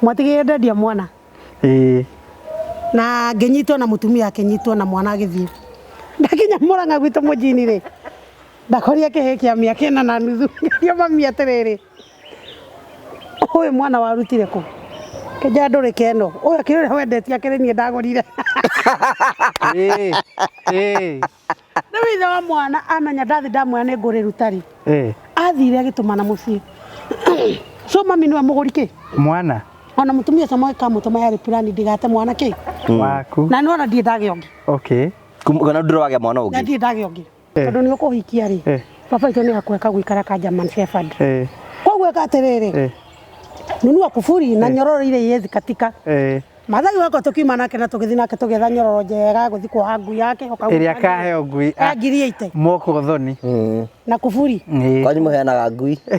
Mwatigire ndendia mwana. Ĩĩ. Na ngĩnyitwo na mũtumia akĩnyitwo na mwana agĩthiĩ. Ndakinya Mũrang'a gwitũ mũjini rĩ, ndakorire kĩhĩĩ kĩa mĩaka ĩna na nuthu. Ngĩũria mami atĩrĩrĩ, ũyũ mwana warutire kũ? Kĩnjĩra ndũrĩke ĩno, ũyũ akĩrĩ ũrĩa wendetie akĩrĩ niĩ ndagũrire. Ĩĩ. Ĩĩ. Rĩu ithe wa mwana amenya ndathi ndamwĩra nĩ ngũrĩruta rĩ, Ĩĩ. athire agĩtũmana mũciĩ. So mami nĩwe mũgũri kĩ? Mwana. Ona mũtumia ũcio mũgĩkamũtũma yarĩ plan ndigate mwana kĩ? Waku. Na nĩwona ndirĩ ndagĩa ũngĩ. Okay. Kana ndũrĩ wagĩa mwana Na ũngĩ. ndirĩ ndagĩa ũngĩ. Tondũ nĩ ũkũhikia rĩ, baba witũ nĩ akũhe kagui karĩa ka German Shepherd. Koguo ĩka atĩrĩrĩ, nunua kuburi na nyororo ile iwezi katika. Mathai wakwa tukiuma nake na tũgĩthiĩ nake tũgĩetha nyororo njega ya gũthiĩ kuoha ngui yake ũkauga Ĩrĩa akaheo ngui. ya ngiri 80 Moko thoni. Na kuburi. Kwanyu mũheanaga ngui. Na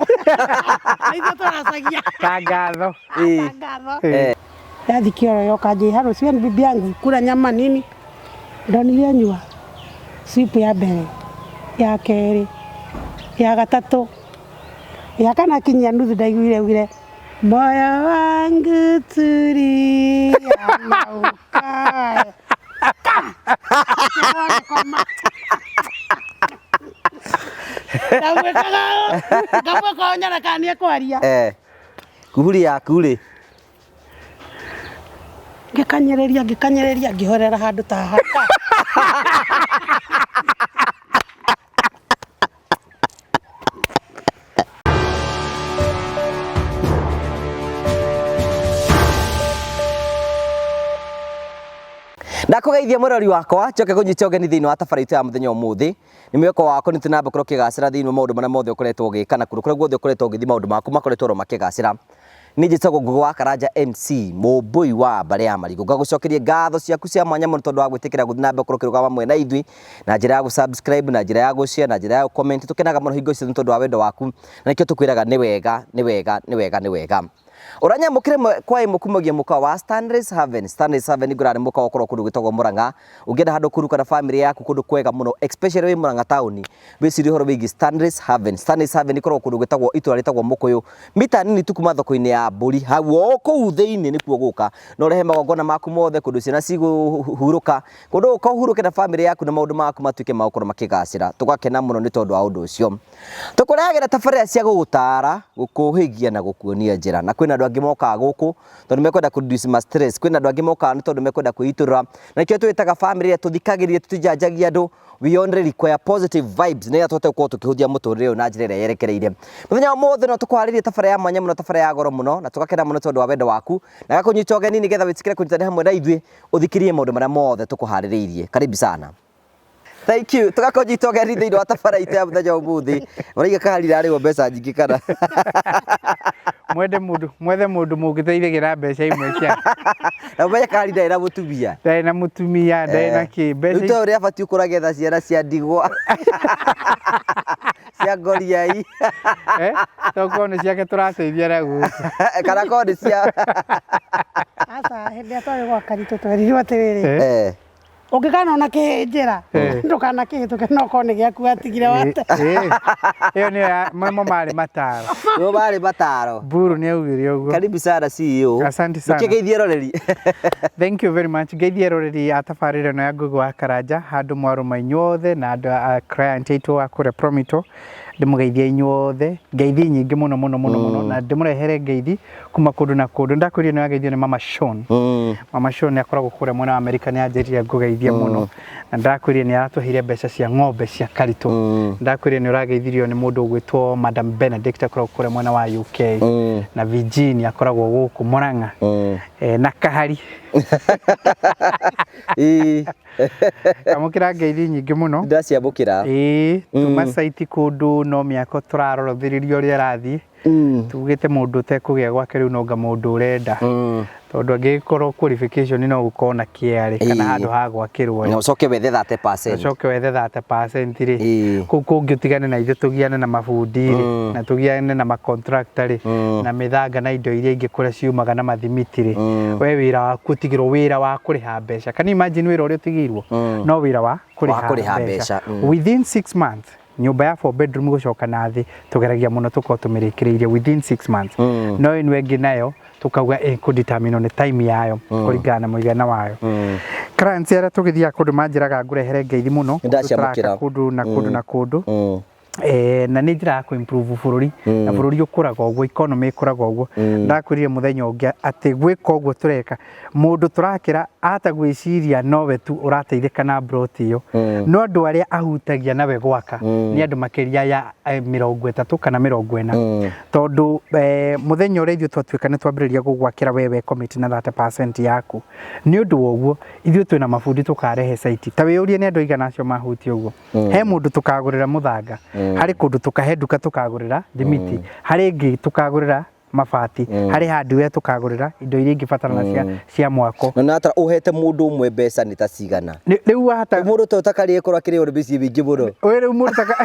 ithuĩ tũracagia. Tangatho. Tangatho. Yathi kĩoro yoka njĩha rũciũ ni bibi yangu kula nyama nini. Ndonire anyua sip ya mbere, ya kerĩ, ya gatatũ, ya kana akinyia nuthu ndaiguire augire moyo wangu tulia na ukae. Ngĩkoma. Ndamwĩkaga ũũ, ngamwĩka ũũ nyone kana nĩekwaria. Kuburi yaku rĩ. Ngĩkanyĩrĩria ngĩkanyĩrĩria ngĩhorera handũ ta haha. Ndakũgeithia mũrori wakwa njoke kũnyita ũgeni thĩinĩ wa tabarĩra itũ ya mũthenya ũmũthĩ. Nĩ mwĩhoko wakwa nĩ tũnamba gũkorwo ũkĩgacĩra thĩinĩ wa maũndũ marĩa mothe ũkoretwo ũgĩka na kũndũ kũrĩa guothe ũkoretwo ũgĩthiĩ maũndũ maku makoretwo oro makĩgacĩra. Niĩ njĩtagwo Ngũgĩ wa Karanja MC, mũmbũi wa mbarĩ ya Marigũ. Ngagũcokeria ngatho ciaku cia mwanya mũno tondũ wa gwĩtĩkĩra gũthiĩ na mbere gũkorwo ũkĩrũgama hamwe na ithuĩ na njĩra ya gũ-subscribe, na njĩra ya gũ-share, na njĩra ya gũ-comment. Tũkenaga mũno hingo ciothe nĩ tondũ wa wendo waku na nĩkĩo tũkwĩraga nĩ wega, nĩ wega, nĩ wega, nĩ wega. Ũranyamũkĩra ĩmwe kwa ĩmwe kumagia mũkawa wa Stanley's Haven. Stanley's Haven ngũraga nĩ mũkawa ũkoragwo kũndũ gwĩtagwo Murang'a. Ũngĩenda handũ kũruka na famĩlĩ yaku kũndũ kwega mũno especially wĩ Murang'a taũni, wĩcirie ũhoro wĩgiĩ Stanley's Haven. Stanley's Haven ĩkoragwo kũndũ gwĩtagwo itũra rĩtagwo Mũkũyũ, mita nini tu kuma thoko-inĩ ya mbũri, hau o kũu thĩinĩ nĩkuo gũka. Na ũrehe magongona maku mothe, kũndũ ciana cigũhurũka, kũndũ ũka ũhurũke na famĩlĩ yaku na maũndũ maku matuĩke ma gũkorwo makĩgacĩra. Tũgakena mũno nĩ tondũ wa ũndũ ũcio. Tũkũrehagĩra tabarĩra cia gũgũtara, gũkũhĩgia na gũkuonia njĩra. Na kwĩna andũ angĩ mokaga gũkũ tondũ mekwenda kũ reduce ma stress. Kwĩna andũ angĩ mokaga nĩ tondũ mekwenda kwĩitũrũra. Na nĩkĩo twĩtaga famĩlĩ ĩrĩa tũthikagĩrĩria tũtijanjagia andũ. We only require positive vibes nĩgetha tũhote gũkorwo tũkĩhũthia mũtũrĩre ũyũ na njĩra ĩrĩa yerekereire. Mũthenya wa ũmũthĩ no tũkũharĩrie tabarĩra ya mwanya mũno, tabarĩra ya goro mũno, na tũgakena mũno tondũ wa wendo waku. Na gakũnyita ũgeni nĩgetha wĩtĩkĩre kũnyitanĩra hamwe na ithuĩ ũthikĩrĩrie maũndũ marĩa mothe tũkũharĩrĩirie. Karibu sana. Thank you. Tũgakũnyita ũgeni thĩinĩ wa tabarĩra itũ ya mũthenya wa ũmũthĩ. Ũraiga kahari rarĩhwo mbeca nyingĩ kana? Mwende mũndũ, mwethe mũndũ mũngĩteithĩkĩra mbeca imwe cia. Na ũmenye kahari ndarĩ na mũtumia. Ndarĩ na mũtumia, ndarĩ na kĩ. Mbeca Rĩu ta ũrĩa abatiĩ gũkorwo agĩetha ciana cia ndigwa. Cia ngoriai. Tokorwo nĩ ciake tũrateithia na gũkũ. Kana korwo nĩ cia. Aca, hĩndĩ ĩrĩa twarĩ gwa Karitũ twerirwo atĩrĩrĩ. Ũngĩkanona kĩhĩ njĩra, ndũkanakĩhĩtũke no korwo nĩ gĩaku watigire wate. Ĩyo nĩyo ya, mo marĩ mataro. Nĩmo marĩ mataro. Mburu nĩ augire ũguo. Karibu sana CEO. Asante sana. Ndũkĩgeithie eroreri. Thank you very much. Ngeithie eroreri a tabarĩra ĩno ya Ngũgĩ wa Karanja handũ mwarũma inyuothe na andũ a client aitũ a kũrĩa Promito. Ndĩmũgeithie inyuothe. Ngeithi nyingĩ mũno mũno mũno mũno na ndĩmũrehere ngeithi kuma kũndũ na kũndũ. Ndakwĩrire nĩ wageithio nĩ Mama Sean. Mama Sean nĩ akoragwo kũrĩa mwena wa Amerika, nĩ anjĩrire ngũgeithie mũno. Na ndakwĩrire nĩ aratũheire mbeca cia ng'ombe cia Karitũ. Ndakwĩrire nĩ ũrageithirio nĩ mũndũ ũgwĩtwo Madam Benedict akoragwo kũrĩa mwena wa UK. Na Virginia akoragwo gũkũ Murang'a. Na Kahari. Amũkĩra ngeithi nyingĩ mũno. Ndaciamũkĩra. Ĩĩ, tuma site kũndũ no mĩako tũrarorothĩrĩria ũrĩa ĩrathiĩ. Tugĩte mũndũ ũtekũgĩa gwake rĩu nonga mũndũ ũrenda. Tondũ angĩgĩkorwo qualification no gũkorwo na kĩea rĩ, kana handũ ha gwakĩrwo rĩ. Na ũcoke wethe 30%. Ũcoke wethe 30% rĩ. Kũu kũngĩ ũtigane na ithuĩ tũgiane na mabundi rĩ, na tũgiane na ma contractor rĩ, na mĩthanga na indo iria ingĩ kũrĩa ciumaga na mathimiti rĩ. We wĩra waku ũtigĩrwo wĩra wa kũrĩha mbeca. Can you imagine wĩra ũrĩa ũtigĩirwo? No wĩra wa kũrĩha mbeca. Within 6 months. Nyũmba ya 4 bedroom gũcoka na thĩ tũgeragia mũno tũkorwo tũmĩrĩkĩrĩirie within 6 months. No ĩno ĩngĩ nayo tũkauga ĩkũdetermine nĩ time yayo kũringana na mũigana wayo. Clients arĩa tũgĩthiaga kũndũ manjĩraga ngũrehere ngeithi mũno, kũndũ Nĩndaciamũkĩra. tũraka kũndũ na kũndũ na kũndũ. Na nĩ njĩra ya kũ-improve bũrũri, na bũrũri ũkũraga ũguo, economy ĩkũraga ũguo. Ndakwĩrire mũthenya ũngĩ atĩ gwĩka ũguo tũreka, mũndũ tũrakĩra ahota gwĩciria nowe tu ũrateithĩka na mburoti ĩyo, no andũ arĩa ahutagia nawe gwaka nĩ andũ makĩria ya 30 kana 40. Tondũ mũthenya ũrĩa ithuĩ twatuĩka nĩ twambĩrĩria gũgwakĩra we we commit na 30% yaku. Nĩ ũndũ wa ũguo ithuĩ twĩna mabundi tũkarehe site. Ta wĩyũrie nĩ andũ aigana acio mahutia ũguo. He mũndũ tũkagũrĩra mũthanga, harĩ kũndũ tũkahe nduka tũkagũrĩra thimiti, harĩ ĩngĩ tũkagũrĩra mabati, harĩ hardware tũkagũrĩra indo iria ingĩbatarana cia mwako. Na nata ũhete mũndũ ũmwe mbeca nĩ ta cigana? Rĩu wahota Mũndũ ta ũtakarĩe korwo akĩrĩo nĩ mĩciĩ mĩingĩ mũno. Wĩ rĩu mũndũ taka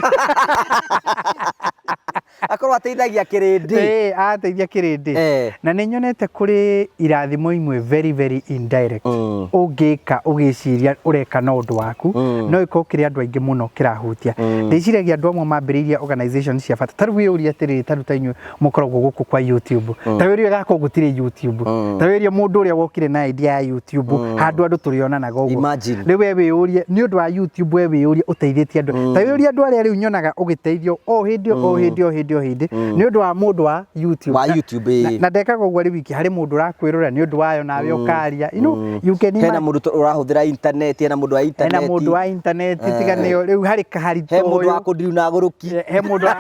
Akorwo ateithagia kĩrĩndĩ. Ĩĩ, arateithia kĩrĩndĩ. Na nĩ nyonete kũrĩ irathimo imwe very very indirect. Ũngĩka ũgĩciria ũreka na ũndũ waku, no ĩkorwo kĩrĩ andũ aingĩ mũno kĩrahutia. Ndĩciragia andũ amwe mambĩrĩirie organization cia bata. Ta rĩu wĩyũrie atĩrĩrĩ, ta rĩu ta inyuĩ mũkoragwo gũkũ kwa YouTube. Ta wĩyũrie gakorwo gũtirĩ YouTube. Ta wĩyũrie mũndũ ũrĩa wokire na idea ya YouTube, handũ andũ tũrĩonanaga ũguo. Imagine. Rĩu we wĩyũrie, nĩ ũndũ wa YouTube we wĩyũrie ũteithĩtie andũ. Ta wĩyũrie andũ arĩa rĩu nyonaga ũgĩteithio o hĩndĩ o hĩndĩ o hĩndĩ o hĩndĩ nĩ ũndũ wa mũndũ wa YouTube. Wa YouTube, ĩĩ. Na ndekaga ũguo arĩ wiki, harĩ mũndũ ũrakwĩrora nĩ ũndũ wayo nawe ũkaria. You know, you can Hena imagine. mũndũ ũrahũthĩra internet, hena mũndũ wa Hena internet. mũndũ wa internet, tiga nĩyo rĩu harĩ kaharitũ He mũndũ wa ũyũ. kũndiru na agũrũki. He mũndũ wa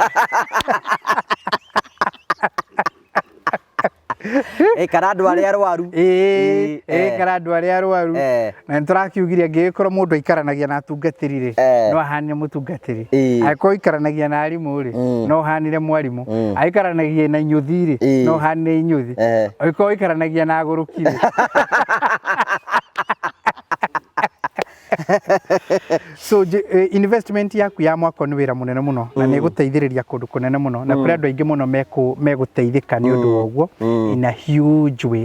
Kana andũ arĩa arwaru. Ĩĩ, ĩĩ, kana andũ arĩa arwaru. Na nĩ tũrakiugire angĩgĩkorwo mũndũ aikaranagia na atungatĩri rĩ, no ahanire mũtungatĩri. Angĩkorwo aikaranagia na arimũ rĩ, no ũhanire mwarimũ. Aikaranagia na inyũthi rĩ, no ũhanire inyũthi. Angĩkorwo aikaranagia na agũrũki rĩ. So investment yaku ya mwako nĩ wĩra mũnene mũno na nĩ ĩgũteithĩrĩria kũndũ kũnene mũno, na kũrĩ andũ aingĩ mũno megũteithĩka nĩ ũndũ wa ũguo in a huge way.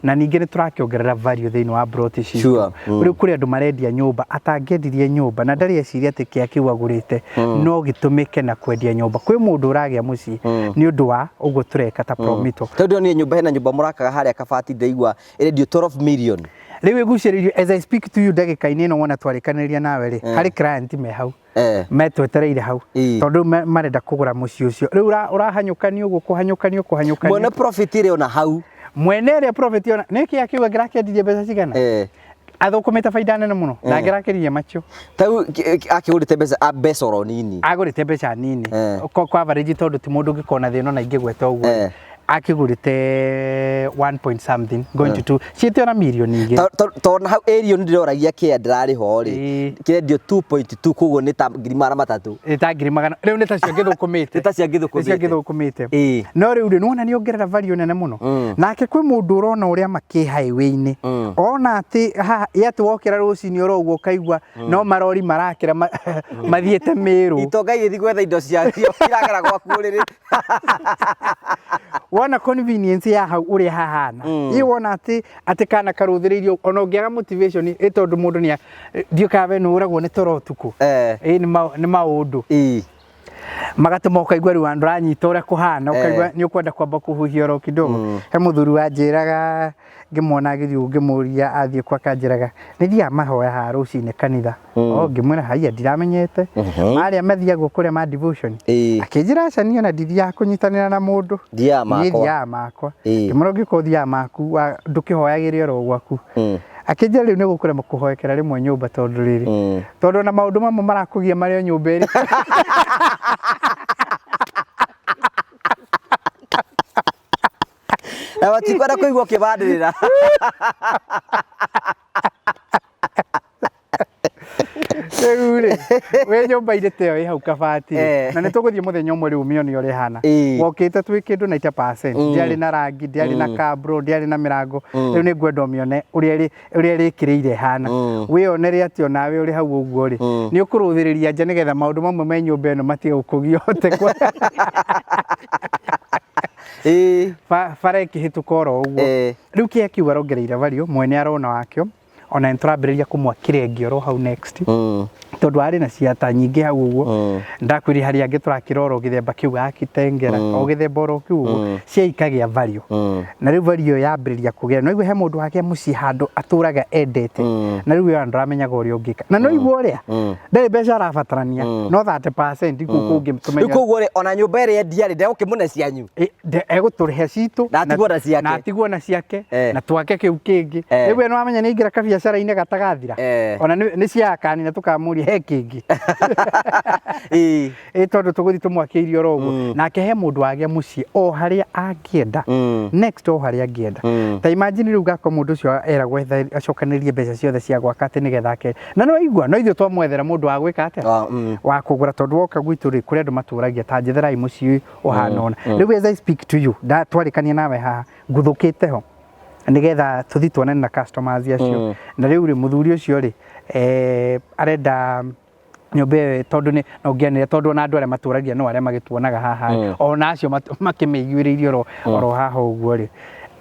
Na ningĩ nĩ tũrakĩongerera value thĩinĩ wa plot citũ. Rĩu kũrĩ andũ marendia nyũmba atangĩendirie nyũmba na ndarĩ eciria atĩ kĩa kĩu agũrĩte no gĩtũmĩke na kwendia nyũmba. Kwĩ mũndũ ũragĩa mũciĩ nĩ ũndũ wa ũguo tũreka ta Promito. Tondũ niĩ nyũmba, hena nyũmba mũrakaga harĩa Kabati ndaigua ĩrendio 12 million. Rĩu ĩgucĩrĩirio, as I speak to you, ndagĩka-inĩ ĩno wona twarĩkanĩria nawe rĩ, harĩ client me hau metwetereire hau tondũ marenda kũgũra mũciĩ ũcio. Rĩu ũrahanyũkanio ũguo, kũhanyũkanio kũhanyũkanio. Mwene profit ĩrĩ ona hau. Mwene ĩrĩa profit ona nĩ kĩa kĩu angĩrakĩendirie mbeca cigana, athũkũmĩte baida nene mũno na angĩrakĩririe macio. Tau akĩgũrĩte mbeca oro nini. Agũrĩte mbeca nini kwa average, tondũ ti mũndũ ũngĩkorwo na thĩna ona ingĩgweta ũguo. Akĩgũrĩte 1 point something going to 2, ciĩte ona mirioni 2. Tondũ hau area nĩ ndĩroragia kĩa ndĩrarĩho rĩ, kĩrendio 2.2, koguo nĩ ta 300,000. Nĩ ta ngiri magana, rĩu nĩ ta cio ngĩthũkũmĩte. Nĩ ta cio ngĩthũkũmĩte. Nĩ cio ngĩthũkũmĩte. No rĩu rĩ, nĩwona nĩ ongerera value nene mũno. Nake kwĩ mũndũ ũrona ũrĩa makĩ highway-inĩ, ona atĩ haha ĩ atĩ wokĩra rũcinĩ oro ũguo ũkaigua no marori marakĩra mathiĩte Mĩrũ. Itonga igĩthiĩ gwetha indo ciacio iragera gwaku ũrĩrĩ. Wona convenience ya hau ũrĩa hahana, ĩ wona atĩ kana karũthĩrĩirio, ona ũngĩaga motivation ĩ tondũ mũndũ nĩ ndiũ kana we nĩ ũragwo nĩ toro ũtukũ. Ĩ nĩ maũndũ magatũma ũkaigua rĩu andũ aranyita ũrĩa kũhana, ũkaigua nĩ ũkwenda kwamba kũhuhia oro kidogo. He mũthuri wanjĩraga ngĩmuona agĩthiĩ ũguo, ngĩmũria athiĩ kwa, akanjĩraga nĩ thiaga mahoya haha rũcinĩ kanitha. O ngĩmwĩra haiya ndiramenyete marĩa mathiagwo kũrĩa ma devotion. Akĩnjĩra aca, niĩ ona ndithiaga kũnyitanĩra na mũndũ. Thiaga Niĩ makwa. thiaga makwa. Ngĩmwĩra ũngĩkorwo ũthiaga maku ndũkĩhoyagĩre oro gwaku. Akĩnjĩra rĩu nĩ gũkũrema kũhoekera rĩmwe nyũmba, tondũ rĩrĩ, tondũ ona maũndũ mamwe marakũgia marĩ o nyũmba ĩrĩ. Na matikwenda kũigua ũkĩbandĩrĩra. Rĩu rĩ, wĩ nyũmba-inĩ ta ĩyo ĩ hau Kabati rĩ, na nĩ tũgũthiĩ mũthenya ũmwe rĩu ũmĩone ũrĩa ĩhana. Wokĩte twĩ kĩndũ 90%, ndĩarĩ na rangi, ndĩarĩ na kabro, ndĩarĩ na mĩrango. Rĩu nĩ ngwenda ũmĩone ũrĩa ĩrĩkĩrĩire ĩhana. Wĩyonere atĩ onawe ũrĩ hau ũguo rĩ, nĩ ũkũrũthĩrĩria nja nĩgetha maũndũ mamwe me nyũmba ĩno matige gũkũgia ũhote bara ĩkĩhĩtũka oro ũguo. Rĩu kĩrĩa kĩu arongereire value, mwene arona wakĩo. Ona nĩ tũrambĩrĩria kũmwakĩra ĩngĩ oro hau next, tondũ arĩ na ciata nyingĩ hau ũguo. Ndakwĩrire harĩa angĩ tũrakĩra oro gĩthemba kĩu gakitengera, o gĩthemba oro kĩu ũguo, cia ikagĩa value. Na rĩu value ĩyo yambĩrĩria kũgĩa, no igue he mũndũ wagĩa mũciĩ handũ atũraga endete, na rĩu ĩyo ndũramenyaga ũrĩa ũngĩka, na no igua ũrĩa ndarĩ mbeca arabatarania, no 30% kũu kũngĩ Rĩu tũmenye. Koguo rĩ, ona nyũmba ĩrĩa endia rĩ, ndegũkĩmũne cianyu? Egũtũrĩhe citũ. Na atigwo na ciake. Na atigwo na ciake. Na twake kĩu kĩngĩ. Rĩu we nĩwamenya nĩ aingĩra kabiacara-inĩ gatagathira. Ona nĩ cia akanina tũkamũria he kĩngĩ. Ĩ tondũ tũgũthiĩ tũmwakĩirie oro ũguo. Nake he mũndũ wagĩa mũciĩ o harĩa angĩenda. Next o harĩa angĩenda. Ta imagine rĩu gako mũndũ ũcio eragwo acokanĩrĩrie mbeca ciothe cia gwaka atĩ nĩgetha ake. Na nĩ waigua no ithuĩ twamwethera mũndũ wa gwĩka atĩa? Ah, mm. Wa kũgũra, tondũ woka gwitũ rĩ, kũrĩ andũ matũragia ta njetherai mũciĩ ũhana ũna. Rĩu as I speak to you, twarĩkania nawe haha nguthũkĩte ho nĩgetha tũthiĩ tuonane na customers acio. Na rĩu rĩ, mũthuri ũcio rĩ, arenda nyũmba ĩyo tondũ nĩ no ngĩanĩre, tondũ ona andũ arĩa matũragia no arĩa magĩtuonaga haha rĩ, ona acio makĩmĩiguĩrĩirie oro haha ũguo rĩ,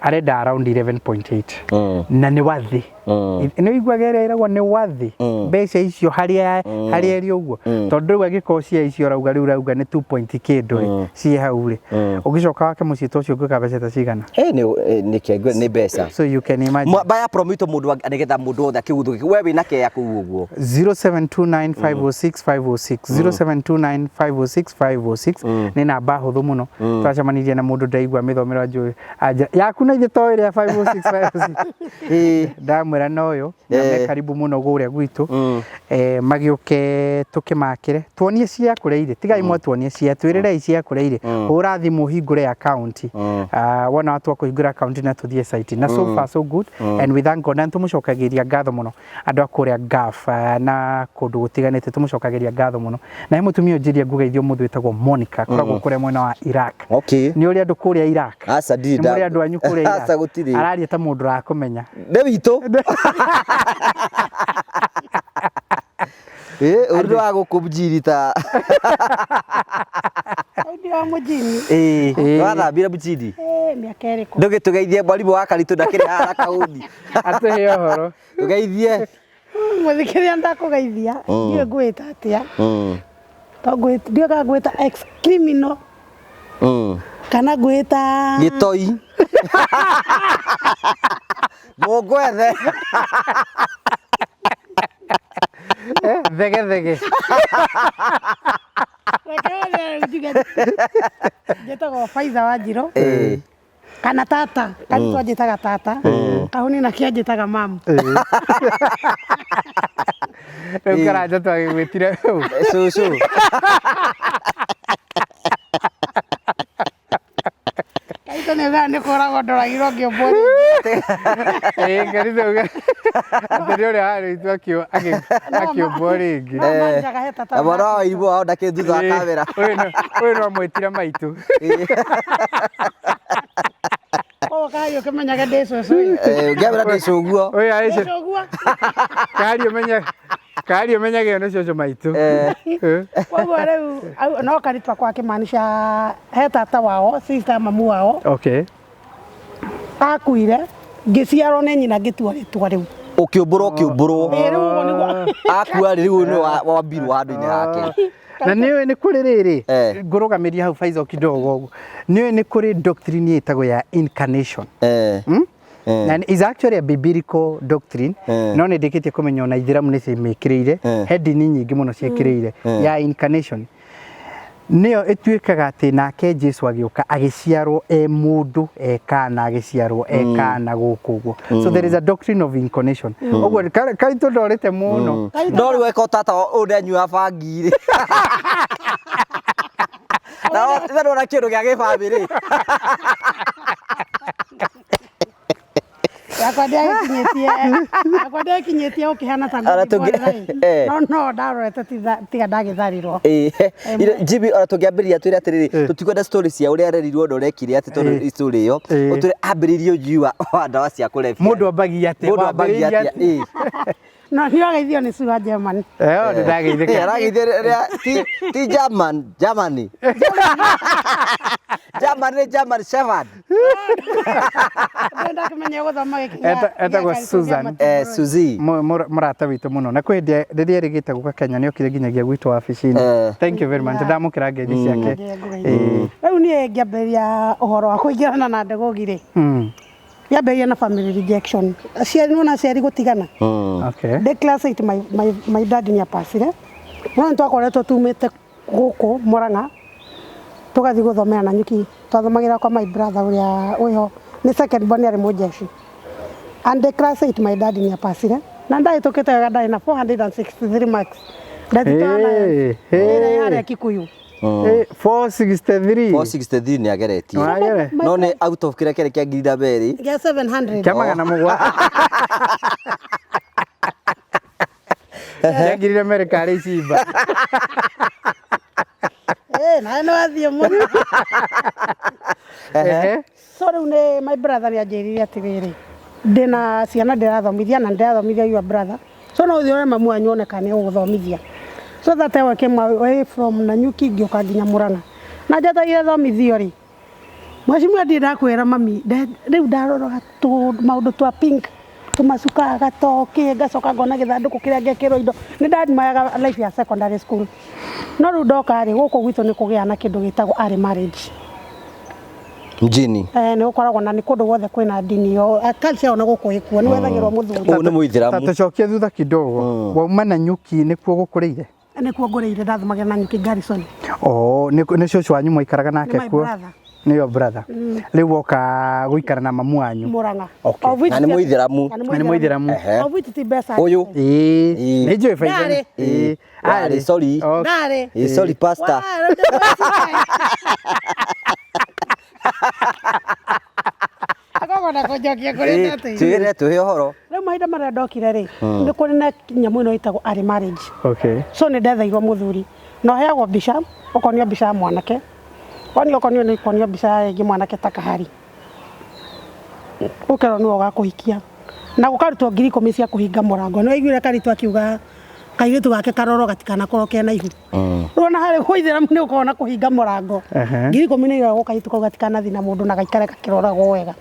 arenda around 11.8 na nĩ wathi. Nĩ ũiguaga ĩrĩa ĩragwo nĩ wathi mbeca icio harĩa harĩa ĩrĩ ũguo, tondũ rĩu angĩkorwo cia icio ũrauga rĩu ũrauga nĩ 2 point kĩndũ rĩ, ciĩ hau rĩ, ũgĩcoka wake mũciĩ ta ũcio ũngĩka mbeca ta cigana? Nĩ kĩengwe nĩ mbeca. So you can imagine. Baya promito mũndũ nĩgetha mũndũ wothe akĩguthũke, we wĩna kea kũu ũguo. 0729506506, 0729506506 nĩ namba hũthũ mũno. Twacemanirie na mũndũ ndaigua mĩthomero anjũĩ anja yaku na ithe to ĩrĩa 506 506. Ndamwĩra no ũyũ na me karibu mũno kũrĩa gwitũ. Magĩũke tũkĩmakĩre, tuonie cia kũrĩa irĩ. Tigai mwatuonie cia, twĩrĩrei cia kũrĩa irĩ. Hũra thimũ hingũre account. Ah, wona watua kũhingũra account na tũthiĩ site, na so far so good and we thank God, na nĩtũmũcokagĩria ngatho mũno andũ a kũrĩa Gulf, na kũndũ gũtiganĩte, tũmũcokagĩria ngatho mũno. Na he mũtumia ũnjĩria ngugeithio ũmũthĩ wĩtagwo Monica, akoragwo kũrĩa mwena wa Iraq. Nĩ ũrĩ andũ kũrĩa Iraq? Aca, ndirĩ. Nĩ mũrĩ andũ anyu kũrĩa Iraq? Aca, gũtirĩ. Araria ta mũndũ ũrakũmenya. Nĩ witũ. Ĩ ũndũ wa gũkũ mjini ta Hau ndi wa mũjini. Ĩ wathambire mjini? Eh, mĩaka ĩrĩkũ? Ndũgĩtũgeithie mwarimũ wa karitũ ndakĩrĩ haha kaũni. Atũhe ũhoro. Tũgeithie. Mũthikĩrĩria, ndakũgeithia. Ndiũĩ ngwĩta atĩa. To ndiũĩ kana ngwĩta ex criminal kana ngwĩta Gĩtoi. Mũngwethe. Thege thege. Reke rĩu njuge njĩtagwo Faiza Wanjirũ kana tata karitũ anjĩtaga tata, kahuni nakĩo anjĩtaga mamu. Rĩu Karanja twagĩgwĩtire Cũcũ. Karitũ nĩ ugaga nĩ kũragwo ndoragirwo ngĩũmbwo. Ĩĩ, Karita uga atĩ nĩ ũrĩa warĩ witũ akĩũmbwo rĩngĩ. No manjaga he tata. Na mwana wa wairimũ wao ndakĩrĩ thutha wa kamera. Ũyũ no mwĩtire maitũ. Koguo kahiũ kĩmenyage ndĩ cũcũ. Ngĩambĩra ndĩ cũguo. Ũyũ arĩ Ndĩ cũguo. Kario menyage nĩ cũcũ maitũ. Koguo rĩu no karitũ akwa akĩmaanisha he tata wao, sister mamu wao akuire ngĩciarwo nĩ nyina, ngĩtua rĩtwa rĩu. Ũkĩũmbũrwo ũkĩũmbũrwo. Ĩĩ, rĩu ũguo nĩguo. Akua rĩ, rĩu nĩ wambirwo handũ-inĩ hake. Na nĩ nĩ kũrĩ rĩrĩ ngũrũgamĩria hau Faizo kidogo ũguo, nĩ nĩ kũrĩ doctrine ĩtagwo ya incarnation. Na is actually a biblical doctrine, no nĩ ndĩkĩtie kũmenya ona ithĩramu nĩ cimĩkĩrĩire. He ndini nyingĩ mũno ciĩkĩrĩire ya incarnation, nĩyo ĩtuĩkaga atĩ nake Jesu agĩũka agĩciarwo e mũndũ, e kana agĩciarwo e kana gũkũ ũguo. So there is a doctrine of incarnation ũguo karitũ ndorĩte mũno. No rĩu eko tata ũyũ ndanyua bangi rĩ, na ndona kĩndũ gĩa gĩbamĩrĩ. Yakwa ndiagĩkinyĩtie, yakwa ndiagĩkinyĩtie ũkĩhana ta Ona ngũthi. No no ndarorete tiga ndagĩtharirwo. Jimmy, ona tũngĩambĩrĩria twĩre atĩrĩrĩ, tũtikwenda story cia ũrĩa arerirwo na ũrekire atĩ, tondũ story ĩyo ũtwĩre ambĩrĩirie ũnyui wa ndawa cia kũrebia. Mũndũ ambagia atĩa? Mũndũ ambagia Wambĩrĩirie atĩa? Atĩa? No nĩ wageithio nĩ Sue wa Germany. Ĩyo nĩ ndageithĩka. Arageithio rĩrĩa ti German, Germany. German nĩ German Shepherd. Ndenda kũmenya gũthoma gĩkĩ. Etagwo Susan. Suzy. Mũrata witũ mũno na kwĩ hĩndĩ rĩrĩa erĩgĩte gũka Kenya nĩ okire nginyagia gwitũ wabici-inĩ. Thank you very much. Ndamũkĩra ngeithi ciake. Rĩu niĩ ngĩambĩrĩria ũhoro wa kũingĩrana na Ndegũgi rĩ, ngĩambĩrĩria na family rejection. Aciari nĩwona aciari gũtigana. Okay. Ndĩ class 8 my dad nĩ apacire. No nĩ twakoretwo tumĩte gũkũ Murang'a tũgathiĩ gũthomera Nanyuki. Twathomagĩra kwa my brother ũrĩa wĩho nĩ second born arĩ mũjeshi. And the class 8 my dad nĩ apacire. Na ndahĩtũkĩte wega ndarĩ na 463 marks. Ndatitoa Hey, hey. harĩa Kikuyu. 463. 463 nĩ ageretie. Wagere. No nĩ out of kĩrĩa kĩarĩ kĩa ngiri na merĩ. Gĩa 700. Kĩa 700. Kĩa ngiri na merĩ karĩ icimba. Nawe nĩ wathiĩ mũno. Ehe. So rĩu nĩ my brother nĩ anjĩrire atĩrĩrĩ, ndĩna ciana ndĩrathomithia na ndĩrathomithia your brother. So no ũthiĩ ũre mamu wanyu one kana nĩ ũgũthomithia. So that I came away from Nanyuki ngĩũka nginya Murang'a. Na njetereire thomithio rĩ, mheshimiwa ndirĩ ndakwĩra mami, rĩu ndarora maũndũ twa pink tũmacuka gatoke ngacoka ngona gĩthandũkũ kĩrĩa ngekĩrwo indo. Nĩ ndadimayaga life ya secondary school. No rĩu ndoka rĩ, gũkũ gwitũ nĩ kũgĩa na kĩndũ gĩtagwo early marriage. Mjini. Nĩ gũkoragwo na nĩ kũndũ guothe kwĩna ndini yo culture ona gũkũ ĩkuo nĩ wethagĩrwo mũthuri. Ũyũ nĩ mũithĩramu. Ta tũcokie thutha kidogo. Wauma Nanyuki nĩkuo gũkũrĩire? Nĩkuo ngũrĩire, ndathomagĩra Nanyuki Garrison. Oh, nĩ cũcũ wanyu mwaikaraga nake Nĩ my kuo? brother. Nĩ your brother. Rĩu woka gũikara na mamu wanyu. Murang'a. Okay. Of which Na nĩ mũithĩramu. Na nĩ mũithĩramu. Ehe. Of which ti mbeca. Ũyũ. Ĩĩ. Ĩĩ. Nĩ njũĩ baitha. Ndarĩ. Ĩĩ. Warĩ, sorry. Okay. Ndarĩ. Sorry pastor. Akoragwo na kũnjokia kũrĩa ndatĩire. Twĩre tũhe ũhoro. Rĩu mahinda marĩa ndokire rĩ, nĩ kũrĩ na nyamũ ĩno ĩtagwo early marriage. Okay. So nĩ ndetheirwo mũthuri. Na ũheagwo mbica, ũkonio mbica ya mwanake. Wonio ũkonio nĩ ũkonio mbica ya rĩngĩ mwanake ta Kahari. Ũkerwo nĩwe ũgakũhikia. Na gũkarutwo 10,000 cia kũhinga mũrango. Nĩ waiguire Karitũ akiuga kairĩtu gake karorwo gatikanakorwo kena ihu. Rĩu ona harĩ gũithĩramu nĩ ũkoragwo na kũhinga mũrango. 10,000 nĩ iroragwo kairĩtu kau gatikanathiĩ na mũndũ na gaikare gakĩroragwo wega.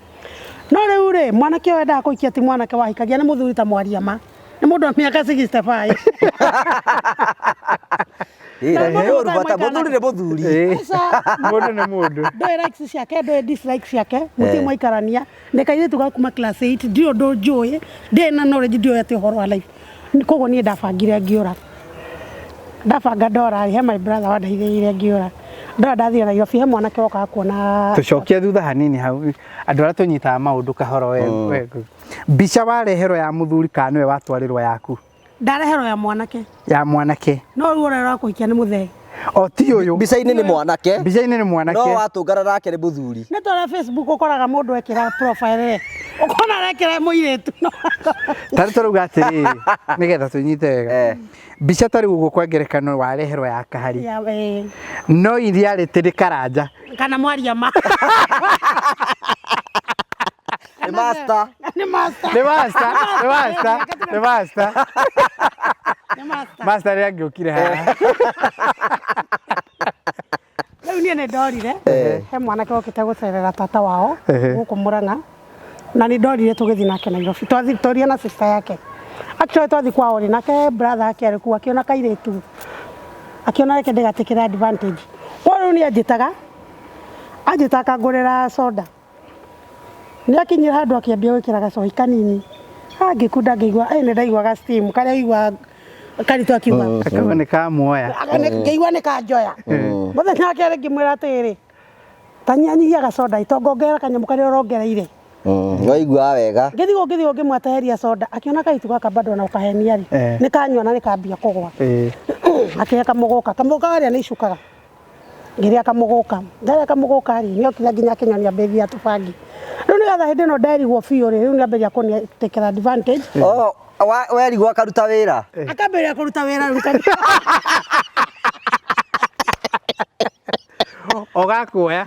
No rĩu rĩ, mwanake ũyũ endaga kũhikia ti mwanake wahikagia, nĩ mũthuri ta mwaria ma. Nĩ mũndũ wa mĩaka 65. Na mũndũ Ũru bata, ũtarĩ mũthuri nĩ mũthuri. Aca. Mũndũ nĩ mũndũ. Ndũĩ likes ciake, ndũĩ dislikes ciake, mũtirĩ mwaikarania. Nĩ kairĩtu ga kuma class 8, ndirĩ ũndũ njũĩ, ndirĩ na knowledge, ndiũĩ atĩ ũhoro wa life. Koguo niĩ ndabangire ngĩũra. Ndabanga ndora rĩ, he my brother wandeithĩrĩirie ngĩũra. Ndora ndathiĩ Nairobi, he mwanake wokaga kuona. Tũcokie thutha hanini hau. Andũ arĩa tũnyitaga maũndũ kahoro we. Mbica wareherwo ya mũthuri kana nĩwe watwarĩrwo yaku? Ndareherwo ya mwanake. Ya mwanake. No rĩu ũrĩa ũrakũhikia nĩ mũthee. O ti ũyũ. Mbica-inĩ nĩ mwanake. Mbica-inĩ nĩ mwanake. No watũngana nake nĩ mũthuri. Nĩ ta ũrĩa Facebook ũkoraga mũndũ ekĩra profile rĩ. Ũkona arekĩra mũirĩtu. Ta rĩu tũrauga atĩrĩrĩ, nĩgetha tũnyite wega. Mbica ta rĩu ũguo kwa ngerekano wareherwo ya Kahari. Ya, No iria rĩtĩ nĩ Karanja. Kana mwaria ma. Nĩ master. Nĩ master. Nĩ master, nĩ master, nĩ master. Nĩ master. Master rĩrĩa angĩũkire haha. Rĩu niĩ nĩ ndorire, he mwanake wokĩte gũcerera tata wao gũkũ Murang'a. Na nĩ ndorire tũgĩthiĩ nake Nairobi. Twathiĩ twaria na sister yake. Actually twathiĩ kwao rĩ, nake brother yake arĩ kuo akĩona kairĩtu. Akĩona reke ndĩgatĩkĩre advantage. Kwa rĩu niĩ anjĩtaga, anjĩtaga akangũrĩra soda. Nĩ akinyire handũ akĩambia gwĩkĩra gacohi kanini. Ngĩkunda ngĩigua, nĩ ndaiguaga steam, karĩa ũiguaga Karitũ akiuga. Akauga nĩ kamuoya. Ngĩigua nĩ kanjoya. Mũthenya wa kerĩ ngĩmwĩra atĩrĩrĩ, ta nyihanyihia gacoda itonga ongerera kanyamũ karĩa ũrongereire. Waiguaga wega. Ngĩthiĩ ngĩthiĩ ngĩmwetereria soda, akĩona kairĩtu gaka bado na ũkahenia rĩ, nĩ kanyua na nĩ kambia kũgwa. Akĩhe kamũgũka, kamũgũka warĩa nĩ icukaga. Ngĩrĩa kamũgũka, ndarĩa kamũgũka rĩ, nĩokire nginya akĩnyonia mbĩthi ya tũbangi. Rĩu nĩgetha hĩndĩ ĩno nderigwo biũ rĩ, rĩu nĩambĩrĩria kũnĩ advantage. Oh, werigwo akaruta wĩra? Akambĩrĩria kũruta wĩra rĩu kanitha. Ũgakuoya.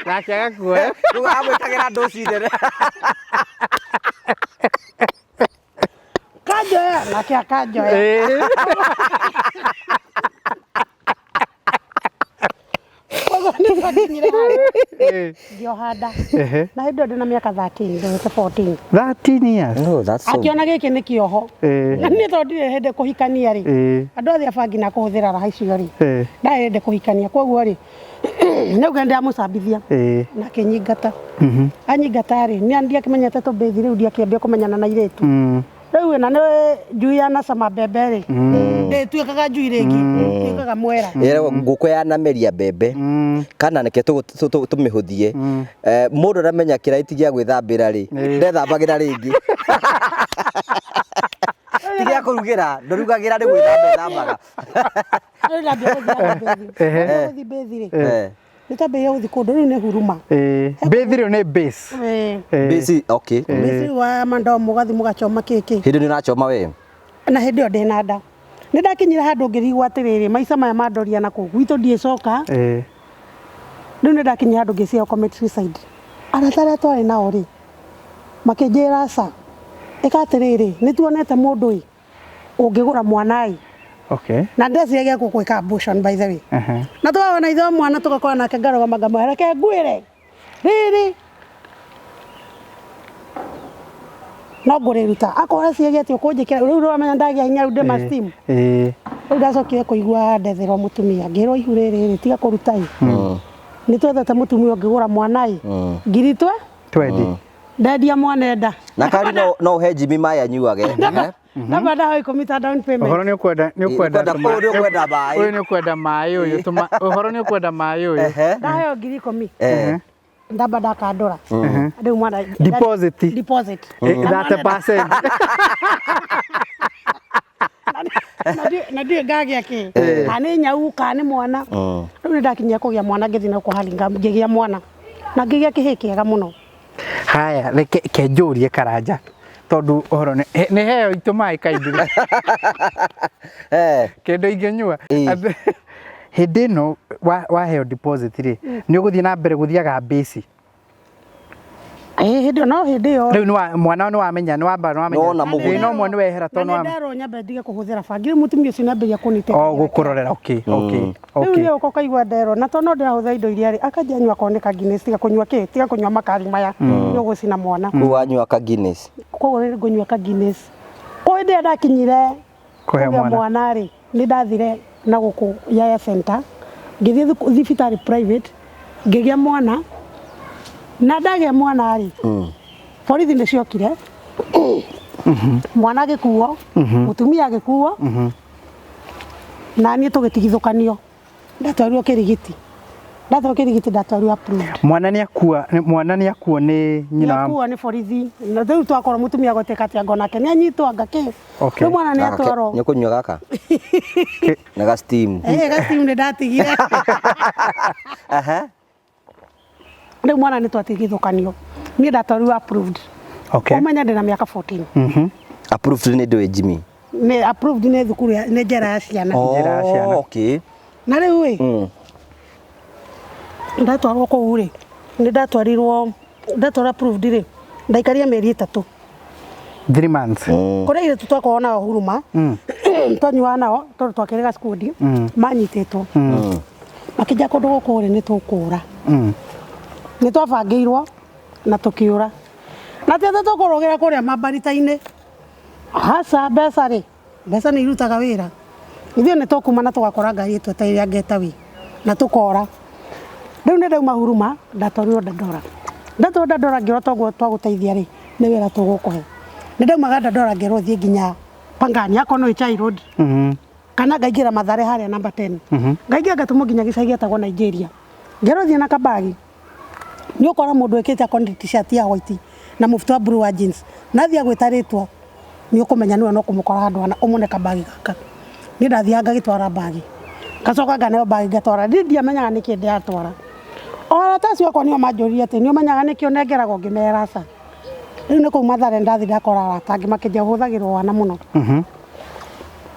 Nake agakuoya. Rĩu amwĩkagĩra ndoci nene. Nake akanjoya. Koguo nĩ twakinyire handũ ngĩoha nda. Na hĩndĩ ĩyo ndĩna mĩaka 13, ndũgĩte 14. 13 years. No, that's so. Akĩona gĩkĩ nĩ kĩoho. Na niĩ tondũ ndirĩ hĩndĩ kũhikania rĩ, andũ othe a bangi na kũhũthĩra raha icio rĩ, ndarĩ hĩndĩ kũhikania, koguo rĩ, nĩauga ndĩramũcambithia. Na akĩnyingata. Anyingata rĩ, niĩ ndiakĩmenyete tũmbĩthi rĩu ndiakĩambia kũmenyana na airĩtu. Rĩu ĩna nĩ njui yanacama mbembe rĩ, ndĩtuĩkaga njui rĩngĩ, ĩtuĩkaga mwera. Ĩragwo ngũkũ yanameria mbembe kana nĩke tũmĩhũthie. Mũndũ aramenya kĩraiti gĩa gwĩthambĩra rĩ, ndethambagĩra rĩngĩ. Ti gĩa kũrugĩra, ndũrugagĩra, nĩ gwĩthamba ĩthambaga. Rĩu ndambia gũthiaga mbĩthi. Ndambia gũthiĩ mbĩthi rĩ, nĩ twambĩrĩria gũthiĩ kũndũ rĩu nĩ huruma. Mbĩthi rĩu nĩ base. Basi, okay. Mbĩthi rĩu wa mandomu ũgathiĩ mũgachoma kĩkĩ. Hĩndĩ nĩ ũrachoma we. Na hĩndĩ ĩyo ndĩna nda. Nĩ ndakinyire handũ ngĩrigwo atĩrĩrĩ, maica maya mandoria na kũu gwitũ ndiĩcoka. Rĩu nĩ ndakinyire handũ ngĩciria commit suicide. Arata arĩa twarĩ nao rĩ, makĩnjĩra aca, ĩka atĩrĩrĩ, nĩ tuonete mũndũ ĩ ũngĩgũra mwana ĩ. Na ndeciragia gũkwĩka abortion by the way. Na twawona ithe wa mwana tũgakora nake ngarũgama ngamwĩra reke ngwĩre rĩrĩ no ngũrĩruta akorwo eciragia atĩ ũkũnjĩkĩra rĩu ũramenya ndagĩa hinya rĩu ndĩ ma steam. Rĩu ndacokire kũigua ndetherwo mũtumia ngĩrwo ihu rĩrĩ rĩ tiga kũruta ĩ. Nĩ twethete mũtumia ũngĩgũra mwana ĩ ngiri twe 20. Ndendia mwana enda. Na kari no ũhe Jimmy maĩ anyuage. Namba ndaho ikũmi ta down payment. Ũhoro nĩ ũkwenda, nĩ ũkwenda Ũyũ nĩ ũkwenda maĩ. Ũyũ nĩ ũkwenda maĩ ũyũ. Ũhoro nĩ ũkwenda maĩ ũyũ. Ndaheo ngiri ikũmi. Ndamba ndakandũra. Rĩu mwana Deposit. Deposit. 30%. Na ndiũĩ ngagĩa kĩ. Kana nĩ nyau, kana nĩ mwana. Rĩu nĩ ndakinyia kũgĩa mwana ngĩthiĩ na kũhali ngĩgĩa mwana. Na ngĩgĩa kĩhĩĩ kĩega mũno. Haya, reke kenjũrie Karanja tondu ũhoro nĩ heo itũ maĩ kaindũ. Kĩndũ ingĩnyua. Hĩndĩ ĩno waheo deposit rĩ, nĩ ũgũthiĩ na mbere gũthiaga base? Hĩndĩ ĩyo, no hĩndĩ ĩyo. Rĩu mwana nĩ wamenya, nĩ wamba, nĩ wamenya. Nĩwona mũgũri. Thĩna ũmwe nĩ wehera tondũ Na nĩ nĩ nderwo nyambe ndige kũhũthĩra bangi. Rĩu mũtumia ũcio nĩambĩrĩria kũnitĩka. O gũkũrorera, okay, okay, Rĩu okay. nĩ ũka ũkaigua nderwo, na tondũ no ndĩrahũthĩra indo iria rĩ, akanjia nyua akorwo nĩ ka Guinness, tiga kũnyua kĩ, tiga kũnyua makari maya, nĩ ũgũcina mwana. Kũu wanyua ka Guinness. Koguo rĩrĩ ngũnyua ka Guinness. Koguo hĩndĩ ĩrĩa ndakinyire Kũhe kũgĩa mwana. mwana rĩ, nĩ ndathire na gũkũ Yaya Center, ngĩthiĩ thibitarĩ private, ngĩgĩa mwana, na ndagĩa mwana rĩ, borithi nĩ ciokire, mwana agĩkuo, mũtumia agĩkuo, na niĩ tũgĩtigithũkanio. Ndatwarirwo Kĩrigiti. Ndatwarwo Kĩrigiti, ndatwarirwo approved. Mwana nĩ akua, mwana nĩ akuo nĩ nyina wa Nĩ akuo nĩ borithi. Na rĩu twakorwo mũtumia gũtuĩka atĩ anga onake nĩ anyitwo anga kĩ. Okay. Rĩu mwana nĩ atwarwo. Nĩ ũkũnyua gaka? Na ga steam. Ga steam nĩ ndatigire. Rĩu mwana nĩ twatigithũkanio. Niĩ ndatwarirwo approved. Okay. Ũmenye ndĩna mĩaka 14. Approved nĩ ndũĩ Jimmy? Nĩ approved nĩ thukuru ya, nĩ njera ya ciana. Njera ya ciana. Oh, okay. Na rĩu ĩ, ndatwarwo kũu rĩ, nĩ ndatwarirwo, ndatwarwo approved rĩ, ndaikarire mĩeri 3. 3 months. Kũrĩa airĩtu twakoragwo nao huruma, twanyuaga nao tondũ twakĩrĩ gacikundi, manyitĩtwo. Makĩnja kũndũ gũkũ rĩ, nĩ tũkũra. Nĩ twabangĩirwo na tũkĩũra. Na ti atĩ tũkũrũgĩra kũrĩa mambarita-inĩ. Aca, mbeca rĩ, mbeca nĩ irutaga wĩra. Ithuĩ nĩ tũkuma na tũgakora ngari ĩtwetereire ya getaway na tũkora. Rĩu nĩ ndauma huruma, ndatwarirwo Dandora. Ndatwarwo Dandora ngĩrwo toguo twagũteithia rĩ, nĩ wĩra tũgũkũhe. Nĩ ndaumaga Dandora ngĩrwo thiĩ nginya Pangani, akorwo nĩ Chai Road. Kana ngaingĩra Mathare harĩa namba 10. Ngaingĩra ngatũmwo nginya gĩcagi gĩtagwo Nigeria. Ngĩrwo thiĩ na kabagi. Nĩ ũkora mũndũ wĩkĩte akorwo nĩ t-shirt ya white na mũbuto wa blue wa jeans. Na athiĩ agwĩta rĩtwa, nĩ ũkũmenya nĩwe no kũmũkora handũ hana, ũmũne kabagi gaka. Niĩ ndathiaga ngagĩtwara bagi. Ngacoka nganeo bagi ngatwara. Niĩ ndiamenyaga nĩkĩ ndĩratwara. O arata acio akwa nĩo manjũririe atĩ nĩ ũmenyaga nĩkĩ ũnengeragwo, ngĩmera aca. Rĩu nĩ kũu Mathare ndathiĩ ndakora arata angĩ makĩnjia hũthagĩrwo wana mũno.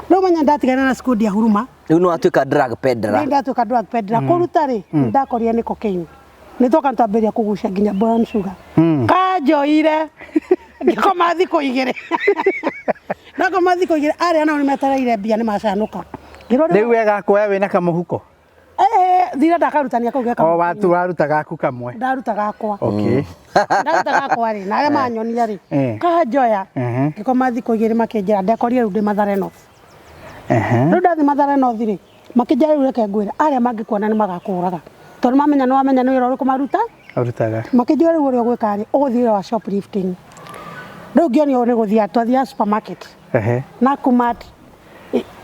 Rĩu menya ndatigana na cukuru ya huruma. Rĩu nĩ watuĩka drug peddler. Rĩu ndatuĩka drug peddler. Kũruta rĩ, ndakorire nĩ cocaine. Nĩ twoka twambĩrĩria kũgucia nginya brown sugar. Kanjoire. Ngĩkoma thikũ igĩrĩ. Ndakoma thikũ 2 arĩa nao nĩmetereire mbia nĩmacanũka. Ngĩrwo Rĩu we gakuoya wĩna kamũhuko? Thira ndakarutania kau geka. O watu waruta gaku kamwe. Ndaruta gakwa. Okay. Ndaruta gakwa rĩ, na arĩa manyonia rĩ, kanjoya. Ngĩkoma thikũ 2 makĩnjĩra ndekorire rĩu ndĩ Mathare North. Rĩu ndathiĩ Mathare North rĩ, makĩnjĩra rĩu reke ngwĩre, arĩa mangĩkuona nĩ magakũraga. Tondũ mamenya nĩ wamenya nĩ wĩra ũrĩkũ maruta. Ũrutaga. Makĩnjĩra rĩu ũrĩa ũgwĩka rĩ, ũgũthiĩ wĩra wa shoplifting. Rĩu ngĩonio nĩ gũthiĩ, twathiaga supermarket. Nakumatt,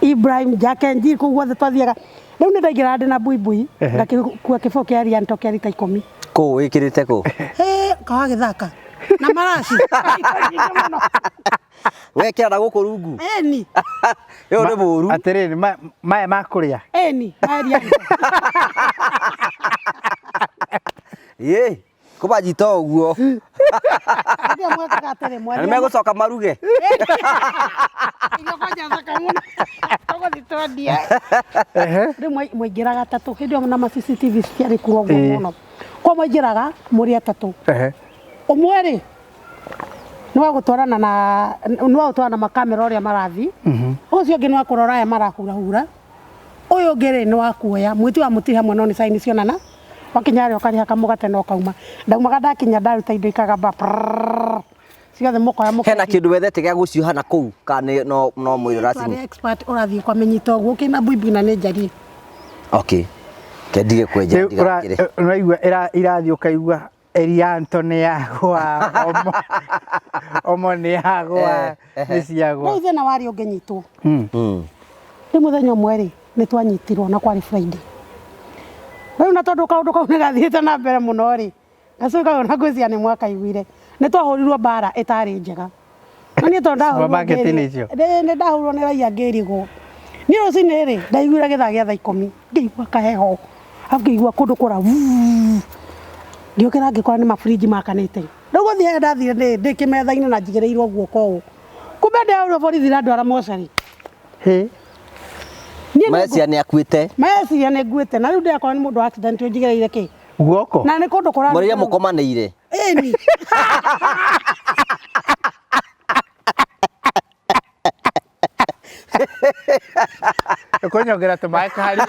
Ibrahim, Jack and Jill, kũu guothe twathiaga. Rĩu nĩ ndaingĩraga ndĩ na buibui, ngakĩkua kĩbũyũ kĩa Rianto kĩa rita 10. Kũ wĩkĩrĩte kũ? Kawa gĩthaka. Na maraci. Wekĩra na gũkũ rungu? Ĩni. Ĩyo nĩ mũru. Atĩrĩrĩ, maya ma kũrĩa? Ĩni, maya Rianto. Ĩ, kũmanjita ũguo. Hĩndĩ ĩyo mwekaga atĩrĩ, Na mwathiaga- nĩ megũcoka maruge. Irio kwanja thaka mũno. Tũgũthiĩ twendie. Rĩu mwaingĩraga atatũ, hĩndĩ ĩyo na ma CCTV citiarĩ kuo ũguo mũno. Kwa mwaingĩraga mũrĩ atatũ. Ũmwe rĩ, nĩ wa gũtwarana na, nĩ wa gũtwarana na makamera ũrĩa marathiĩ. Ũcio ũngĩ nĩ wa kũrora aya marahurahura. Ũyũ ũngĩ rĩ, nĩ wa kuoya, mwĩti wa mũtirĩ hamwe no nĩ sign cionana. Wakinya harĩa ũkarĩha kamũgate na ũkauma. Ndaumaga ndakinya ndaruta indo ikagamba prrrr. Ciothe mũkoya mũkendia. Hena kĩndũ wethete gĩa gũcioha na kũu kana nĩ no mwĩrĩ ũracinyita? Twarĩ expert ũrathiĩ ũkamĩnyita ũguo ũkĩna buibui na nĩ njariĩ. Okay. Kendige kwenja Rĩu ndigakĩre. ũraigua ĩrathiĩ ũkaigua Elianto nĩ yagwa, Omo nĩ yagwa, nĩ ciagwa. Rĩu thĩna warĩ ũngĩnyitwo. Rĩu mũthenya ũmwe rĩ, nĩ twanyitirwo na kwarĩ Friday. Rĩu na tondũ kaũndũ kau nĩ gathiĩte na mbere mũno rĩ, gacũĩ kau ona ngwĩciria nĩ mwakaiguire. Nĩ twahũrirwo mbara ĩtarĩ njega. Na niĩ tondũ ndahũrirwo Supermarket-inĩ ngĩrigwo. icio? Nĩ ndahũrirwo nĩ raia ngĩrigwo. Niĩ rũcinĩ rĩ, ndaiguire gĩthaa gĩa thaa 10, ngĩigua kaheho. Arabu ngĩigua kũndũ kũra vuuu. Ngĩũkĩra ngĩkora nĩ maburinji makanĩte. Rĩu gũthiĩ harĩa ndathire ndĩ kĩmetha-inĩ na njigĩrĩirwo guoko ũũ. Kumbe ndĩahũrirwo borithi irandwara mocarĩ. Hĩ. Niĩ nĩ Mareciria nĩ akuĩte. Mareciria nĩ nguĩte. Na rĩu ndĩrakora nĩ mũndũ wa accident ũnjigĩrĩire kĩ? Guoko? Na nĩ kũndũ kũrathiĩ. Mũrĩre mũkomanĩire. Ĩni. Ũkũnyongera tũmaĩ kari.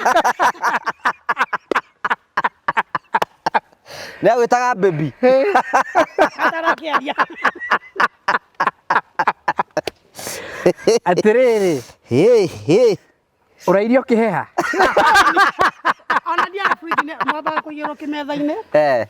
Nĩ agwĩtaga baby. Atarakĩaria. Atĩrĩrĩ. Hĩ, hĩ. Ũrairio ũkĩheha? Ona ndiaga fridge nĩ mwambaga kũigĩrwo kĩmetha-inĩ.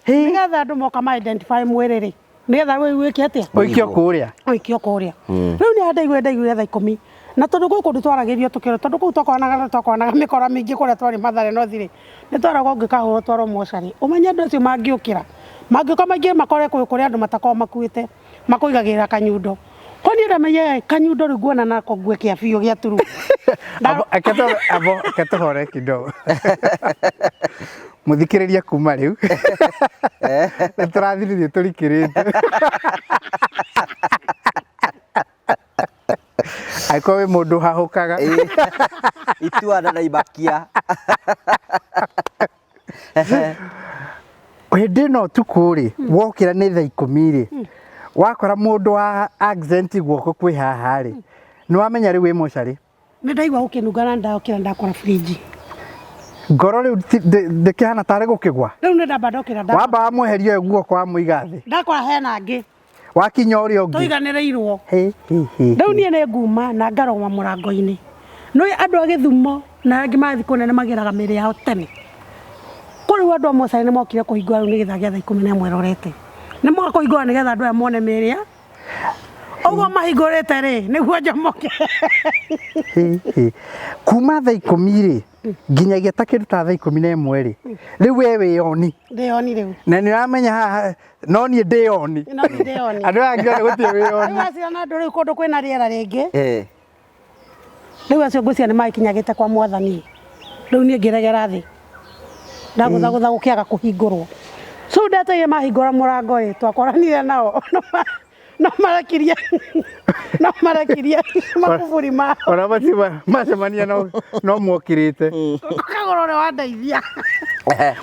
Nĩgetha andũ moka ma identify mwĩrĩ rĩ. Nĩgetha wĩ wĩke atĩa? Ũikio kũrĩa. Ũikio kũrĩa. Rĩu nĩ ndaiguire thaa 10. Na tondũ gwĩ kũndũ twaragĩrio tũkĩrwo, tondũ kũu twakoranaga mĩkora mĩingĩ kũrĩa twarĩ Mathare North rĩ, nĩ twaragwo ũngĩkahũrwo twarwo mocarĩ. Ũmenye andũ acio mangĩũkĩra, mangĩũka maingĩre makore kũu kũrĩa andũ matakoragwo makuĩte, makũigagĩrĩra kanyundo. Ko niĩ ndamenye kanyundo rĩu nguona nako ngue kĩa biũ gĩa turu. Abo, abo, reke tũhore kidogo. Mũthikĩrĩria kuma rĩu. Nĩ tũrathirithio tũrikĩrĩte. Angĩkorwo wĩ mũndũ ũhahũkaga. Itua na imakia. Hĩndĩ ĩno ũtukũ rĩ, wokĩra nĩ thaa 10 rĩ, wakora mũndũ wa accent guoko kwĩ haha rĩ, nĩ wamenya rĩu wĩ mocarĩ. Nĩ ndaigua gũkĩnunga na ndokĩra ndakora fridge. Ngoro rĩu ndĩkĩhana tarĩ gũkĩgwa. Rĩu nĩ ndamba ndokĩra ndakora. Wamba wamweheria ũyũ guoko wamũiga thĩ. Ndakora hena angĩ. Wakinya ũrĩa ũngĩ. Tũiganĩrĩirwo. Hĩ, hĩ, hĩ. Rĩu niĩ nĩ nguma na ngarũgama mũrango-inĩ. Nĩ andũ a Gĩthumo na angĩ mathiĩ kũnene magĩraga mĩĩrĩ yao tene. Kũu rĩu andũ a mocarĩ nĩ mokire kũhingũra rĩu nĩ gĩthaa gĩa thaa 11 ĩrorete. Nĩ moka kũhingũra nĩgetha andũ aya mone mĩĩrĩ ya. Ũguo mahingũrĩte rĩ, nĩguo njomoke. Hĩ, hĩ. Kuma thaa 10 rĩ, nginyagia ta kĩndũ ta thaa 11 rĩ, rĩu we wĩyoni. Ndĩyoni rĩu. Na nĩ ũramenya haha, no niĩ ndĩyoni. No niĩ ndĩyoni. Andũ aya angĩ othe gũtirĩ wĩyoni. Rĩu acio na andũ rĩu kũndũ kwĩna rĩera rĩngĩ. Rĩu acio ngwĩciria nĩ magĩkinyagĩte kwa mwathani. Rĩu niĩ ngĩregera thĩ. Ndagũthagũtha gũkĩaga kũhingũrwo. So ndeteire mahingũra mũrango rĩ, twakoranire nao. No marekirie. No marekirie makuburi mao. Ona macio macemania no mokĩrĩte. Kagũrũ ũrĩa wandeithia.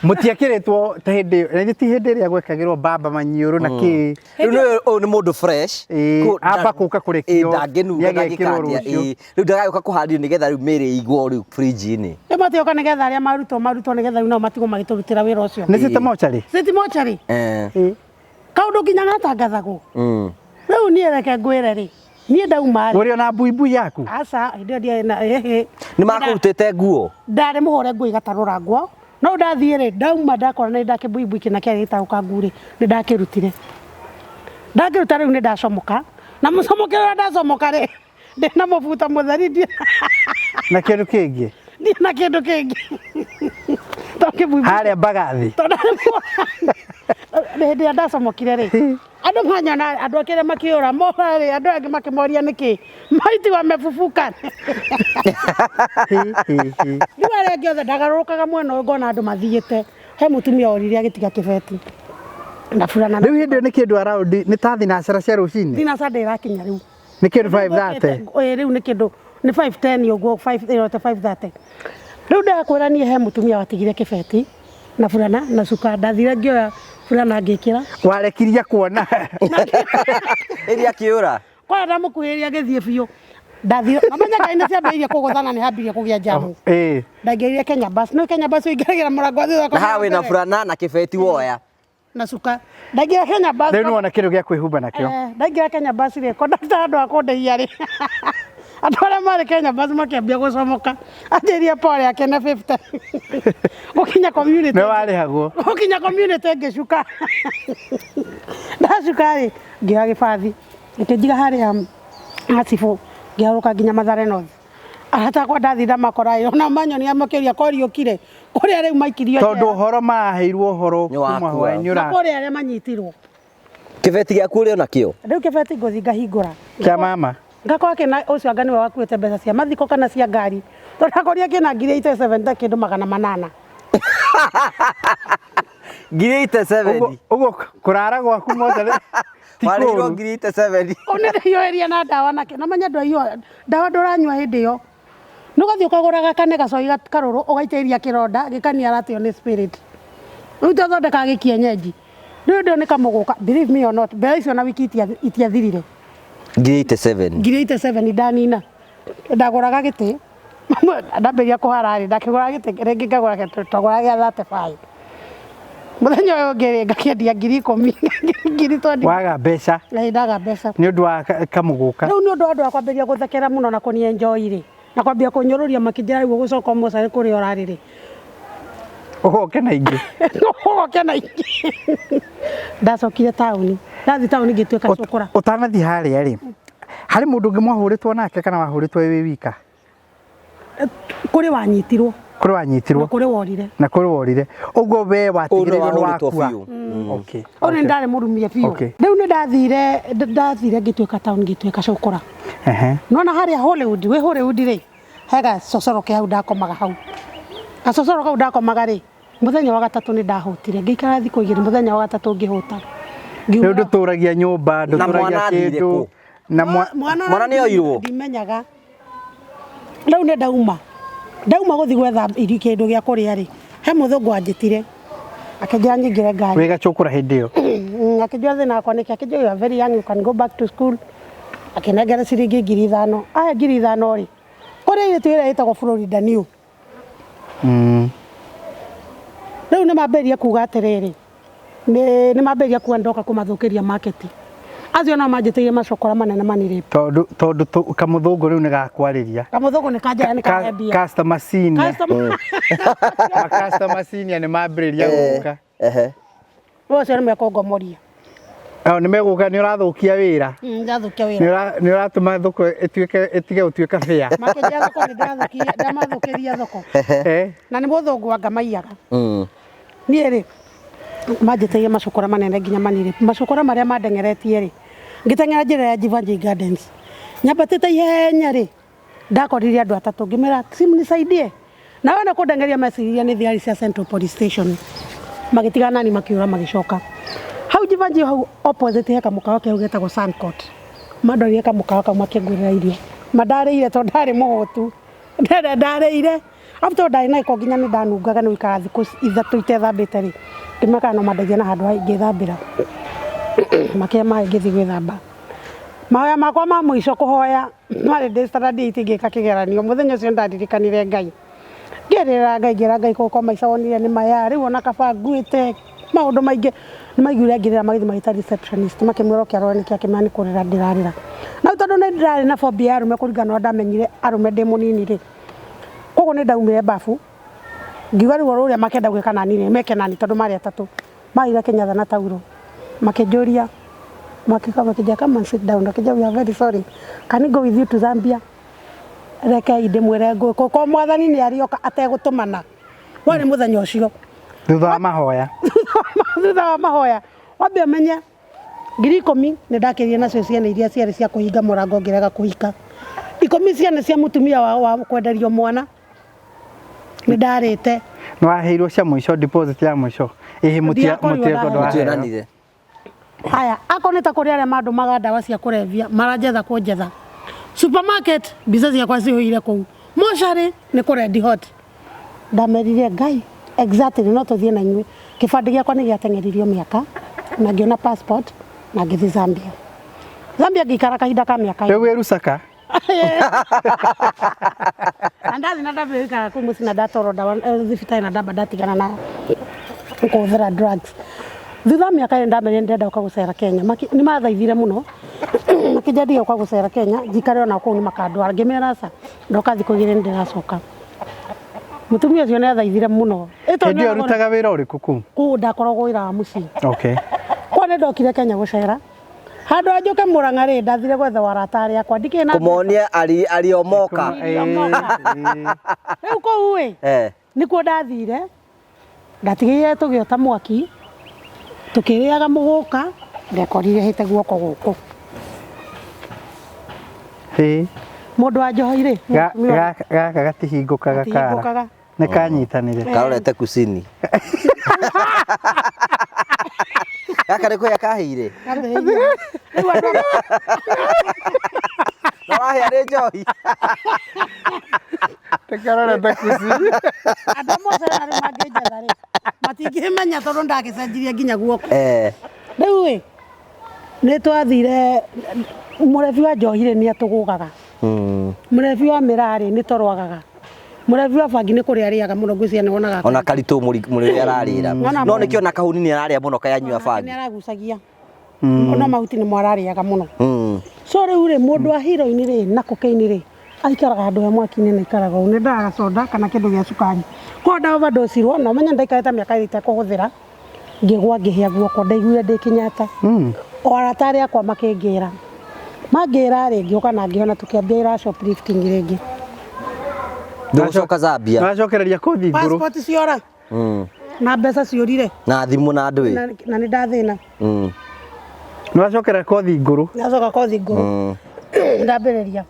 Mũtiekĩrĩtwo ta hĩndĩ ĩyo, na ti hĩndĩ ĩrĩa gwekagĩrwo mbamba maniũrũ na kĩ. Rĩu nĩ ũyũ nĩ mũndũ fresh. Ĩĩ, amba kũka kũrekio, Ĩĩ, ndangĩnunga, nĩagekĩrwo ndangĩkatia. rũciũ. Ĩĩ, rĩu ndagagĩũka kũharĩrio nĩgetha rĩu mĩĩrĩ ĩigwo rĩu fridge-inĩ. Rĩu matioka nĩgetha arĩa marutwo marutwo nĩgetha rĩu nao matigwo magĩtũrutĩra wĩra ũcio. Nĩ city mortuary? City mortuary. Eh. Kaũndũ nginya gatangathagwo. Rĩu niĩ reke ngwĩre rĩ, niĩ ndauma rĩ. Ũrĩ ona mbuibui yaku? Aca, hĩndĩ ĩyo ndiarĩ na ĩhĩ. Nĩ makũrutĩte nguo? Ndarĩ mũhũre nguo igatarũrangwo. No ndathiĩ rĩ, ndauma ndakora nĩ ndakĩmbuibui kĩna kĩarĩ gĩtagwo kangu rĩ, nĩ ndakĩrutire. Ndakĩruta rĩu nĩ ndacomoka. Na mũcomokere ũrĩa ndacomoka rĩ, ndĩna mũbuto mũtheri ndirĩ Na kĩndũ kĩngĩ? ndirĩ na kĩndũ kĩngĩ. Tondũ kĩmbuibui Harĩa Mbagathi? tondũ hĩndĩ ĩrĩa ndacomokire rĩ, andũ manyona andũ akĩrĩa makĩũra mora rĩ, andũ angĩ makĩmoria nĩkĩ maiti wamefufuka. Hi, hi, hi. Rĩu arĩa angĩ othe ndagarũrũkaga mwena ũyũ ngona andũ mathiĩte, he mũtumia orire agĩtiga kĩbeti na burana. Rĩu hĩndĩ ĩyo nĩ kĩndũ around nĩ ta thinacara cia rũcinĩ? Thinacara ndĩrakinya rĩu. Nĩ kĩndũ 5:30? Ĩĩ, rĩu nĩ kĩndũ nĩ 5:10 ũguo, 5 ĩrote 5:30. Rĩu ndakwĩra niĩ he mũtumia watigire kĩbeti na burana na cuka, ndathire ngĩoya burana ngĩkĩra. Warekirie kuona? Ĩrĩa akĩũra? Kwara ndamũkuhĩrĩria agĩthiĩ biũ. Ndathire, namenya ngari nĩ ciambĩrĩirie kũgũthana, nĩ hambirie kũgĩa njamu. Ndaingĩrire Kenya Bus, nĩ Kenya Bus ũingĩragĩra mũrango wa thutha. Na haha wĩna burana na kĩbeti woya. Na cuka. Ndaingĩra Kenya Bus. Rĩu nĩwona kĩndũ gĩa kwĩhumba nakĩo. Ndaingĩra Kenya Bus rĩ, kondakta andũ a kũndĩhia rĩ, andũ arĩa marĩ Kenya Bus makĩambia gũcomoka, anjĩria pole akene 50. Gũkinya community. Nĩ warĩhagwo. Gũkinya community ngĩcuka. Ndacuka rĩ, ngĩoya gĩbathi, gĩkĩnjiga harĩa Hacibũ, ngĩharũka nginya Mathare North. Arata akwa ndathiĩ ndamakora ĩ, ona manyonia makĩũria koriũkire, kũrĩa rĩu maikirio Tondũ njera. ũhoro maraheirwo ũhoro Nĩ wakua. kuma hwaĩ-inĩ Na ũra kũrĩa arĩa manyitirwo. Kĩbeti gĩaku ũrĩ ona kĩo? Rĩu kĩbeti ngũthiĩ ngahingũra. Kĩa mama. Ngakora kĩna ũcio anga nĩwe wakuĩte mbeca cia mathiko kana cia ngari. Tondũ ndakorire kĩna ngiri eighty seven ta kĩndũ magana manana. Ngiri eighty seven. Ũguo kũrara gwaku mothe ti Warĩhirwo kũũru. ngiri eighty seven. Kũu nĩ ndĩhiũhĩria na ndawa nakĩo. Na menya ndwaiywo ndawa ndũranyua hĩndĩ ĩyo. Nĩ ũgathiĩ ũkagũra gakane gacoi karũrũ ũgaitĩrĩria kĩronda gĩkaniara atĩ nĩ spirit. Rĩu twathondekaga gĩkienyenji. Rĩu hĩndĩ ĩyo nĩ kamũgũka, believe me or not, mbeca icio na wiki itiathirire. Ngiri eighty seven. Ngiri eighty seven ndanina. Ndagũraga gĩtĩ, ndambĩrĩria kũhara rĩ, ndakĩgũra gĩtĩ rĩngĩ ngagũra twagũraga gĩa 35. Mũthenya ũyũ ũngĩ rĩ, ngakĩendia ngiri ikũmi, ngiri twendi. Waga mbeca. Ĩĩ, ndaga mbeca. Nĩ ũndũ wa kamũgũka. Rĩu nĩ ũndũ wa andũ a kwambĩrĩria gũthekera mũno na kũni enjoy rĩ, na kwambia kũnyũrũria makĩnjĩra rĩu ũgũcoka ũmocarĩ kũrĩa ũrarĩ rĩ. Ũgoke na ingĩ. Ũgoke na ingĩ. Ndacokire taũni. Ndathiĩ taũni ngĩtuĩka cũkũra. Ũtanathiĩ harĩa rĩ, harĩ mũndũ ũngĩ mwahũrĩtwo nake kana wahũrĩtwo wĩ wika? Kũrĩ wanyitirwo. Kũrĩ wanyitirwo. Na kũrĩ worire. Na kũrĩ worire. Ũguo we watigĩrĩirwo nĩ wakua. Okay. Ũyũ nĩ ndarĩ mũrumie biũ. Okay. Rĩu nĩ ndathire ngĩtuĩka taũni ngĩtuĩka cũkũra. Nona harĩa Hollywood, wĩ Hollywood rĩ, he gacocoro ke hau ndakomaga hau. Gacocoro kau ndakomaga rĩ, mũthenya wa gatatũ nĩ ndahũtire. Ngĩikara thikũ igĩrĩ, mũthenya wa gatatũ ngĩhũta. Rĩu ndũtũragia nyũmba, Na mwana ndũtũragia athire kĩndũ. kũ? Na Mwana nĩ oirwo? Ndimenyaga. Rĩu nĩ ndauma. Ndauma gũthiĩ gwetha irio kĩndũ gĩa kũrĩa rĩ, he mũthũngũ anjĩtire. Akĩnjĩra nyingĩre ngari. Wĩ gacũkũra hĩndĩ ĩyo? Akĩnjĩra thĩna wakwa nĩkĩ? Akĩnjĩra you are very young, you can go back to school. Akĩnengera ciringi ngiri ithano. Ahe ngiri ithano rĩ, kũrĩ airĩtu ĩrĩa ĩtagwo Florida New. Rĩu nĩ mambĩrĩria kuga atĩrĩrĩ, nĩ mambĩrĩria kuga ndoka kũmathũkĩria market. Acio no manjĩtĩire macokora manene manire. Tondũ kamũthũngũ rĩu nĩ gakwarĩria. Kamũthũngũ nĩ kanjĩra nĩ kahe mbia. Customer senior. Customer. Ma customer senior nĩ mambĩrĩria gũka. Rĩu acio nĩ mekũngomoria. Nĩ megũka, nĩ ũrathũkia wĩra. Ndathũkia wĩra. Nĩ ũratũma thoko ĩtige gũtuĩka fair. Makĩnjĩra thoko nĩ ndĩrathũkia, ndamathũkĩria thoko. Na nĩ mũthũngũ anga maiyaga. Niĩ rĩ, manjĩtĩire macokora manene nginya manire. Macokora marĩa mandengeretie rĩ, ngĩteng'era njĩra ya Jivanjee Gardens. Nyambatĩte ihenya rĩ, ndakorire andũ atatũ ngĩmera simu nisaidie. Na wona kũndengeria meciria nĩ thigari cia Central Police Station. Magĩtigana nani makĩũra magĩcoka. Hau Jivanjee hau opposite he kamũkawa kau getagwo Suncourt. Mandwarire kamũkawa kau makĩngũrĩra irio. Mandarĩire tondũ ndarĩ mũhũtu. Ndarĩire. Arabu tondũ ndarĩ na gĩko nginya nĩ ndanungaga nĩ gũikara thikũ 3 itethambĩte rĩ, ngĩmaka no mandeithie na handũ ha ingĩthambĩra. Makĩhe maĩ ngĩthiĩ gwĩthamba. Mahoya makwa ma mũico kũhoya marĩ ndĩ standard 8 ngĩka kĩgeranio. Mũthenya ũcio nĩndaririkanire Ngai. Ngĩrĩra Ngai ngĩra Ngai kũko maica wonire nĩ maya rĩu ona kaba nguĩte maũndũ maingĩ. Nĩ maiguire ngĩrĩra magĩthiĩ magĩta receptionist makĩmwĩra oke arore nĩkĩ akĩmera nĩ kũrĩra ndĩrarĩra. Na rĩu tondũ nĩ ndĩrarĩ na phobia ya arũme kũringana na ũrĩa ndamenyire arũme ndĩ mũnini rĩ, koguo nĩ ndaumire babu ngiuga rĩu oro ũrĩa makenda gwĩka nani rĩ meke nani tondũ marĩ atatũ. Magĩire kĩnyatha na tauro makĩnjũria makĩka makĩnjĩra come and sit down makĩnjĩra we are very sorry can we go with you to Zambia? Rekei ndĩmwĩre ngũkũ ko mwathani nĩ arĩoka ategũtũmana. Warĩ mũthenya ũcio Thutha wa mahoya. Thutha wa mahoya wambe ũmenye 10,000 nĩ ndakĩrire nacio ciana iria ciarĩ cia kũhinga mũrango ngĩrega kũhika. 10 ciana cia mũtumia wa kwenderio mwana nĩ ndarĩte. Nĩ waheirwo cia mũico deposit ya mũico. Ĩhĩ Ndiakorirwo mũtirekwo ndaheo. Mũtionanire. Haya, akorwo nĩ ta kũrĩ arĩa mandũmaga ndawa cia kũrebia maranjetha kũnjetha. Supermarket mbica ciakwa cihũire kũu. Mocarĩ nĩ kũ red hot. Ndamerire Ngai exactly no tũthiĩ na inyuĩ. Kĩbandĩ gĩakwa nĩ gĩateng'eririo mĩaka na ngĩona passport na ngĩthiĩ Zambia. Zambia ngĩikara kahinda ka mĩaka Rĩu wĩ Lusaka. Na ndathiĩ na ndambia gũikara kũu mũciĩ na ndatwarwo ndawa thibitarĩ na ndamba ndatigana na kũhũthĩra drugs. Thutha wa mĩaka ĩrĩ ndamerire ndĩrenda gũka gũcera Kenya. Nĩ mathaithire mũno makĩnjĩra ndige gũka gũcera Kenya njikare ona kũu nĩ makandwara. Ngĩmera aca ndoka thikũ 2 nĩ ndĩracoka. Mũtumia ũcio nĩ athaithire mũno. Hĩndĩ ĩyo ũrutaga wĩra ũrĩkũ kũu? Kũu ndakoragwo wĩra wa mũciĩ. Okay. Kwa nĩ ndokire Kenya gũcera. Handũ ha njũke Mũrang'a rĩ, ndathire gwetha arata arĩa akwa. Ndikĩrĩ na Kũmonia ariomoka. Rĩu kũu ĩ, nĩkuo ndathire, ndatigĩire tũgĩota mwaki, tũkĩrĩaga mũgũka, ndekorire hĩte guoko gũkũ. Mũndũ wa njohi rĩ, Gaka gatihingũkaga kara. Gatihingũkaga. Nĩ kanyitanire. Karorete kusini. Gaka nĩ kũhĩa kahĩire. Rĩu andũ Na wahĩa nĩ njohi. Karorete kusini. Andũ amwe cera rĩ mangĩnjetha rĩ, matingĩmenya tondũ ndagĩcenjirie nginya guoko. Rĩu ĩ, nĩ twathire mũrebi wa njohi rĩ nĩ atũgũgaga. Mũrebi wa mĩraa rĩ nĩ toro agaga. Mũrebi wa bangi nĩ kũrĩa arĩaga mũno ngwĩciria nĩ wonaga. Ona karitũ mũrĩ ararĩra. No nĩkĩo na kahuni nĩ ararĩa mũno kayanyua bangi. Nĩ aragucagia. No mahuti nĩmo ararĩaga mũno. So rĩu rĩ mũndũ wa heroin rĩ na cocaine rĩ aikaraga handũ he mwaki-inĩ na aikaraga ũũ. Nĩ ndaga soda kana kĩndũ gĩa cukari. Koguo nda overdose irwo na ũmenye ndaikarĩte mĩaka 2 itekũhũthĩra ngĩgwa ngĩhĩa guoko ndaiguire ndĩ Kenyatta. O arata arĩa akwa makĩngĩra. Mangĩra rĩ ngĩũka na ngĩhona tũkĩambia ira shoplifting rĩngĩ. Ndũgũcoka Zambia. Nĩwacokereria kothi ngũrũ. Passport ciora. Na mbeca ciũrire. Na thimũ na ndũĩ. Na nĩ ndathĩna. Nĩwacokerera kothi ngũrũ. Ndacoka kothi ngũrũ. Ndambĩrĩria.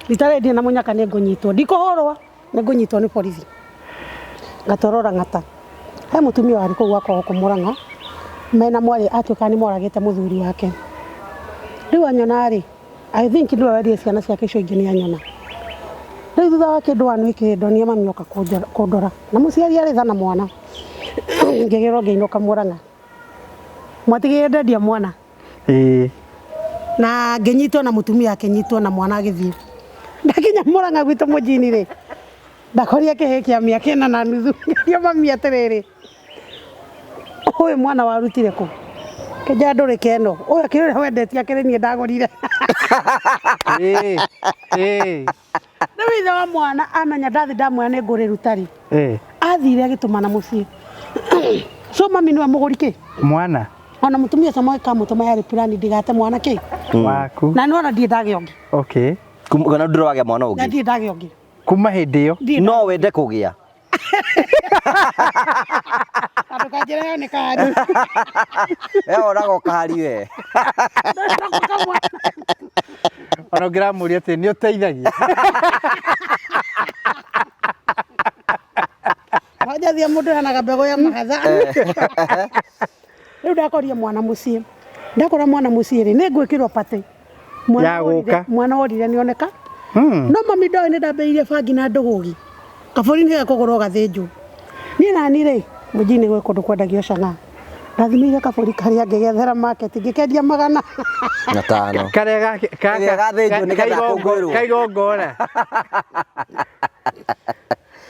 Rita rĩrĩ ndirĩ na mũnyaka nĩ ngũnyitwo. Ndikũhũrwo nĩ ngũnyitwo nĩ borithi. Ngatwarwo Lang'ata. He mũtumia warĩ kũu gwakwa gũkũ Mũrang'a mena mwarĩ atuĩkaga nĩ moragĩte mũthuri wake. Rĩu anyona rĩ, I think nĩwe werire ciana ciake icio ingĩ nĩ anyona. Rĩu thutha wa kĩndũ one week rĩ, ndonire mami oka kũndora. Na mũciari arĩ tha na mwana. Ngĩgĩrwo ngĩinũka Mũrang'a. Mwatigĩire ndendia mwana. Na ngĩnyitwo na mũtumia akĩnyitwo na mwana agĩthiĩ. Ndakinya Mũrang'a gwitũ mũjini rĩ, ndakorire kĩhĩĩ kĩa mĩaka 4.5. Ngĩũria mami atĩrĩrĩ, ũyũ mwana warutire kũ? Kĩnjĩra ndũrĩ keno. Ũyũ akĩrĩ ũrĩa wendetie akĩrĩ niĩ ndagũrire. Rĩu ithe wa mwana amenya ndathi ndamwĩra nĩ ngũrĩruta rĩ, athire agĩtũmana mũciĩ. So mami nĩwe mũgũri kĩ? Mwana. Ona mũtumia ũcio magĩkamũtũma yarĩ plan ndigate mwana kĩ? Waku. Na nĩwona ndirĩ ndagĩa ũngĩ. Okay. Kana ndũrĩ wagĩa mwana ũngĩ? Na ndirĩ ndagĩa ũngĩ. Kuma hĩndĩ ĩyo. No wende kũgĩa. Andũ kanjĩra ĩyo nĩ kari. We wonaga ũkari we. Ona ũngĩramũria atĩ nĩ ũteithagia. Wanjathia mũndũ hanaga mbegũ ya mahatha. Rĩu ndakorire mwana mũciĩ. Ndakora mwana mũciĩ rĩ, nĩ ngwĩkĩrwo party. Ya gũka. Mwana orire nĩ oneka. No mami ndoĩ nĩ ndambĩrĩirie bangi na ndũgũgi. Kabũri nĩ gakũgũrwo gathĩnjwo. Niĩ nani rĩ, mũjinĩ gwĩ kũndũ kwendagio cang'aa. Ndathimĩire kabũri karĩa ngĩgethera market ngĩkendia magana. Na tano. Karĩa gake Karĩa gathĩnjwo nĩgetha akũngũĩrwo. Kaigongona.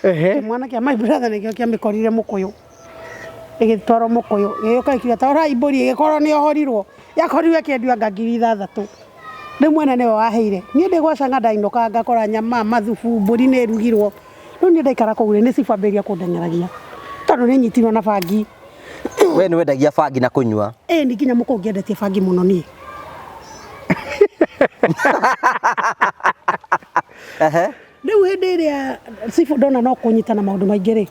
Ehe. Kĩmwana kĩa my brother nĩkĩo kĩamĩkorire mũkũyũ. Ĩgĩtwarwo mũkũyũ. Ĩgĩũka ĩkiuga ta rorai mbũri ĩgĩkorwo nĩ yohorirwo. Yakorirwo ĩkĩendio anga 6,000. Rĩu mwene nĩwe waheire. Niĩ ndĩ gwa cang'a ndainũkaga ngakora nyama, mathubu, mbũri nĩ ĩrugirwo. Rĩu niĩ ndaikara kũu rĩ, nĩ cibũ ambĩrĩria kũndeng'eragia. Tondũ nĩ nyitirwo na bangi. We nĩ wendagia bangi na kũnyua. Ĩĩ nĩ nginya mũkũyũ ngĩendetie bangi mũno niĩ. Ehe. Rĩu hĩndĩ ĩrĩa cibũ ndona no kũnyitana maũndũ maingĩ rĩ,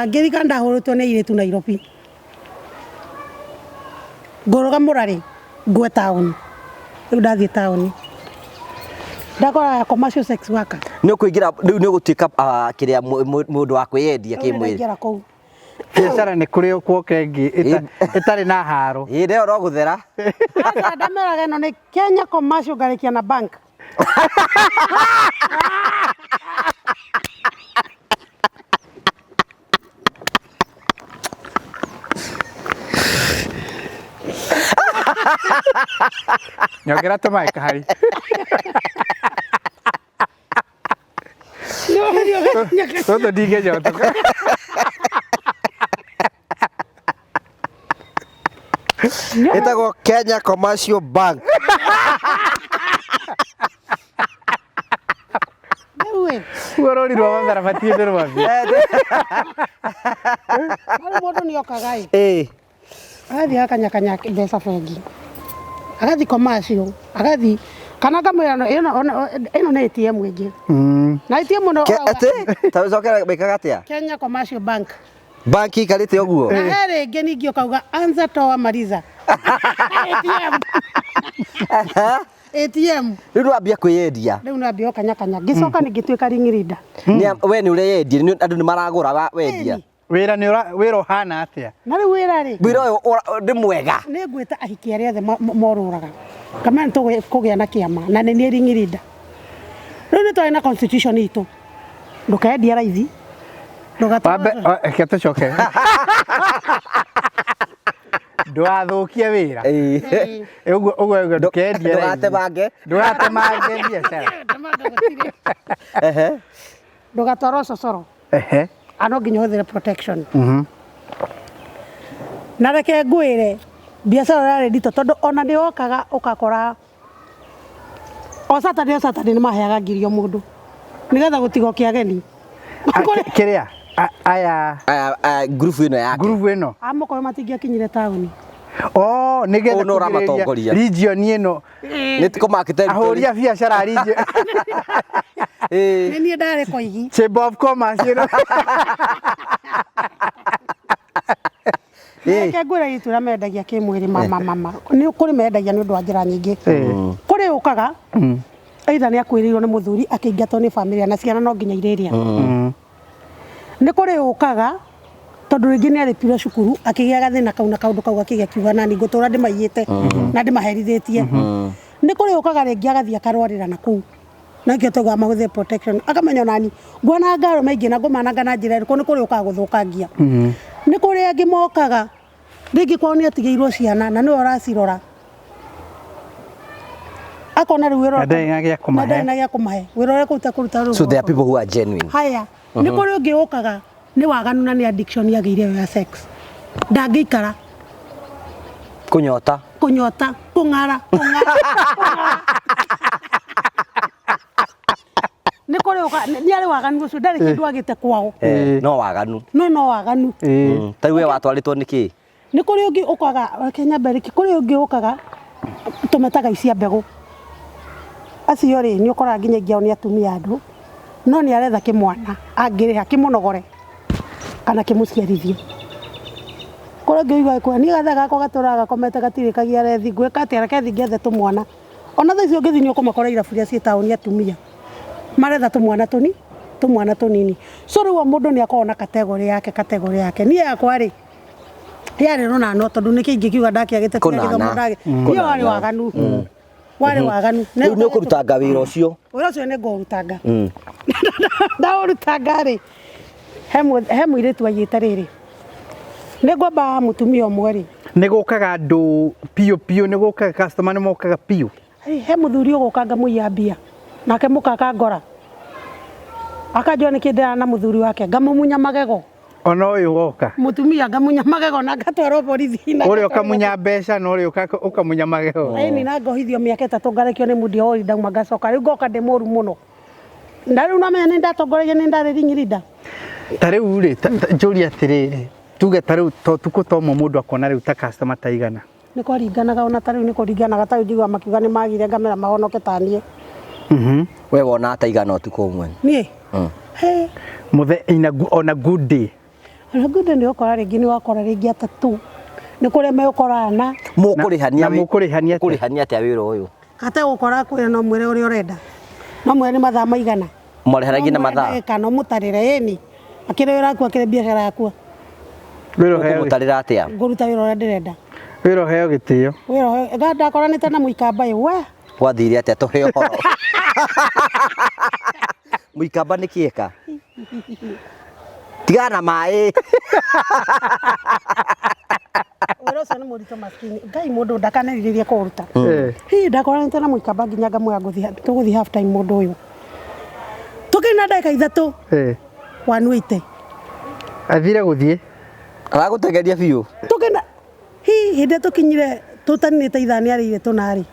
ngĩrika ndahũrĩtwo nĩ airĩtu Nairobi. Ngũrũga mũrarĩ ngwe taũni. Rĩu ndathiĩ taũni. Ndakora commercial sex worker. Nĩ ũkũingĩra rĩu nĩ ũgũtuĩka kĩrĩa mũndũ wa kwĩyendia Rĩu kĩmwĩrĩ. ndaingĩra kũu. Biacara nĩ kũrĩ gwoka ĩngĩ ĩtarĩ na haro. Ĩĩ nĩyo no gũthera. Aca ndameraga ĩno nĩ Kenya Commercial ngarĩkia na bank. Nyongera tũmaĩ kahari. Tũtũ ndingĩnyotoka. Ĩtagwo Kenya Commercial Bank. Rĩu ĩ, Ruo rũri rwa mathara batiĩ nĩ rwathiĩ. rĩu mũndũ nĩ okaga ĩ. Ĩĩ. Agathiĩ agakanyakanya mbeca bengi. Agathiĩ commercial, agathiĩ kana ngamwĩra ĩno nĩ ATM ĩngĩ. Na ATM no Atĩ ta ũcokere wĩkaga atĩa? Kenya Commercial Bank. Banki ikarĩte ũguo. Na he rĩngĩ ningĩ ũkauga anza toa maliza. ATM. ATM. Rĩu nĩwambia kwĩyendia. Rĩu nambia ũkanyakanya. Ngĩcoka ngĩtuĩka ring leader. We nĩ ũreyendia, andũ nĩ maragũra wendia. Wĩra nĩ wĩra ũhana atĩa? Na rĩu wĩra rĩ, Wĩra ũyũ nĩ mwega. nĩ ngwĩta ahiki arĩa othe morũraga. Kamana nĩ tũkũgĩa na kĩama na nĩ niĩ ring leader. Rĩu nĩ twarĩ na constitution itũ. Ndũkendie raithi. Wambe reke tũcoke. Ndũgathũkie wĩra. Ũguo ũguo ũguo ndũkendie raithi. Ndũgatemange. Ndũgatemange biacara. Ehe. Ndũgatwarwo cocoro. Ehe. A no nginya ũhũthĩre protection. Na reke ngwĩre biacara yarĩ nditũ tondũ ona nĩ wokaga ũgakora o Saturday o Saturday nĩ maheaga ngiri o mũndũ nĩgetha gũtigoke ageni. Kĩrĩa aya Aya ngurubu ĩno yake. ngurubu ĩno. Amũkorwo matingĩakinyire taũni. Oh, nĩgetha Ũũ nĩ ũramatongoria. region ĩno Nĩ tũkũmark territory. ahũri a biacara region Ĩĩ. Nĩ niĩ ndarĩ koigi. Chamber of Commerce ĩno. Reke ngwĩre itu ũrĩa mendagia kĩmwĩrĩ mama mama. Nĩ kũrĩ mendagia nĩ ũndũ wa njĩra nyingĩ. Kũrĩ ũkaga either nĩ akuĩrĩirwo nĩ mũthuri akĩingatwo nĩ bamĩrĩ na ciana no nginya irĩrĩa. Nĩ kũrĩ ũkaga tondũ rĩngĩ nĩ arĩpirwo cukuru akĩgĩa gathĩna kau na kaũndũ kau akĩgĩa kiuga nani ngũtũra ndĩmaiyĩte na ndĩmaherithĩtie. Nĩ kũrĩ ũkaga rĩngĩ agathiĩ akarwarĩra na kũu. Na nĩkĩo taugaga mahũthĩre protection. Akamenya onani nguonanga arũme aingĩ na ngũmananga na njĩra ĩrĩkũ nĩ kũrĩ ũkaga gũthũkangia. Nĩ kũrĩ angĩ mokaga rĩngĩ kwao nĩ atigĩirwo ciana na nĩwe ũracirora. Akona rĩu wĩra Na ndarĩ na gĩa kũmahe. Na ndarĩ na gĩa kũmahe. Wĩra ũrĩa kũruta kũruta rĩu. So there are people who are genuine. Haya. Nĩ kũrĩ ũngĩ ũkaga nĩ waganu na nĩ addiction yagĩire ĩyo ya sex. Ndangĩikara Kũnyota. kũnyota kũng'ara kũng'ara. Nĩ kũrĩ ũka nĩ arĩ waganu ũcio ndarĩ kĩndũ agĩte kwao. No waganu. No no waganu. Ta rĩu we watwarĩtwo nĩ kĩĩ? Nĩ kũrĩ ũngĩ ũkaga reke nyambe rĩki kũrĩ ũngĩ ũkaga tũmetaga icia mbegũ. Acio rĩ nĩ ũkoraga nginya aingĩ ao nĩ atumia andũ no nĩ aretha kĩmwana angĩrĩha kĩmũnogore kana kĩmũciarithie. Kũrĩ ũngĩ ũiguaga akiuga niĩ gathaa gakwa gatũraga gakomete gatirĩkagia rethi ngwĩka atĩa reke thiĩ ngethe tũmwana. Ona thaa ici ũngĩthiĩ nĩ ũkũmakora irabu iria ciĩ taũni atumia maretha tũmwana tũni tũmwana tũnini. So rĩu o mũndũ nĩ akoragwo na category yake category yake. Niĩ yakwa rĩ yarĩ rũnano tondũ nĩkĩ ingĩkiuga ndakĩagĩte tiga Kũnana. gĩthomo ndagĩ. Niĩ warĩ waganu. Warĩ waganu. Rĩu nĩ ũkũrutanga wĩra ũcio. Wĩra ũcio nĩ ngũũrutanga. Ndaũrutanga rĩ, he mũirĩtu aiyĩte rĩrĩ. Nĩ ngwamba mũtumia ũmwe rĩ. Nĩ gũkaga andũ piũ piũ, nĩ gũkaga customer nĩ mokaga piũ. He mũthuri ũgũka ngamũiya mbia. Nake mũka akangora. Akanjũra nĩkĩ ndĩrara na mũthuri wake, ngamũmunya magego. Ona ũyũ woka. Mũtumia ngamunya magego na ngatwarwo borithi. Na Ũrĩa ũkamunya mbeca na ũrĩa ũkamunya magego. Ĩni na ngohithio mĩaka 3 ngarekio nĩ mundia wa ndauma ngacoka rĩu ngoka ndĩ mũru mũno. Na rĩu namenya nĩ ndatongoragia nĩ ndarĩ ring'irida. Ta rĩu rĩ, njũrie atĩrĩrĩ, tuge ta rĩu to tukũ ta ũmwe mũndũ akona rĩu ta customer ta igana. Nĩ kwaringanaga ona ta rĩu nĩ kũringanaga ta rĩu njiguaga makiuga nĩ magire ngamera mahonoke ta niĩ. We wona ta igana ũtukũ ũmwe? Niĩ? He. Mũthe, on a good day. On a good day nĩ ũkora rĩngĩ nĩ wakora rĩngĩ atatũ. Nĩ kũrĩa megũkorana. Mũkũrĩhania Na mũkũrĩhania atĩa? Mũkũrĩhania atĩa wĩra ũyũ? Ate gũkora kwĩra no mwĩre ũrĩa ũrenda. No mwĩre nĩ mathaa maigana. Mwarĩhanagia na No mwĩre mathaa? ndagĩka, no mũtarĩre ĩni. Akĩrĩ wĩra waku, akĩrĩ biacara yakwa. Wĩra ũheo Ũkũmũtarĩra atĩa? Ngũruta wĩra ũrĩa ndĩrenda. Wĩra ũheo gĩtĩo. Wĩra ũheo, ndakoranĩte na mũikamba ĩ, we. Gwathire atĩa tũhe ũhoro? Mũikamba nĩ kĩeka? Tigana na maĩ. Wĩra ũcio nĩ mũritũ maskini. Ngai mũndũ ndakanerirĩrie kũũruta. Hihi ndakoranĩte na mũikamba nginya ngamwĩra tũgũthiĩ half time mũndũ ũyũ. Tũkĩrĩ na ndagĩka 3. 180. Athire gũthiĩ. Aragũtengeria biũ. Tũkĩna hihi hĩndĩ ĩrĩa tũkinyire tũtaninĩte ithaa nĩ arĩire tũnarĩ.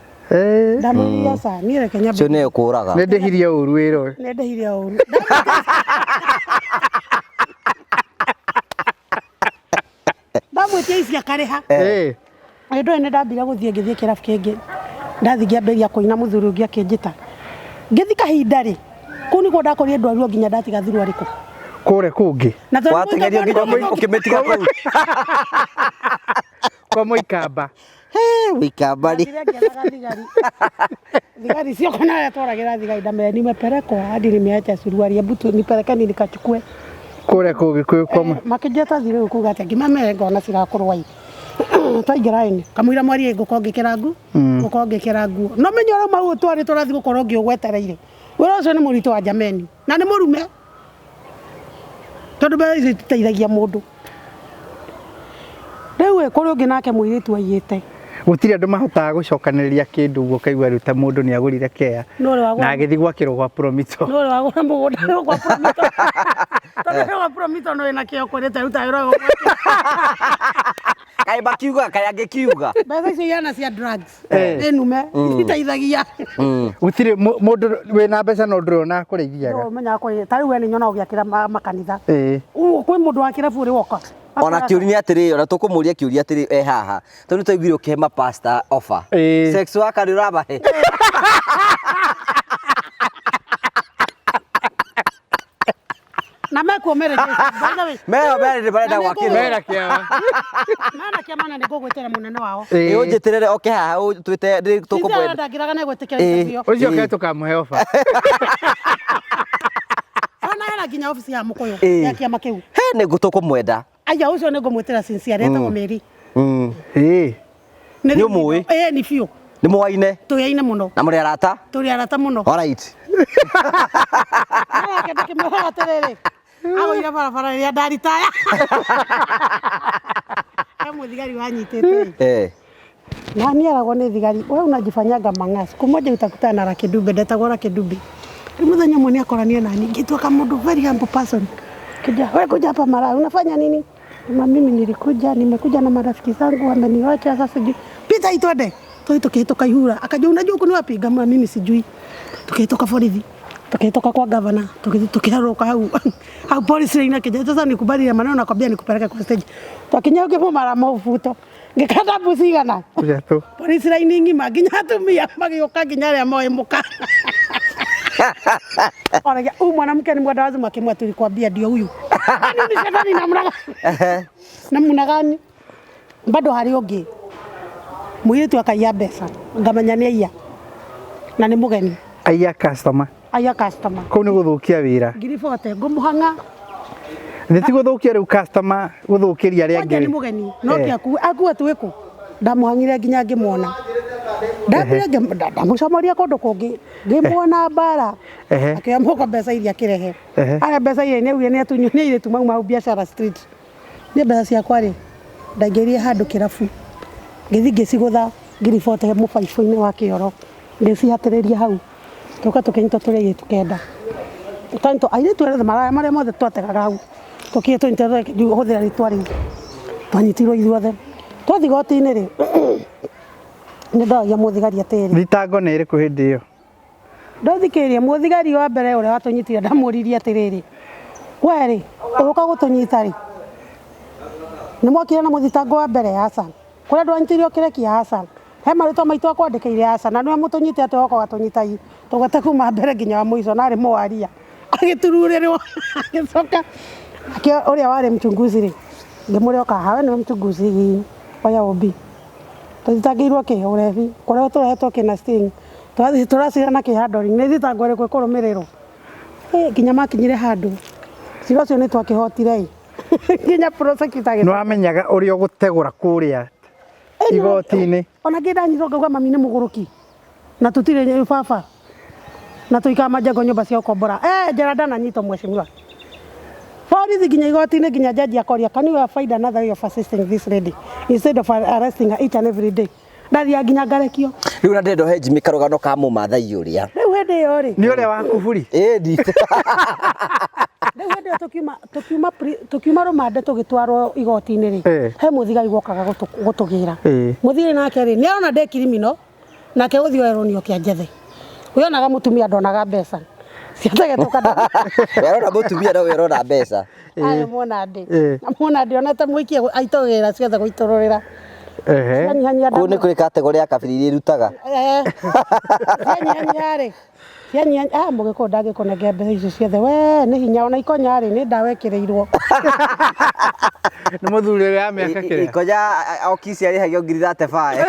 Ndamwĩrire aca, niĩ reke nyambe. Ũcio nĩ ũkũraga. Nĩ ndĩhirie ũru wĩra ũyũ. Nĩ ndĩhirie ũru. Ndamwĩtia ici akarĩha. Hĩndĩ ĩyo nĩ ndambire gũthiĩ ngĩthiĩ kĩrabu kĩngĩ. Ndathiĩ ngĩambĩrĩria kũina mũthuri ũngĩ akĩnjĩta. Ngĩthiĩ kahinda rĩ, kũu nĩkuo ndakorire ndwarirwo nginya ndatiga thuruarĩ kũ. Kũrĩa kũngĩ. Na tondũ Watengerio nginya mũikamba ũkĩmĩtiga kũu. Kwa mũikamba. He, mũikamba rĩ. Ndathire ngĩethaga thigari. Thigari cio kuna arĩa twaragĩra thigari ndamera nimepelekwa hadi nimeacha suruali, hebu tu nipelekeni nikachukue. Kũrĩa kũngĩ kwĩ kwa Makĩnjĩta thirĩ rĩu kuga atĩa ngĩmamere ngona cirakũrũa ĩ. Twaingĩra ĩnĩ kamũira mwarie ngũkorwo ngĩkĩra nguo, ngũkorwo ngĩkĩra nguo. No menye ũrĩa mau twarĩ tũrathiĩ gũkorwo ngĩũgwetereire. Wĩra ũcio nĩ mũritũ wa jameni na nĩ mũrume. Tondũ mbeca icio ititeithagia mũndũ. Rĩu ĩ kũrĩ ũngĩ nake mũirĩtu aiyĩte. Gũtirĩ andũ mahotaga gũcokanĩrĩria kĩndũ ũguo ũkaigua rĩu ta mũndũ nĩ agũrire kea Nũ ũrĩ wagũra na agĩthiĩ gwakĩrwo gwa Promito. Nũ ũrĩ wagũra mũgũnda rĩu gwa Promito. Tondũ rĩu gwa Promito nĩ wĩna kĩo kwĩrĩte rĩu ta wĩra ũyũ. Kaĩ makiuga, kaĩ angĩkiuga. Mbeca icio ihana cia drugs. Nĩ nume, ititeithagia. Gũtirĩ mũndũ wĩna mbeca no ndũrĩ ona kũrĩa ithiaga. No ũmenyaga kũrĩa, ta rĩu we nĩ nyonaga ũgĩakĩra makanitha. Kwĩ mũndũ wa kĩrabu ũrĩ woka. Ona kĩũria nĩ atĩrĩ, ona tũkũmũria kĩũria atĩrĩ e haha. Tondũ twaiguire ũkĩhe mapasta offer. Sex worker nĩ ũramahe? Na mekuo mere by the way. Meo mere nĩ marenda Na nĩ gwakĩrwo. Mera kĩama. Mena kĩama na nĩ ngũgwĩtĩra mũnene wao. Ĩ ũnjĩtĩrĩre oke haha ũtwĩte nĩ tũkũmwenda. Ndangĩraga nĩ gwĩtĩkĩra interview. Ũcio ke tũkamũhe offer. Ona hena nginya obici ya Mũkũyũ ya kĩama kĩu. He nĩ tũkũmwenda. Aya ũcio nĩ ngũmwĩtĩra sincere etagwo Mary. Nĩ ũmũĩ? Nĩ biũ. Nĩ mũaine? Tũyaine mũno. Na mũrĩ arata? Tũrĩ arata mũno. All right. Nake ndĩkĩmwĩra atĩrĩrĩ, agũire barabara rĩrĩa ndaritaya. He mũthigari wanyitĩte. Na niĩ aragwo nĩ thigari, we unajifanyaga mang'a. Siku moja utakutana na Lucky Dube, ndetagwo Lucky Dube. Rĩu mũthenya ũmwe nĩ akoranie na niĩ, ngĩtuĩka mũndũ very humble person. Kija, we kuja hapa mara, unafanya nini? Ma mimi nilikuja, nimekuja na marafiki zangu wameniacha sasa sijui. Pita hii twende. Twende tukihĩtũka ihura. Akajua unajua huku ni wapi? Ngamba mimi sijui. Tukihĩtũka borithi. Tukihĩtũka kwa governor, tukithiĩ tukĩharũrũka hau. Hau police line akĩnjĩra, sasa nikubali ya maneno nakwambia nikupeleke kwa stage. Twakinya ngĩmũmara mara mabuto. Ngĩkanda mbuci igana. Ithatũ. Police line ng'ima nginya atumia magĩũka nginya arĩa moĩ mũka. Oragia, huyu mwanamke ni mwenda wazimu, akimwa tulikwambia ndio huyu. Yaani ni shetani namna gani? Namna gani? Bado harĩ ũngĩ. Mũirĩtu akaiya mbeca, ngamenya nĩ aiya. Na nĩ mũgeni. Aiya customer. Aiya customer. Kũu nĩ gũthũkia wĩra. Ngiri bote, ngũmũhang'a. Nĩ ti gũthũkia rĩu customer, gũthũkĩria arĩa Kwanja angĩ. nĩ mũgeni, no ti akue, akue twĩ kũ? Ndamũhang'ire nginya ngĩmuona. Ndambire ndamũcomoria kũndũ kũngĩ ngĩmuona mbara. Akĩoya mũhuko mbeca iria akĩrehe. Arĩa mbeca iria nĩ augire nĩ atunywo nĩ airĩtu mauma hau biacara street. Niĩ mbeca ciakwa rĩ ndaingĩrire handũ kĩrabu ngĩthiĩ ngĩcigũtha ngiribote mũbaibũ-inĩ wa kĩoro ngĩcihatĩrĩria hau tũka tũkĩnyitwo tũrĩ airĩtu kenda. Twanyitwo airĩtu othe maraya marĩa mothe twategaga hau tũkire tũnyitwo hũthĩra rĩtwa rĩu twanyitirwo ithuothe. Twathiĩ igoti-inĩ rĩ nĩ ndoragia mũthigari atĩrĩrĩ. Thitango nĩ ĩrĩkũ hĩndĩ ĩyo? Ndothikĩrĩria mũthigari wa mbere ũrĩa watũnyitire ndamũririe atĩrĩrĩ, we rĩ ũgũka gũtũnyita rĩ nĩ mwokire na mũthitango wa mbere? Aca. Kũrĩa ndwanyitĩirwo kĩrekia? Aca. He marĩtwa maitũ akwandĩkĩire? Aca. Na nĩwe mũtũnyite atĩ woka ũgatũnyita tũgwete kuma mbere nginya wa mũico na arĩ mũwaria agĩtururĩrwo agĩcoka ũrĩa warĩ mchunguzi rĩ ngĩmũrĩa oka haha we nĩwe mchunguzi oya ũmbi tũthitangĩirwo kĩ ũrebi kũrĩa tũrehetwo kĩna sting tũrathiĩ tũracira na kĩ handling nĩ thitango ĩrĩkũ ĩkũrũmĩrĩrwo. Nginya makinyire handũ cira ũcio nĩ twakĩhotire ĩ nginya prosecutor Nĩ wamenyaga ũrĩa ũgũtegũra kũrĩa igoti-inĩ? Ona ngĩ ndanyitwo ngauga mami nĩ mũgũrũki na tũtirĩ baba na tũikara majengo nyũmba cia gũkombora. Njera ndananyitwo mheshimiwa borithi nginya igoti-inĩ nginya jaji akoria can you find another way of assisting this lady instead of arresting her each and every day. Ndathiaga nginya ngarekio. Rĩu na ndĩrenda ũhe Jimmy karũgano ka mũmathai ũrĩa. Rĩu hĩndĩ ĩyo rĩ Nĩ ũrĩa wa kuburi? Ĩni. Rĩu hĩndĩ ĩyo tũkiuma rũmande tũgĩtwarwo igoti-inĩ rĩ he mũthigari wokaga gũtũgĩra. Mũthigari nake rĩ nĩ arona ndĩ criminal nake gũthiĩ oerwo nĩ oke anjethe. Ũyonaga mũtumia ndonaga mbeca ciategetũka. Werona mũtumia no werona mbeca. Arĩ mũnandĩ. Na mũnandĩ onete mũikie aitũgĩra ciothe gũitũrũrĩra. Cianyihanyia Kũu nĩ kũrĩ kategori ya kabiri iria irutaga. Cianyihanyia rĩ cianyihanyia mũgĩkũyũ ndangĩkũnengera mbeca icio ciothe we nĩ hinya ona ikonya rĩ nĩ ndawa ĩkĩrĩirwo. Nĩ mũthuri ũrĩa wa mĩaka kĩrĩa? Ikonya okici arĩhagio ngiri 35.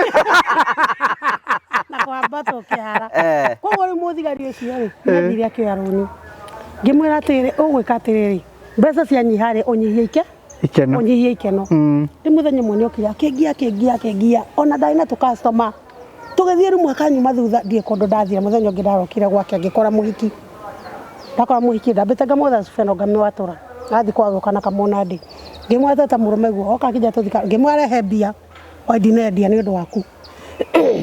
Na kwambatwo kĩhara. Koguo rĩu mũthigari ũcio rĩ nĩ athire akĩoya rũni. Ngĩmwĩra atĩrĩrĩ ũgwĩka atĩrĩrĩ mbeca cianyiha rĩ ũnyihie ike ikeno ũnyihie ikeno. Rĩu mũthenya ũmwe nĩokire akĩngia akĩngia akĩngia ona ndarĩ na tũ customer tũgĩthiĩ rĩu mwaka nyuma thutha ndiĩ kũndũ ndathire mũthenya ũngĩ ndarokire gwake ngĩkora mũhiki ndakora mũhiki ndambĩte ngamwetha cuba ĩno ngamĩwatũra nathiĩ kwagũka na kamũnandĩ ngĩmwetha ta mũrũme guo oka akĩnjĩra tũthiĩ ngĩmwĩra rehe mbia o ndinendia nĩ ũndũ waku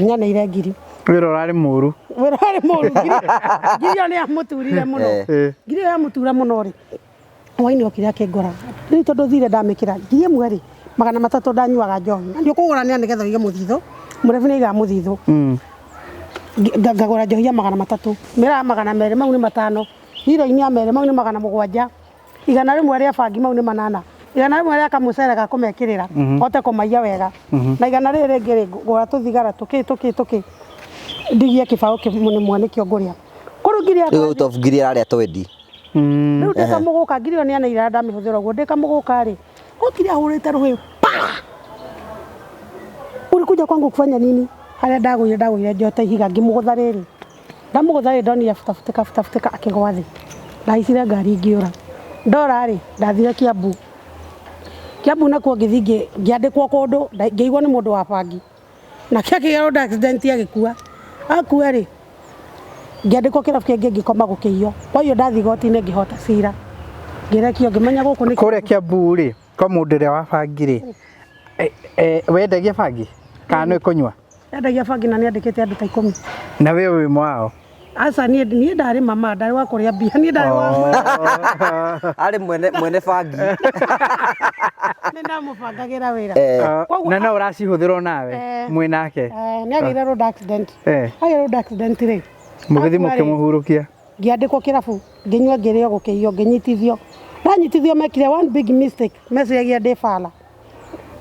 nyaneire ngiri. Wĩra ũrarĩ mũru. Wĩra ũrarĩ mũru ngiri ĩyo nĩ yamũturire mũno. Ngiri ĩyo yamũtura mũno rĩ hwainĩ okire akĩngora rĩu tondũ thire ndamĩkĩra ngiri ĩmwe rĩ 300 ndanyuaga njohi na nĩ ũkũgũra nĩ nĩgetha ũige mũthithũ mũrebi nĩ aigaga mũthithũ. Ngagũra njohi ya 300 mĩraa 200 mau nĩ 5 hiro-inĩ ya 2 mau nĩ 700 100 rĩa bangi mau nĩ 8 100 rĩa kamũcere ga kũmekĩrĩra hote kũmaiya wega na 100 rĩrĩ rĩngĩ rĩ ngũra tũthigara tũkĩ tũkĩ tũkĩ ndigie kĩbaũ kĩmwe nĩkĩo ngũrĩa kũrũ ngiri yakwa Rĩu out of ngiri ararĩa 20. Rĩu ndĩkamũgũka ngiri ĩyo nĩaneire ndamĩhũthĩra ũguo ndĩkamũgũka rĩ okire ahũrĩte rũhĩ pa ulikuja kwangu kufanya nini harĩa ndagũire ndagũire njote ihiga ngĩmũgũtha rĩrĩ ndamũgũtha rĩrĩ ndonire butabutika butabutika akĩgwa thĩ ndahaicire ngari ngĩũra ndora rĩ ndathire Kiambu Kiambu nakuo ngĩthiĩ ngĩandĩkwo kũndũ ngĩigua nĩ mũndũ wa bangi nake akĩgĩa road accident agĩkua akua rĩ ngĩandĩkwo kĩrabu kĩngĩ ngĩkoma gũkĩiywo kwa hiyo ndathiĩ igoti-inĩ ngĩhota cira ngĩrekio ngĩmenya gũkũ nĩ Kũrĩa Kiambu rĩ kwa mũndũ ũrĩa wa bangi rĩ wendagia bangi kana nĩ kũnyua? Endagia bangi na nĩandĩkĩte andũ ta 10. Na we wĩ ũmwe wao? Aca niĩ ndarĩ mama ndarĩ wa kũrĩa mbia niĩ ndarĩ wa Arĩ mwene bangi. Nĩ ndamũbangagĩra wĩra. Na no ũracihũthĩra nawe mwĩ nake? Nĩ agĩire road accident. Agĩire road accident rĩ Mũgĩthiĩ mũkĩmũhurũkia? Ngĩandĩkwo kĩrabu ngĩnyua ngĩrĩo gũkĩiywo ngĩnyitithio ndanyitithio mekire one big mistake meciragia ndĩ bala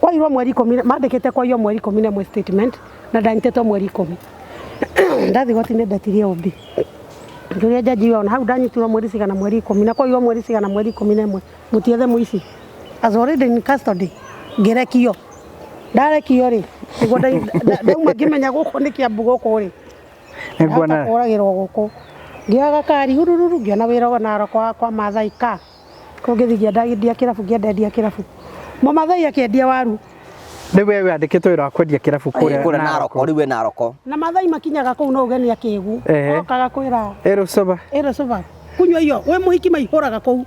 kwairwo mweri 10 mandĩkĩte kwaiywo mweri 11 statement na ndanyitĩtwo mweri 10 ndathiĩ igoti-inĩ ndetirie ũmbi ngĩũria jaji ona hau ndanyitirwo mweri cigana mweri 10 na kwaiywo mweri cigana mweri 11 mũtiethe mũici as already in custody ngĩrekio ndarekio rĩ nĩguo ndauma ngĩmenya gũkũ nĩ Kiambu gũkũ rĩ Nĩnguona kũragĩrwo gũkũ ngĩoya gakari hurururu ngĩona wĩra Narok kwa Mathai ka kũu ngĩthiĩ ngĩendia kĩrabu ngĩendia kĩrabu Mũmathai akĩendia waru Rĩu we wandĩkĩtwo wĩra wa kwendia kĩrabu kũrĩa kũrĩa Naroko rĩu we Naroko. Na Mathai makinyaga kũu no ũgeni akĩgu. Ehe. Okaga kwĩra Ĩrũcoba. ĩrũcoba kunyua iyo wĩ mũhiki maihũraga kũu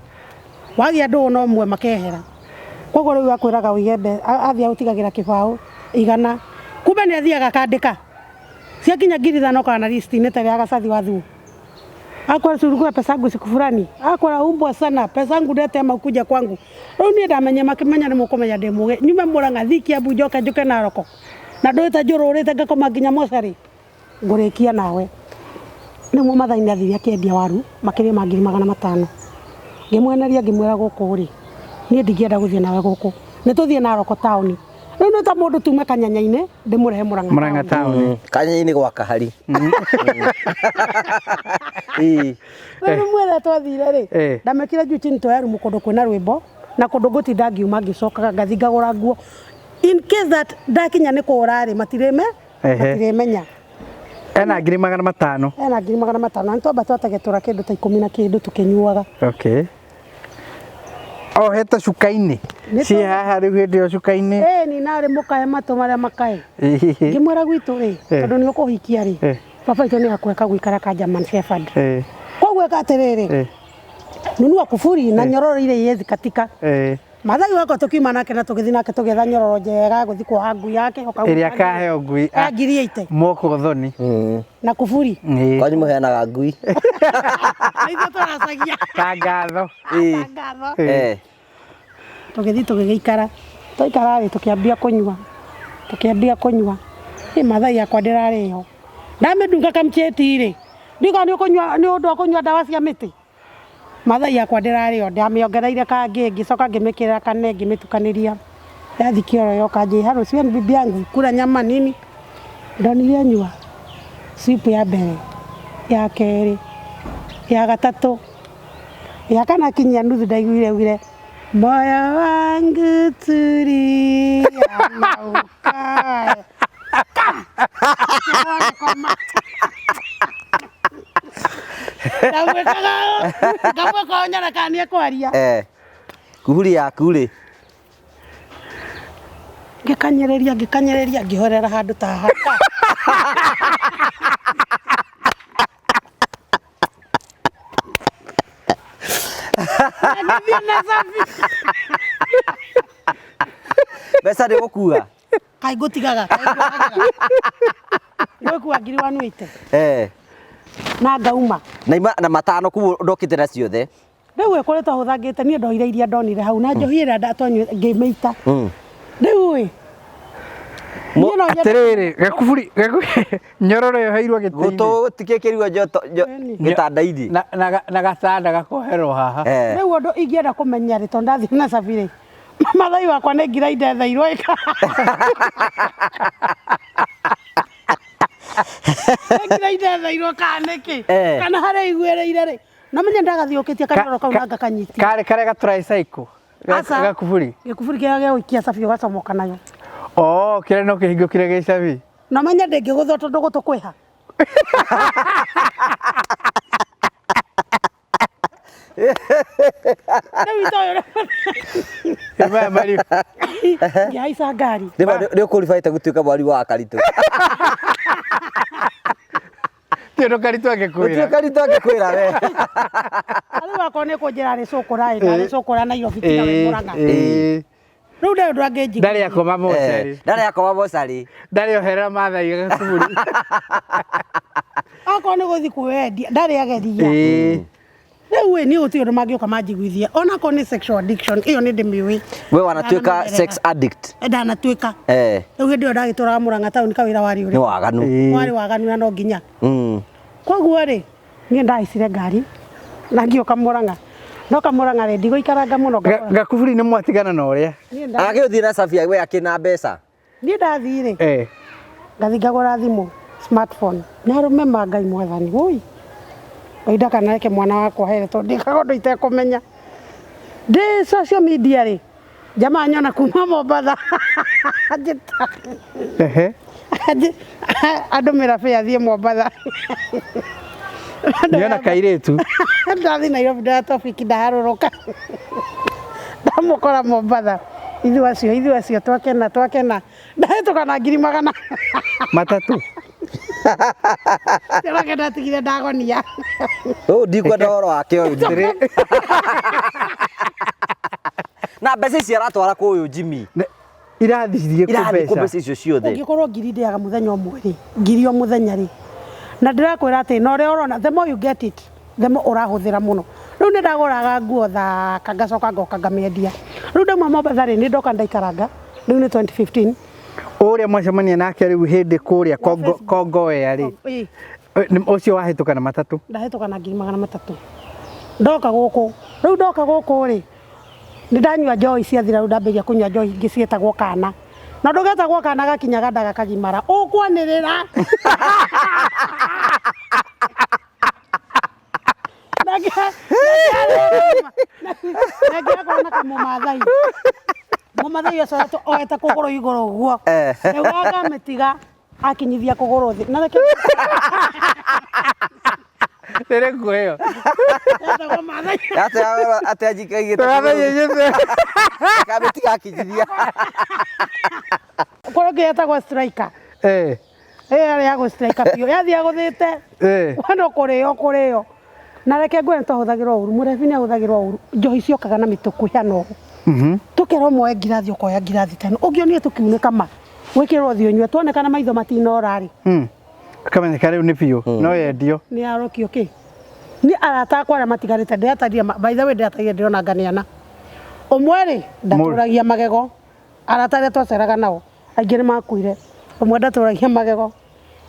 wagĩa ndũũ no mwe makehera koguo rĩu akwĩraga ũige athiĩ agũtigagĩra kĩbaũ igana kumbe nĩ athiaga akandĩka ciakinya 5,000 kana na listi-inĩ ta ya gacathi wa thuo akwara surukua pesa yangu siku fulani akwara umbwa sana pesa yangu ndete ama kuja kwangu rĩu niĩ ndamenya makĩmenya nĩ mũkũmenya ndĩ mũgĩ nyume Mũrang'a thiĩ Kiambu njoke njũke Naroko na ndũĩte njũrũrĩte ngakoma nginya mocarĩ ngũrĩkia nawe rĩu Mathai nĩ athire akĩendia waru makĩria ma 500,000 ngĩmweneria ngĩmwĩra gũkũ rĩ niĩ ndingĩenda gũthiĩ nawe gũkũ nĩ tũthiĩ Naroko taũni rĩu nĩ ta mũndũ tume kanyanya-inĩ ndĩmũrehe Mũrang'a Mũrang'a taũni. taũni. Kanyanya-inĩ gwa kahari. Ĩĩ. Rĩu mwĩre twathire rĩ Eh. ndamekire juu chini twoya rumu kũndũ kwĩna rwĩmbo na kũndũ ngũtinda ngiuma ngĩcokaga ngathi ngagũra nguo in case that ndakinya nĩ kũra rĩ matirĩme Ehe. matirĩmenya Ena 500,000. ena 500,000 na nĩtwamba twategetũra kĩndũ ta ikũmi na kĩndũ tũkĩnyuaga Okay. Ohete cuka-inĩ. Nĩ Ciĩ haha rĩu hĩndĩ ĩyo cuka-inĩ. ĩĩ ni narĩ mũkae matũ marĩa makae ngĩmwĩra gwitũ rĩ Eh. tondũ nĩ ũkũhikia rĩ Eh. baba itũ nĩ akweka gũikara ka German Shepherd Eh. koguo ĩka atĩrĩrĩ Eh. nunua kuburi na nyororo ile iwezi katika Eh. Mathai wakwa tukiuma nake na tũgĩthiĩ nake tũgĩetha nyororo njega gũthiĩ kuoha ngui yake Ĩrĩa akaheo ngui. ya 80,000 Moko thoni. Na kuburi Ĩĩ. Kwanyu mũheanaga ngui. ithuĩ tũracagia Tangatho. Ĩĩ. ngatho Eh. tũgĩthiĩ tũgĩgĩikara twaikara rĩ tũkĩambia kũnyua tũkĩambia kũnyua ĩ Mathai yakwa ndĩrarĩo ndamĩndunga kamcheti rĩ ndiga nĩ ũkũnyua nĩ ũndũ wa kũnyua ndawa cia mĩtĩ Mathai yakwa ndĩrarĩo ndamĩongereire kangĩ ngĩcoka ngĩmĩkĩrĩra kane ngĩmĩtukanĩria yathi kĩoro yoka njĩha rũciũ ni bibi yangu kula nyama nini ndonire nyua supu ya mbere ya kerĩ ya gatatũ ya kana kinyia nuthu ndaiguire ugire moyo wangu tulia na ukae Koma. Ndamwĩkaga ngamwĩka ũũ nyone kana nĩekwaria Eh. Kuburi yaku rĩ. ngĩkanyĩrĩria ngĩkanyĩrĩria ngĩhorera handũ ta haha Ngĩthiĩ na cabi Mbeca nĩ gũkua. kaĩ ngũtigaga kaĩ ngũagaga. Ngũkua 180,000 Eh. na ngauma Na ima na matano kuo ndokĩte na ciothe. rĩu ĩkoretwo hũthangĩte niĩ ndoire iria ndonire hau na njohi ĩrĩa ndatwanyua ngĩmĩita Mm. rĩu ĩ niĩ no nyende Atĩrĩrĩ, gakuburi nyororo yoheirwo gĩtĩ-inĩ. Gũtũ gũtikĩkĩrirwo njoto Ĩni. gĩtanda-inĩ. Na gatanda gakoherwo haha. Eh. rĩu ũndũ ingĩenda kũmenya rĩ tondũ ndathiĩ na cabi rĩ Mathai wakwa nĩ ngira indetheirwo ĩka nĩ ngira indetheirwo kana nĩkĩ Eh. kana harĩa iguĩrĩire rĩ na menye ndagathiũkĩtie kanyororo kau na ngakanyitia Karĩ karĩa ga tricycle. Aca. Gakuburi. Gĩkuburi kĩrĩa gĩa gũikia cabi ũgacomoka nayo Oh, kĩrĩa no kĩhingũkire gĩ cabi. na menye ndĩngĩgũthwo tondũ gũtũ kwĩha rĩu itoĩ Maya mari. ngĩhaica ngari Nĩ nĩ ũkũribaĩte gũtuĩka mwari wa Karitũ. Ti ũndũ Karitũ angĩkwĩra. Gũtuĩka Karitũ angĩkwĩra we. rĩu akorwo nĩ kũnjĩra rĩ cũkũra ĩ ndarĩ cũkũra Nairobi tiga wĩ Mũrang'a Ĩĩ. rĩu ndarĩ ũndũ angĩnjigua Ndarĩ akoma mocarĩ. Eh, Ndarĩ akoma mocarĩ. Ndarĩ oherera Mathai gakuburi. akorwo nĩ gũthiĩ kwĩyendia ndarĩ ageria Ĩĩ. rĩu ĩ niĩ gũtirĩ ũndũ mangĩũka manjiguithie onakorwo nĩ sexual addiction ĩyo nĩ ndĩmĩũĩ We wanatuĩka sex addict. ndanatuĩka Eh. rĩu hĩndĩ ĩyo ndagĩtũraga Mũrang'a taũni kawĩra warĩ Nĩ ũrĩ waganu. Ĩĩ. warĩ waganu na no nginya Mm. koguo rĩ niĩ ndahaicire ngari na ngĩũka Mũrang'a ndoka Mũrang'a rĩ ndigũikaranga mũno ngakora- Gakuburi nĩ mwatigana na ũrĩa. Niĩ nda- Agĩũthiĩ na cabi we akĩna mbeca. niĩ ndathiĩ rĩ Eh. ngathi ngagũra thimũ smartphone nĩ arũme ma Ngai mwathani woi Ngai ndakanareke mwana wakwa here tondũ ndĩkaga ũndũ itekũmenya ndĩ social media rĩ jamaa nyona kuma Mombatha anjĩta Ehe. andũmĩra bĩa thiĩ Mombatha Nĩona kairĩtu. ndathi Nairobi ndoya tobiki ndaharũrũka ndamũkora Mombatha Ithuĩ acio, ithuĩ acio twakena, twakena. Ndahĩtũka na 300,000. Matatũ. Njoroge ndatigire ndagonia. Ũyũ ndikwenda ũhoro wake ũyũ. Na mbeca ici aratwara kũyũ Jimmy. Irathiĩ kũ Irathiĩ kũ mbeca? mbeca icio ciothe? Ũngĩkorwo ngiri ndĩaga mũthenya ũmwe rĩ, ngiri o mũthenya rĩ. Na ndĩrakwĩra atĩ na ũrĩa ũrona, the more you get it, the more ũrahũthĩra mũno. Rĩu nĩ ndagũraga nguo thaka ngacoka ngoka ngamĩendia. Rĩu ndauma Mombatha rĩ, nĩ ndoka ndaikaranga. Rĩu nĩ 2015. Ũrĩa mwacemania nake rĩu hĩndĩ kũrĩa Kongowea rĩ. Ĩĩ. Ũcio wahĩtũka na matatũ. Ndahĩtũka na 300,000. Ndoka gũkũ. Rĩu ndoka gũkũ rĩ, nĩ ndanyua njohi ciathira, rĩu ndambĩrĩria kũnyua njohi ingĩ ciĩtagwo kana. Na ndũgetagwo kana gakinyaga nda gakagimara. Ũkwanĩrĩra. Nake na kamũmathai. Mũmathai ũcio oete kũgũrũ igũrũ ũguo. Rĩu akamĩtiga akinyithia kũgũrũ thĩ. Na reke Rĩrĩ nguo ĩyo. Etagwo Maathai. Ate anjikaigĩte. Kamĩtiga akinyithia. Kũrĩ ũngĩ etagwo striker. Ĩyo yarĩ ya gũ-striker biũ. Yathiĩ agũthĩte. Wenda kũrĩo kũrĩo. Na reke ngwĩre nĩ twahũthagĩrwo ũru. Mũrebi nĩ ahũthagĩrwo ũru. Njohi ciokaga na mĩtũkũ ĩhana ũũ. Tũkerwo moe ngirathi ũkoya ngirathi ta ĩno. Ũngĩonire tũkiunĩka ma. Wĩkĩrwo ũthiĩ ũnyue. Tuonekana maitho matinora rĩ. Kamenyeka rĩu nĩ biũ. No yendio. Nĩ yarokio kĩ? Niĩ arata akwa arĩa matigarĩte ndĩratarire by the way ndĩratarire ndĩrona nganiana. Ũmwe rĩ ndatũragia magego. Arata arĩa twaceraga nao aingĩ nĩ makuire. Ũmwe ndatũragia magego.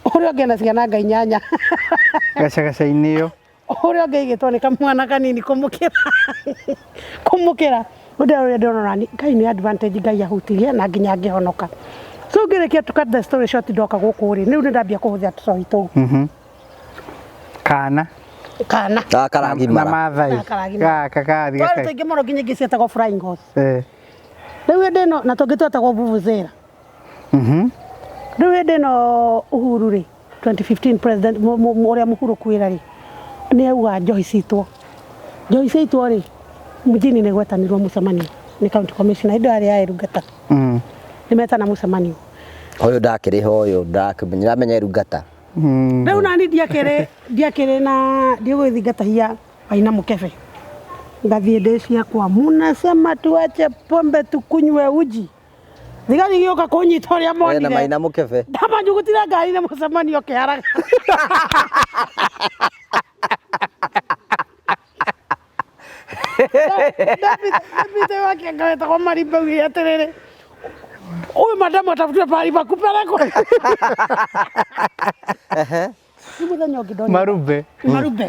Ũrĩa ũngĩ ena ciana ngai nyanya. Gacagaca-inĩ ĩyo. Ũrĩa ũngĩ aigĩtwo nĩ kamwana kanini kũmũkĩra. Kũmũkĩra. Ũndũ ũrĩa ndĩrona nĩ Ngai nĩ advantage Ngai ahutirie na nginya ngĩhonoka. So ngĩrĩkia to cut the story short ndoka gũkũ rĩ, rĩu nĩ ndambia kũhũthĩra tũcohi tũu. Kana. Kana. Gaka karagimara. Na Maathai. Gaka karagimara. Gaka karathiĩ Twarĩ gaka. tũingĩ mũno nginya ingĩ cietagwo flying horse. Rĩu hĩndĩ ĩno na tũngĩ twetagwo vuvuzela. Rĩu hĩndĩ ĩno Uhuru rĩ, 2015 president ũrĩa mũhuru kwĩra rĩ, nĩ auga njohi citwo. Njohi citwo rĩ, mjini nĩ gwetanirwo mũcemanio nĩ county commissioner hĩndĩ ĩyo yarĩ ya Elungata. Nĩ metana mũcemanio. Ũyũ ndakĩrĩ ho ũyũ ndakĩmenya ndamenya Elungata. Rĩu nani ndiakĩrĩ na ndigũgĩthingatahia Maina Mũkebe. Ngathiĩ ndĩ ciakwa, munasema tuache pombe tukunywe uji. Thigari igĩũka kũnyita ũrĩa Wena monire. Maina Mũkebe. Ndamanyugutire ngari-inĩ mũcemanio ũkĩharaga. Deputy wa Kĩanga wetagwo Marimba augire atĩrĩrĩ, ũyũ madamu atafutire pahali pa kupelekwa. Nĩ mũthenya ũngĩ ndonire. Marube. Marube.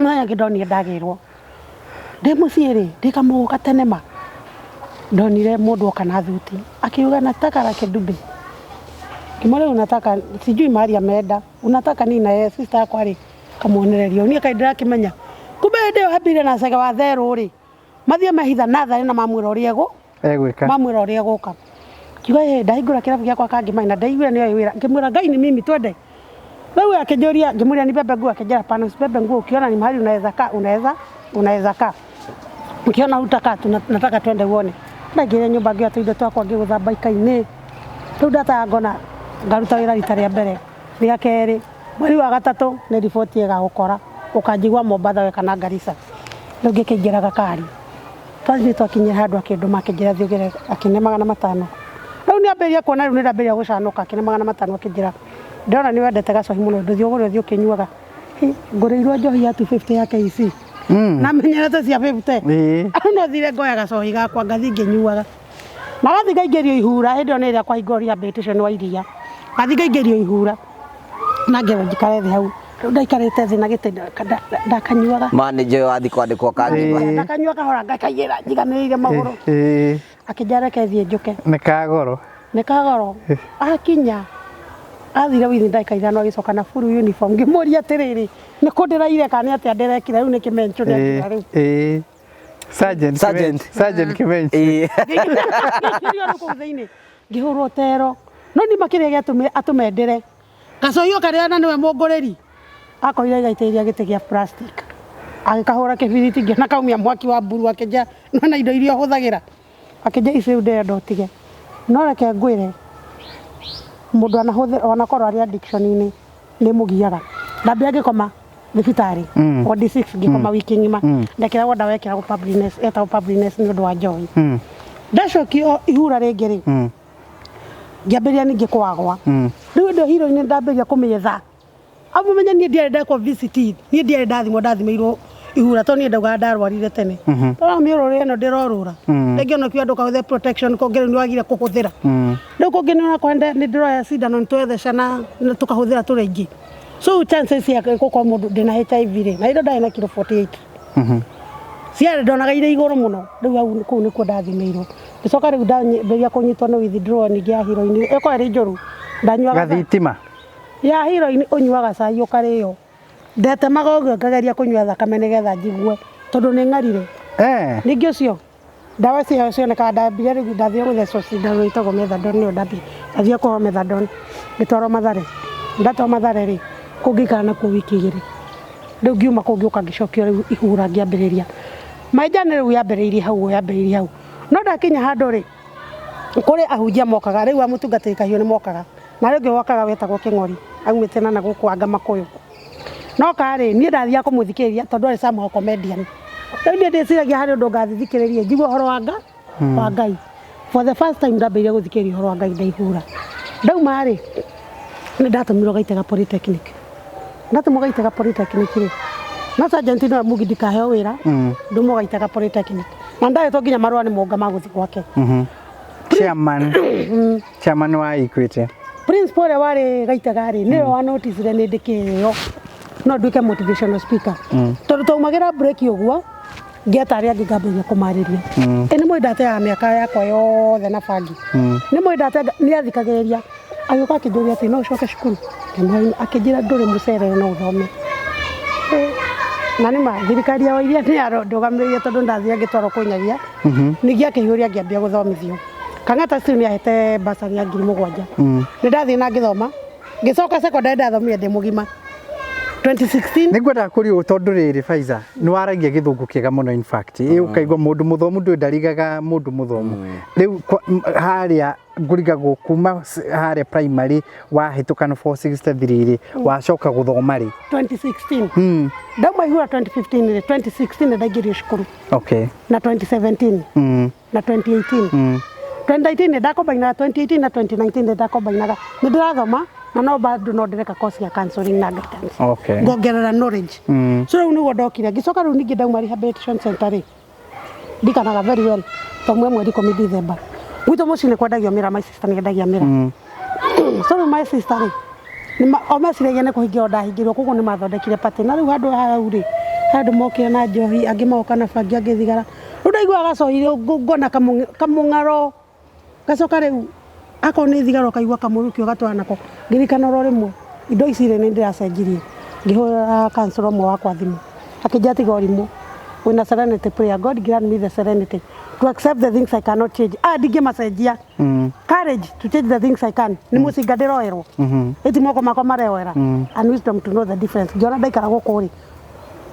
Mũthenya ũngĩ ndonire ndagĩrwo. Ndĩ mũciĩ rĩ, ndĩ kamũgũ gatene ma. Ndonire mũndũ oka na thuti. Akiuga nataka laki dube. Ngĩmwĩra unataka, sijui mahali ameenda. Unataka nini na yeye sister yakwa rĩ, kamuonereria. Niĩ kaĩ ndĩrakĩmenya. Kumbe hĩndĩ ĩyo hambĩrĩria na Cege wa Therũ rĩ, mathiĩ mehitha natharĩ na mamwĩra ũrĩa egũ. Egwĩka. Mamwĩra ũrĩa egũka. Ngiuga ĩ ndahingũra kĩrabu gĩakwa kangĩ na ndaiguire nĩoĩ wĩra. Ngĩmwĩra Ngai ni mimi twende. Rĩu akĩnjũria, ngĩmwĩra ni bebe nguo, akĩnjĩra hapana usibebe nguo, ukiona ni mahali unaweza kaa, unaweza kaa. Ukiona hutakaa, nataka twende uone. Ndaingĩrire nyũmba ngĩoya tũindo twakwa ngĩgũtha mbaika-inĩ. Rĩu ndataga ngona ngaruta wĩra rita rĩa mbere, rĩa kerĩ, mweri wa gatatũ nĩ riboti ĩgagũkora, ũkanjigua Mombatha we kana Garissa. Rĩu ngĩkĩingĩra gakari. Twathiĩ twakinyire handũ akĩndũma akĩnjĩra thiĩ ũgĩre, akĩne 500. Rĩu nĩambĩrĩria kuona rĩu nĩndambĩrĩria gũcanũka, akĩne 500 akĩnjĩra, ndĩrona nĩ wendete gacohi mũno, ndũthiĩ ũgũre ũthiĩ ũkĩnyuaga. Hĩ, ngũrĩirwo njohi ya 250 ya KC. Na menyerete cia 50. Rĩu no thire ngoya gacohi gakwa ngathiĩ ngĩnyuaga. Na gathiĩ ngaingĩrio ihura, hĩndĩ ĩyo nĩ ĩrĩa kwahingwo rehabilitation wa iria. Gathiĩ ngaingĩrio ihura. Na ngerwo njikare thĩ hau. Rĩu ndaikarĩte thĩ na gĩtĩ ndakanyuaga. Manager ũyũ wathiĩ kwandĩkwo kangĩ. Ndakanyua kahora ngakaigĩra njiganĩrĩire magũrũ. Akĩnjĩra reke thiĩ njũke. Nĩ kagoro. Nĩ kagoro. Akinya athire within ndagĩka ithano agĩcoka na full uniform. Ngĩmũria atĩrĩrĩ, nĩ kũ ndĩraire kana nĩ atĩa ndĩrekire rĩu nĩ kĩmencho ndĩrekire rĩu. Sergeant Sergeant. Kimenchi. Sergeant Kimenchi. Ngĩkĩrio rĩu kũu thĩinĩ. Ngĩhũrwo tero. No nĩ makĩria gĩatũmire atũmendere. Gacohi karĩa na nĩwe mũngũrĩri. Akorire agaitĩrĩria gĩtĩ gĩa plastic. Agĩkahũra kĩbiriti ngĩona kaumia mwaki wa mburu akĩnjĩra nĩwona indo iria ũhũthagĩra. Akĩnjia ici rĩu ndĩrenda ũtige. No reke ngwĩre, mũndũ anahũthĩra onakorwo arĩ addiction-inĩ nĩ ĩmũgiaga. Ndambia ngĩkoma thibitarĩ ward 6 ngĩkoma wiki ng'ima, ndekĩragwo ndawa ĩkĩragwo Pablines, etagwo Pablines nĩ ũndũ wa njohi. Ndacokio ihura rĩngĩ rĩ, ngĩambĩrĩria ningĩ kwagwa. Rĩu ĩndĩ hero-inĩ ndambĩrĩria kũmĩetha. Amu menye niĩ ndiarĩ ndekwo VCT, niĩ ndiarĩ ndathimwo, ndathimĩirwo ihura tondũ niĩ ndaugaga ndarwarire tene. Tondũ mĩũrũre ĩno ndĩrorũra. Rĩngĩ ona ũkiuga ndũkahũthĩre protection, kũngĩ rĩu nĩwagire kũhũthĩra. Rĩu kũngĩ nĩ ũrakora nĩ ndĩroya cindano nĩ twethecana na tũkahũthĩra tũrĩ aingĩ. So chances cia gũkorwo mũndũ ndĩna HIV rĩ, na ĩndo ndarĩ na kiro 48. Ciarĩ ndonaga irĩ igũrũ mũno. Rĩu hau kũu nĩkuo ndathimĩirwo. Ngĩcoka rĩu ndambĩrĩria kũnyitwo nĩ withdrawal ningĩ ya heroin. Ĩkoragwo ĩrĩ njũru. Ndanyuaga Gathitima. Ya heroin ũnyuaga cai ũkarĩo. Ndetemaga ũguo ngageria kũnyua thakame nĩgetha njigue tondũ nĩ ng'arire. Ningĩ ũcio ndawa ciao cionekaga, ndambire rĩu ndathire gũthecwo cindano ĩtagwo methadone, nĩyo ndambire ndathire kũheo methadone, ngĩtwarwo Mathare. Ndatwarwo Mathare rĩ, kũu ngĩikara nakuo wiki 2. Rĩu ngiuma kũu ngĩũka ngĩcokio rĩu ihura ngĩambĩrĩria. My journey rĩu yambĩrĩirie hau, yambĩrĩirie hau. No ndakinya handũ rĩ, kũrĩ ahunjia mokaga, rĩu a mũtungatĩri Kahiũ nĩ mokaga. Na ũrĩa ũngĩ wokaga wetagwo Kĩng'ori, aumĩte na gũkũ anga Makũyũ. No karĩ, niĩ ndathiaga kũmũthikĩrĩria tondũ arĩ somehow comedian. Rĩu niĩ ndĩciragia harĩ ũndũ ngathikĩrĩria njigue ũhoro wa Ngai. For the first time ndambĩrĩria gũthikĩrĩria ũhoro wa Ngai ndaihura. Ndauma rĩ, nĩ ndatũmirwo Gaitega Polytechnic. Ndatũmwo Gaitega Polytechnic rĩ, no sergeant nĩwe mugi ndikaheo wĩra, ndũmwo Gaitega Polytechnic. Na ndarĩtwo nginya marũa nĩ Mũnga ma gũthiĩ gwake. Chairman. Chairman wa Equity. Principal ũrĩa warĩ Gaitega rĩ, nĩwe wa noticire nĩ ndĩ kĩheo no nduĩke motivational speaker. Tondũ twaumagĩra break ũguo, ngeta arĩa angĩ ngambĩrĩria kũmarĩria. Ĩ nĩ mũĩ ndateaga mĩaka yakwa yothe na bangi. Nĩ mũĩ ndateaga, nĩ athikagĩrĩria. Agĩũka akĩnjũria atĩ no ũcoke cukuru? Ngĩmwĩra akĩnjĩra ndũrĩ mũcerere no ũthome. Na nĩ ma thirikari ya Wairia nĩ yarũgamĩrĩire tondũ ndathire ngĩtwarwo kwĩ Nyagia. Ningĩ akĩihũria ngĩambia gũthomithio. Kang'ata still nĩ ahete bursary ya 7,000. Nĩ ndathiĩ na ngĩthoma. Ngĩcoka secondary ndathomire ndĩ mũgima. 2016. Nĩ ngwendaga kũria ũũ tondũ rĩrĩ, Faiza, nĩ waragia gĩthũngũ kĩega mũno, in fact. Ĩ ũkaigua mũndũ mũthomu ndũĩ ndarigaga mũndũ mũthomu. Rĩu harĩa ngũrigagwo kuma harĩa primary wahĩtũka na 463 rĩ, wacoka gũthoma rĩ? 2016. Ndauma ihura 2015 rĩ, 2016 nĩ ndaingĩrio cukuru. Na 2017. Na 2018. 2019 nĩ ndakombainaga, 2018 na 2019 nĩ ndakombainaga. Nĩ ndĩrathoma na no bado no ndĩreka course ya counseling na guidance. Ngongerera knowledge. So rĩu nĩguo ndokire ngĩcoka rĩu ningĩ ndauma rehabilitation center rĩ, ndikanaga very well tondũ mweri 10 December gwitũ mũciĩ nĩ kwendagio mĩra, my sister nĩ endagia mĩra. So rĩu my sister rĩ, o meciragia nĩ kũhingĩrwo ndahingĩrwo, koguo nĩ mathondekire party, na rĩu handũ hau rĩ, he andũ mokire na njohi, angĩ magoka na bangi, angĩ thigara. Rĩu ndaiguaga gacohi rĩu ngona kamũng'aro gacoka rĩu akorwo nĩ thigara ũkaigua kamũrukĩ ũgatwara nako. Ngĩririkana oro rĩmwe indo ici rĩ, nĩ ndĩracenjirie, ngĩhũrĩra counselor ũmwe wakwa thimũ, akĩnjĩra tiga ũrimũ, wĩna serenity prayer. God grant me the serenity to accept the things I cannot change. Aya ndingĩmacenjia, courage to change the things I can, nĩ mũcinga ndĩroerwo, ĩti moko makwa mareoera, and wisdom to know the difference. Ngĩona ndaikara gũkũ rĩ,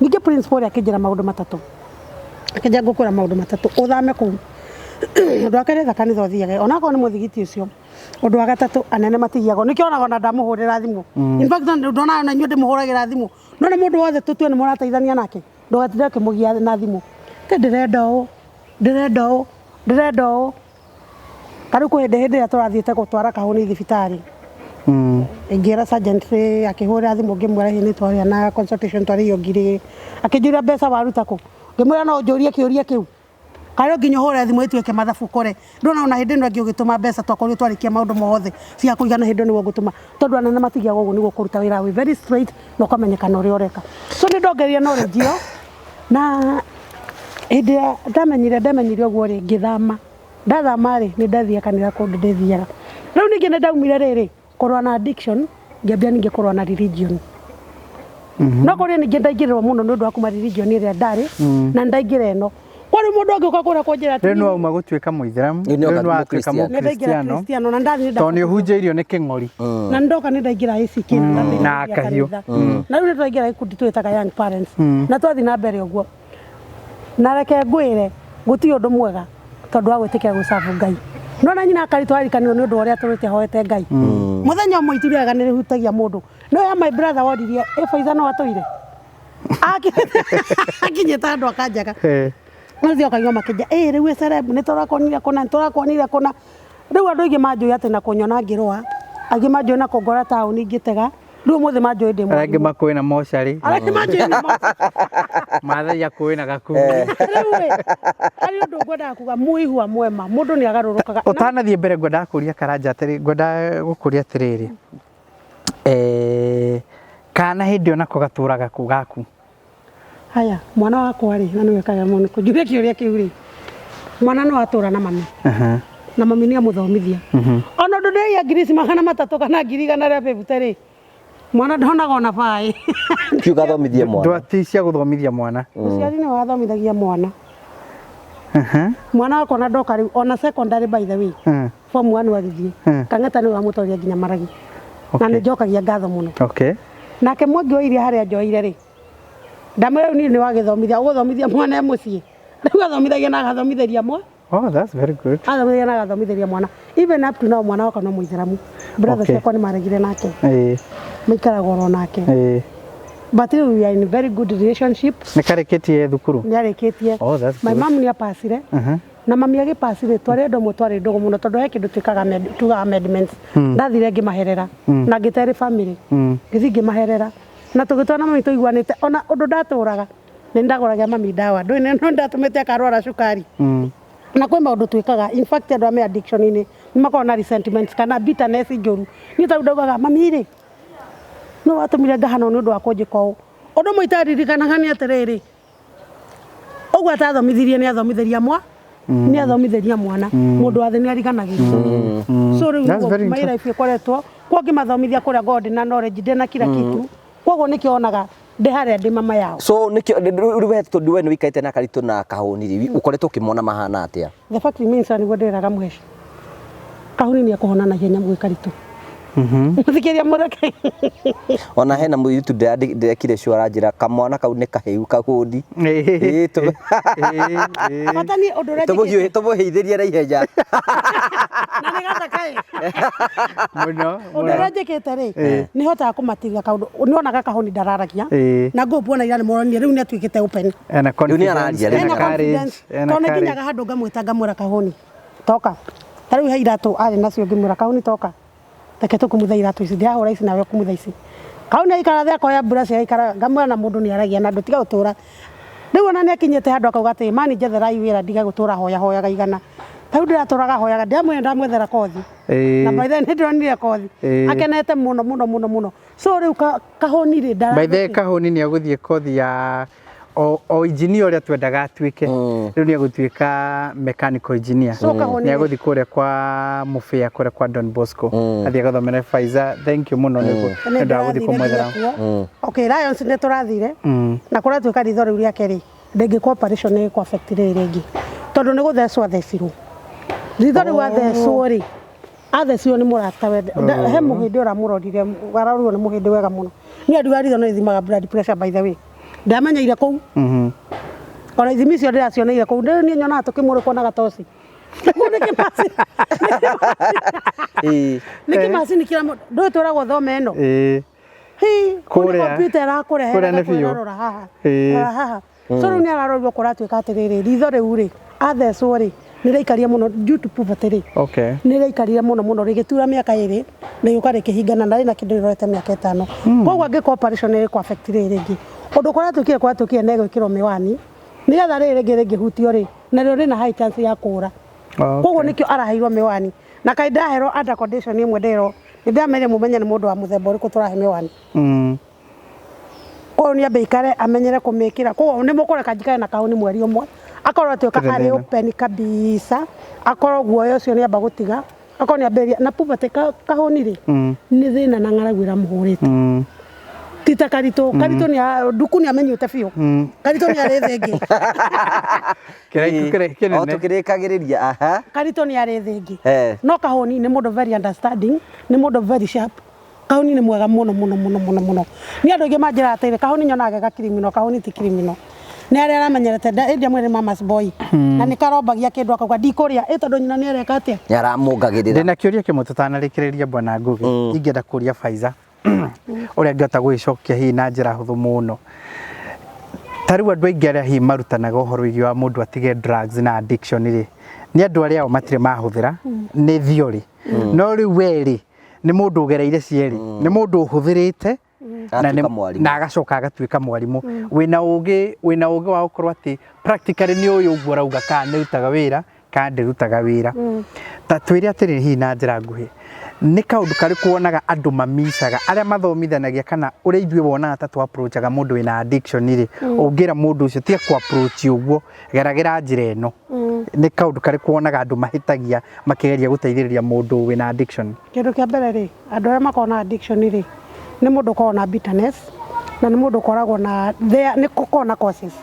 ningĩ principal ũrĩa akĩnjĩra maũndũ matatũ, akĩnjĩra ngũkwĩra maũndũ matatũ ũthame kũu. Ũndũ wa kerĩ, etha kanitha ũthiage onakorwo nĩ mũthigiti ũcio. Ũndũ wa gatatũ, anene matigiagwo, nĩkĩo onaga ona ndamũhũrĩra thimũ. In fact, ndonaga ona inyuĩ ndĩmũhũragĩra thimũ, no nĩ mũndũ wothe tũtue nĩ mũrateithania nake, ndũgatinde ũkĩmũgia na thimũ te ndĩrenda ũũ, ndĩrenda ũũ, ndĩrenda ũũ. Tarĩu kwĩ hĩndĩ ĩrĩa tũrathiĩte gũtwara kahũni thibitarĩ, ngĩra sergeant rĩ, akĩhũrĩra thimũ, ngĩmwĩra hihi nĩ twarĩa na consultation twarĩhio 2,000. Akĩnjũria mbeca waruta kũ? Ngĩmwĩra no ũnjũrie kĩũria kĩu karĩ nginya ũhũre thimũ ĩtuĩke mathabu kũre ndona ona hĩndĩ ĩno ĩngĩ ũgĩtũma mbeca twakorirwo twarĩkia maũndũ mothe cia kũigana, hĩndĩ ĩyo nĩguo ngũtũma, tondũ anene matigiagwo ũguo nĩguo kũruta wĩra wĩ very straight na ũkamenyekana ũrĩa ũreka. So nĩ ndongereire knowledge ĩyo, na hĩndĩ ĩrĩa ndamenyire ndemenyire ũguo rĩ, ngĩthama. Ndathama rĩ, nĩ ndathiaga kanitha kũndũ ndĩthiaga. Rĩu ningĩ nĩ ndaumire rĩrĩ kũrũa na addiction, ngĩambia ningĩ kũrũa na religion. No kũrĩ ningĩ ndaingĩrĩrwo mũno nĩ ũndũ wa kuma religion ĩrĩa ndarĩ na ndaingĩra ĩno. Kwa rĩu mũndũ angĩũka kũrĩa kũnjĩra atĩ Rĩu nĩ wauma gũtuĩka mũithĩramu, Rĩu nĩ rĩu nĩ watuĩka Mũkristiano. nĩ ndaingĩra mũkristiano, Kristiano na ndathiĩ tondũ nĩ ũhunjĩirio nĩ Kĩng'ori. Na ndoka nĩ ndaingĩra ACK na ndambĩrĩria Na Kahiũ. kanitha. Na rĩu nĩ twaingĩra gĩkundi twĩtaga Young Parents na twathiĩ na mbere ũguo. Na reke ngwĩre, gũtirĩ ũndũ mwega. Tondũ wa gwĩtĩkĩra gũcabu Ngai. No na nyina akaritũ arikanirwo nĩ ũndũ wa ũrĩa atũrĩte ahoete Ngai. Mũthenya ũmwe itu rĩega nĩ rĩhutagia mũndũ. No ya my brother woririe, ĩ Faiza no atũire? Akinyĩte handũ akanjaga. Nĩ ũkaigua makĩnja, ĩ rĩu wĩ celeb, nĩ tũrakuonire kũna, nĩ tũrakuonire kũna. Rĩu andũ aingĩ manjũĩ atĩ na kũnyona ngĩrũa, angĩ manjũĩ na kũngora taũni ngĩtega, rĩu ũmũthĩ manjũĩ ndĩ Arĩa angĩ mwarimũ. makũĩ na mocarĩ. Arĩa angĩ manjũĩ na mocarĩ. Maathai akũĩ na gakundi. Rĩu ĩ, harĩ ũndũ ngwendaga kuga mũihua mwema, mũndũ nĩ agarũrũkaga. Ũtanathiĩ mbere ngwendaga kũria Karanja atĩrĩ, ngwendaga gũkũria atĩrĩrĩ, eh, kana hĩndĩ ĩyo nako gatũraga kũ gaku? Haya, mwana wakwa rĩ, na nĩwe kaga mũno kũnjũria kĩũria kĩu rĩ, mwana no atũra na mami. Na mami nĩ amũthomithia. Ona ũndũ ndĩraia ngiri ici 300 kana 150,000 rĩ, mwana ndonaga ona baĩ. Ti ũgathomithie mwana. Ndwati cia gũthomithia mwana. Mũciari nĩwe wathomithagia mwana. Mwana wakwa na ndoka rĩu, ona secondary by the way, form 1 agĩthiĩ, Kang'ata nĩwe wamũtwarire nginya Maragi. Na nĩ njokagia ngatho mũno. Nake Mwangi wa Iria harĩa njoeire rĩ, ndamwĩra rĩu niĩ nĩ wagĩthomithia, ũgũthomithia mwana e mũciĩ. Rĩu athomithagia na agathomithĩria mwana. Oh, that's very good. Athomithagia na agathomithĩria mwana. Even up to now mwana wakwa no mũithĩramu. Brother ciakwa nĩ maregire nake. Maikaraga oro nake. But rĩu we are in very good relationship. Nĩ karĩkĩtie thukuru? Nĩ arĩkĩtie. Oh, that's My good. mom nĩ apacire. Na mami agĩpaci rĩ, twarĩ andũ amwe twarĩ ndũgũ mũno tondũ he kĩndũ twĩkaga tugaga amendments. Ndathire ngĩmaherera na ngĩterĩ family. Ngĩthiĩ ngĩmaherera na tũgĩtwara na mami tũiguanĩte ona ũndũ ndatũraga nĩ ndagũragĩra mami ndawa. Ndũĩ nĩ ndatũmĩte akarwara cukari. Na kwĩ maũndũ twĩkaga, in fact andũ arĩa me addiction-inĩ nĩ makoragwo na resentment kana bitterness njũru. Niĩ ta rĩu ndaugaga mami rĩ, nũ watũmire ngahana ũũ nĩ ũndũ wa kũnjĩka ũũ. Ũndũ ũmwe itaririkanaga nĩ atĩrĩrĩ, ũguo atathomithirie nĩ athomithĩria mwa nĩ athomithĩria mwana. Mũndũ wa thĩ nĩ ariganagĩrwo. So rĩu That's nĩguo very my life ĩkoretwo kwa ngĩmathomithia kũrĩa ngoragwo ndĩna knowledge ndĩna kila kitu. Koguo nĩkĩo onaga ndĩ harĩa ndĩ mama yao. So nĩkĩo rĩu we tondũ we nĩ ũikarĩte na Karitũ na Kahũni rĩ, ũkoretwo ũkĩmona mahana atĩa? The fact remains nĩguo ndĩraga Mũheci. Kahũni nĩ ekũhona na ihenya gwĩ Karitũ. Mũthikĩria mũreke. Ona hena mũirĩtu ndĩrekire show aranjĩra kamwana kau nĩ kahĩu kahũni. Ĩĩ, Bata niĩ ũndũ ũrĩa njĩkĩte. Tũmũhĩithĩrie na ihenya. Na nĩ gathaka ĩ. Mũno, Ũndũ ũrĩa njĩkĩte rĩ, nĩ hotaga kũmatiga kaũndũ. Nĩonaga kahũni ndararagia. Na ngũmbu ona ira nĩ mũronire rĩu nĩ atuĩkĩte open. Ena Rĩu nĩ confidence, araria, rĩu ena Ena courage, confidence. ena Tondũ nĩ courage. nginyaga handũ ngamwĩta ngamwĩra kahũni. Toka. Ta rĩu he iratũ arĩ nacio ngĩmwĩra kahũni toka. Reke tũkumuthe iratũ ici, ndĩrahũra ici nawe ũkumuthe ici. Kahũni aikara thĩ akoya brush agaikara, ngamwĩra na mũndũ nĩ aragia na andũ tiga gũtũra. Rĩu ona nĩ akinyĩte handũ akauga atĩ mani njetherai wĩra ndige gũtũra hoya hoyaga igana. Ta rĩu ndĩratũraga hoyaga, ndĩramwĩra ndamwethera kothi. Na by then nĩ ndĩronire kothi. Akenete mũno mũno mũno mũno. So rĩu kahũni rĩ, By the way, kahũni nĩ egũthiĩ kothi ya o engineer ũrĩa twendaga atuĩke. Rĩu nĩ egũtuĩka mechanical engineer. So kahũni Nĩ egũthiĩ kũrĩa kwa Mũbĩa kũrĩa kwa Don Bosco. Athiĩ agathomere Pfizer. Thank you mũno nĩ ũndũ wa gũthiĩ kũmwethera. Okay, Lions nĩ tũrathire. Na kũratuĩka ritho rĩu rĩake rĩ, rĩngĩkwo operation nĩ ĩkũ affect rĩrĩ rĩngĩ. Tondũ nĩ gũthecwo athecirwo. Ritho rĩu athecwo rĩ, athecirwo nĩ mũrata we. He mũhĩndĩ ũramũrorire, ararorirwo nĩ mũhĩndĩ wega mũno. Niĩ andu a ritho nĩ rithimaga blood pressure by the way. Ndamenyeire kũu. Ona ithimi icio ndĩracioneire kũu. Rĩu niĩ nyonaga tũkĩmũrĩkwo na gatoci. Kũu nĩ kĩmacini. Nĩ kĩmacini kĩrĩa mũndũ, ndũĩ twĩragwo thome ĩno. Hi, kũu nĩ Kũrĩa. computer ĩrakũrehe Kũrĩa nĩ biũ. rora haha. Rora haha. So rĩu nĩ ararorirwo kũratuĩka atĩrĩrĩ, ritho rĩu rĩ, athecwo rĩ, nĩ rĩaikarire mũno due to poverty rĩ. Nĩ rĩaikarire mũno mũno, rĩgĩtura mĩaka ĩrĩ, rĩgĩũka rĩkĩhingana na rĩna kĩndũ rĩrorete mĩaka ĩtano. Koguo angĩkwo operation nĩ ĩkũ affect rĩrĩ rĩngĩ. Ũndũ kũratuĩkire nĩ egwĩkĩrwo mĩwani, nĩgetha rĩrĩ rĩngĩ rĩngĩhutio rĩ, narĩo rĩna high chance ya kũra. Koguo nĩkĩo araheirwo mĩwani. Na kaĩ ndaherwo under condition ĩmwe nderwo, nĩ ndĩramerire mũmenye nĩ mũndũ wa mũthemba ũrĩkũ tũrahe mĩwani. Koguo nĩ ambe aikare amenyere kũmĩkĩra. Koguo nĩ mũkũreka njikare na kahũni mweri ũmwe. Akorwo atuĩka Tirĩ arĩ thĩna. open kabisa, akorwo guoya ũcio nĩ amba gũtiga, akorwo nĩ ambĩrĩria. Na puberty kahũni rĩ, nĩ thĩna na ng'aragu ĩramũhũrĩte. Ti ta Karitũ, Karitũ nĩ Nduku nĩ amenyete biũ. Karitũ nĩ arĩ thĩ ĩngĩ. Kĩraihu kĩraihu kĩnene. O tũkĩrĩkagĩrĩria, aha. Karitũ nĩ arĩ thĩ ĩngĩ. No kahũni nĩ mũndũ very understanding, nĩ mũndũ very sharp. Kahũni nĩ mwega mũno mũno mũno mũno mũno. Niĩ andũ aingĩ manjĩraga atĩrĩrĩ, kahũni nyonaga ge ga criminal, kahũni ti criminal. Nĩ arĩa aramenyerete ĩndĩ amwe nĩ mama's boy na nĩ karombagia kĩndũ akauga ndikũrĩa ĩ tondũ nyina nĩ areka atĩa. Nĩ aramũngagĩrĩra. Ndĩna kĩũria kĩmwe tũtanarĩkĩrĩria, bwana Ngugi, ingĩenda kũria Faiza ũrĩa angĩhota gũgĩcokia hihi na njĩra hũthũ mũno. Ta rĩu andũ aingĩ arĩa hihi marutanaga ũhoro wĩgiĩ wa mũndũ atige drugs na addiction rĩ, nĩ andũ arĩa o matirĩ mahũthĩra, nĩ theory. No rĩu we rĩ, nĩ mũndũ ũgereire cierĩ, nĩ mũndũ ũhũthĩrĩte na Agatuĩka mwarimũ. Na agacoka agatuĩka mwarimũ wĩna ũgĩ wa gũkorwo atĩ practically nĩ ũyũ ũguo ũrauga kana nĩ rutaga wĩra kana ndĩrutaga wĩra. Ta twĩre atĩrĩrĩ, hihi na njĩra nguhĩ, nĩ kaũndũ karĩkũ wonaga andũ mamicaga arĩa mathomithanagia, kana ũrĩa ithuĩ wonaga ta tũ approachaga mũndũ wĩna addiction rĩ, ũngĩra mũndũ ũcio tiga kũ approach ũguo, geragĩra njĩra ĩno, nĩ kaũndũ karĩkũ wonaga andũ mahĩtagia makĩgeria gũteithĩrĩria mũndũ wĩna addiction? Kĩndũ kĩa mbere rĩ, andũ arĩa makoragwo na addiction rĩ, nĩ mũndũ ũkoragwo na bitterness na nĩ mũndũ ũkoragwo na nĩ gũkoragwo na causes.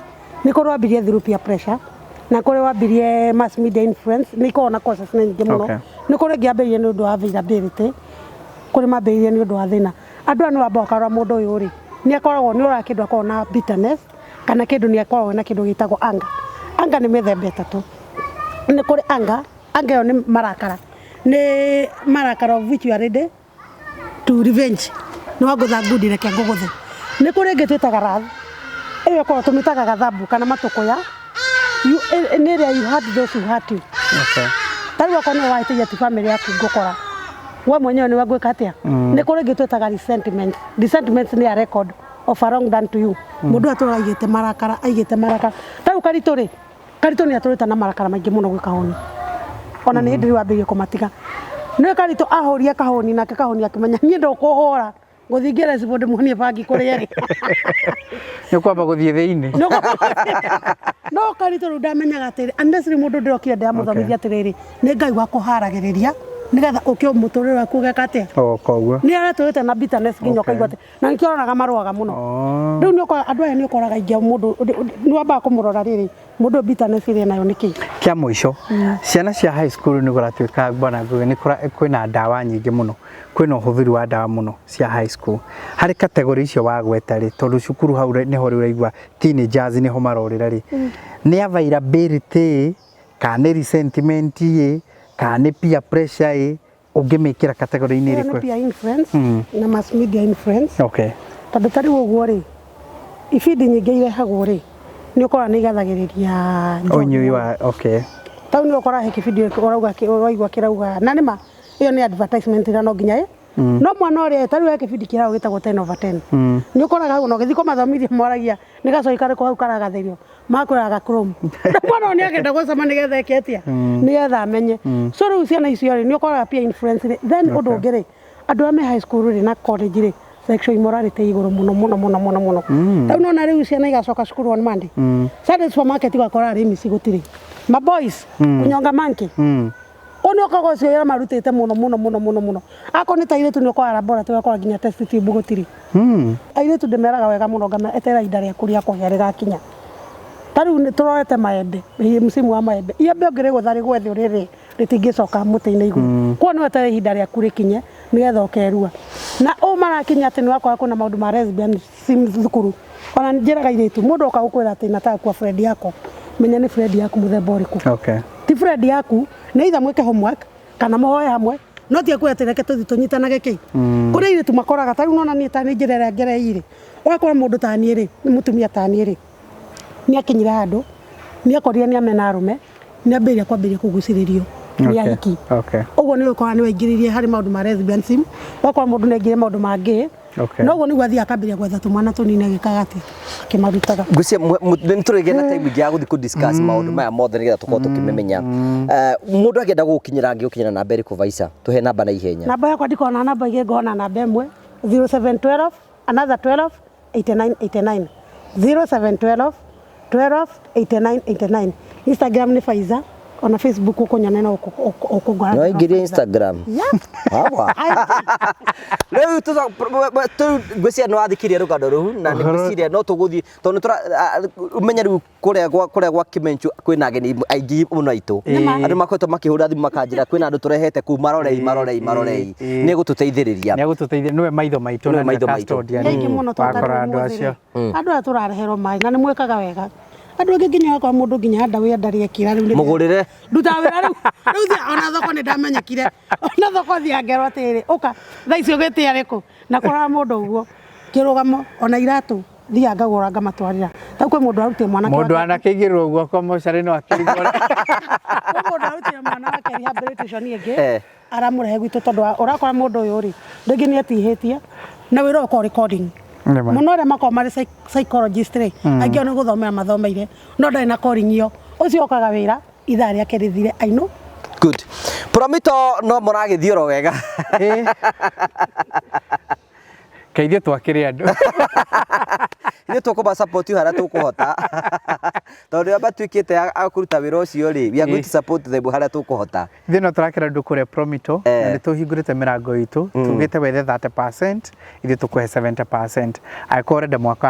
Nĩ kũrĩ wambirie through peer pressure na kũrĩ wambirie mass media influence, nĩ ikoragwo na causes nĩ nyingĩ mũno. Nĩ kũrĩ ĩngĩ yambĩrĩirie nĩ ũndũ wa availability, kũrĩ mambĩrĩirie nĩ ũndũ wa thĩna. Andũ aya nĩ wamba ũkarora mũndũ ũyũ rĩ, nĩ akoragwo nĩ ũroraga kĩndũ akoragwo na bitterness kana kĩndũ nĩ akoragwo na kĩndũ gĩtagwo anger. Anger nĩ mĩthemba ĩtatũ. Nĩ kũrĩ anger, anger ĩyo nĩ marakara, nĩ marakara of which you are ready to revenge, nĩ wangũtha ngundi, reke ngũgũthe. Nĩ kũrĩ ĩngĩ twĩtaga wrath, ĩyo ĩkoragwo tũmĩtaga gathabu kana matũkũya. Nĩ ĩrĩa you hurt those who hurt you. Ta rĩu okorwo nĩwe wahĩtĩria, ti family yaku ngũkora, we mwenyewe nĩwe ngwĩka atĩa. Nĩ kũrĩ ĩngĩ twĩtaga resentment. Resentment nĩ a record of a wrong done to you. Mũndũ ũyũ atũraga aigĩte marakara, aigĩte marakara. Ta rĩu Karitũ rĩ, Karitũ nĩ atũrĩte na marakara maingĩ mũno gwĩ Kahũni, ona nĩ hĩndĩ rĩu ambĩrĩrie kũmatiga. Nĩ Karitũ ahũrie Kahũni, nake Kahũni akĩmenya niĩ ndũkũhũra, ngũthiĩ ngĩre cibũ ndĩmuonie bangi kũrĩa ĩrĩ. Nĩ kwamba gũthiĩ thĩinĩ. No Karitũ rĩu ndamenyaga atĩrĩ, unless rĩu mũndũ ndĩrokire ndĩramũthomithia atĩrĩrĩ, nĩ Ngai wa kũharagĩrĩria nĩgetha ũke mũtũrĩre waku ũgeka atĩa. O koguo. Nĩ aratũrĩte na bitterness nginya ũkaigua atĩ na nĩkĩo ũronaga marũaga mũno. Rĩu nĩ ũkora andũ aya, nĩ ũkoraga aingĩ mũndũ nĩ wambaga kũmũrora rĩrĩ, mũndũ ũyũ bitterness ĩrĩa nayo nĩ kĩĩ. Kĩa mũico, ciana cia high school nĩ kũratuĩka, bwana Ngugi, nĩ kwĩna ndawa nyingĩ mũno, kwĩna ũhũthĩri wa ndawa mũno cia high school. Harĩ category icio wagweta rĩ, tondũ cukuru hau nĩho rĩu ũraigua teenagers nĩho marorĩra rĩ, nĩ availability kana nĩ resentment ĩ kana nĩ peer pressure ĩ, ũngĩmĩkĩra category-inĩ Ĩyo nĩ ĩrĩkũ? Peer influence na mass media influence. Tondũ ta rĩu ũguo rĩ, ibindi nyingĩ irehagwo rĩ, nĩ ũkora nĩ igathagĩrĩria njohi ũnyui mũno. Wa okay. Tau nĩ ũkora he kĩbindi ũrauga ũraigua kĩrauga na nĩma ĩyo nĩ advertisement ĩrĩa no nginya ĩ no mwana ũrĩa ta rĩu he kĩbindi kĩragwo gĩtagwo 10 over 10, nĩ ũkoraga hau ona ũgĩthiĩ kũmathomithia moragia nĩ gacoi karĩkũ hau karagathĩrio, makwĩraga chrome, na mwana ũyũ nĩ agenda gũcama nĩgetha eke atĩa, nĩgetha amenye. So rĩu ciana icio rĩ, nĩ ũkoraga peer influence rĩ. Then ũndũ ũngĩ rĩ, andũ arĩa me high school rĩ na college rĩ, sexual immorality igũrũ mũno mũno mũno mũno mũno. Rĩu nona rĩu ciana igacoka cukuru on Monday, Sunday supermarket ũgakora arĩ mici gũtirĩ ma boys kunyonga monkey. Ũyũ nĩ ũkoragwo ũcio wĩra marutĩte mũno mũno mũno mũno mũno. Akorwo nĩ ta airĩtu, nĩ ũkoraga laboratory ũgakora nginya test tube gũtirĩ. Airĩtu ndĩmeraga wega mũno, ngamera eterera ihinda rĩaku rĩa kũgĩa rĩgakinya. Ta rĩu nĩ tũrorete maembe, msimu wa maembe, iembe ũngĩrĩgũtha rĩgwe thĩ ũrĩrĩe, rĩtingĩcoka mũtĩ-inĩ igũrũ. Koguo nĩ weterere ihinda rĩaku rĩkinye nĩgetha ũkerua na ũũ marakinya atĩ nĩ wakora kwĩna maũndũ ma lesbianism thukuru. Ona njĩraga airĩtu, mũndũ oka gũkwĩra atĩ nataka kuwa friend yako, menya nĩ friend yaku mũthemba ũrĩkũ. Ti friend yaku, nĩ either mwĩke homework kana mũhoe hamwe, no ti akwĩra atĩ reke tũthiĩ tũnyitanage kĩ. Kũrĩ airĩtu makoraga ta rĩu nona niĩ ta nĩ njĩra ĩrĩa ngereire, ũgakora mũndũ ta niĩ rĩ, mũtumia ta niĩ rĩ, nĩ akinyire handũ nĩ akorire nĩ amena arũme, nĩ ambĩrĩria kwambĩrĩria kũgucĩrĩrio nĩ ahiki. Ũguo nĩ ũkoraga nĩ waingĩrĩrie harĩ maũndũ ma lesbianism, ũgakora mũndũ nĩ aingĩrire maũndũ ma gay. No ũguo nĩguo athiaga akambĩrĩria gwetha tũmwana tũnini agĩkaga atĩ akĩmarutaga. Ngwĩciria nĩ tũrĩgĩa na time ĩngĩ ya gũthiĩ kũ discuss maũndũ maya mothe nĩgetha tũkorwo tũkĩmĩmenya. Mũndũ angĩenda gũgũkinyĩra angĩgũkinyĩra namba ĩrĩkũ, Vaisa? Tũhe namba na ihenya. Namba yakwa ndikona namba igĩ, ngona namba ĩmwe, 0712 another 12 89 89, 0712 12 89 89. Instagram nĩ Faiza, ona Facebook ũkũnyona no ũkũngora. Nĩ waingĩria Instagram? Yeah. Hawa. Rĩu rĩu ngwĩciria nĩ wathikĩria rũgano rũu na nĩ ngwĩciria no tũgũthiĩ tondũ nĩ tũra ũmenye rĩu kũrĩa gwa Kĩmenchu kwĩna ageni aingĩ mũno aitũ. Andũ makoretwo makĩhũra thimũ makanjĩra kwĩna andũ tũrehete kũu, marorei, marorei, marorei, nĩ gũtũteithĩrĩria. Nĩ agũtũteithia, nĩwe maitho maitũ Nĩwe na nĩwe maitho maitũ. custodian Nĩ aingĩ mũno. Wakora andũ acio. Andũ aya tũrareherwo maĩ na nĩ mwĩkaga wega. Andũ angĩ nginya wakwa mũndũ nginya handa wĩra ndarĩ ekĩra rĩu nĩ- Mũgũrĩre. Ndutaga wĩra rĩu rĩu ona thoko nĩ ndamenyekire, ona thoko thiaga ngerwo atĩrĩrĩ, ũka thaa ici ũgĩtĩa rĩkũ na kũrora mũndũ ũguo kĩrũgamo, ona iratũ thiaga ngagũra ngamatwarĩra. Tau kwĩ mũndũ arutire mwanake Mũndũ wake anakĩigĩrĩrwo guoko mocarĩ no akĩrigwo. Kwĩ mũndũ arutire mwana wake rehabilitation ĩngĩ, Eh. aramũrehe gwitũ tondũ ũrakora mũndũ ũyũ rĩ, rĩngĩ nĩ etihĩtie na wĩra ũyũ ũkoragwo recording Nĩma. mũno, arĩa makoragwo marĩ psychologist rĩ, aingĩ ao nĩ gũthomera mathomeire no ndarĩ na calling ĩyo, ũcio okaga wĩra ithaa rĩake rĩthire ainũ. Good. Promito no mũragĩthiĩ oro wega. Kaithie twakĩrĩ andũ. Ithuĩ tũkũma support you harĩa tũkũhota, tondũ arĩa matuĩkĩte a kũruta wĩra ũcio rĩ, we are going to support them harĩa tũkũhota. Ithuĩ no tũrakĩra andũ kũrĩa Promito na Eh. nĩ tũhingũrĩte mĩrango itũ, tugĩte wethe 30%, ithuĩ tũkũhe 70%. Angĩkorwo ũrenda mwaka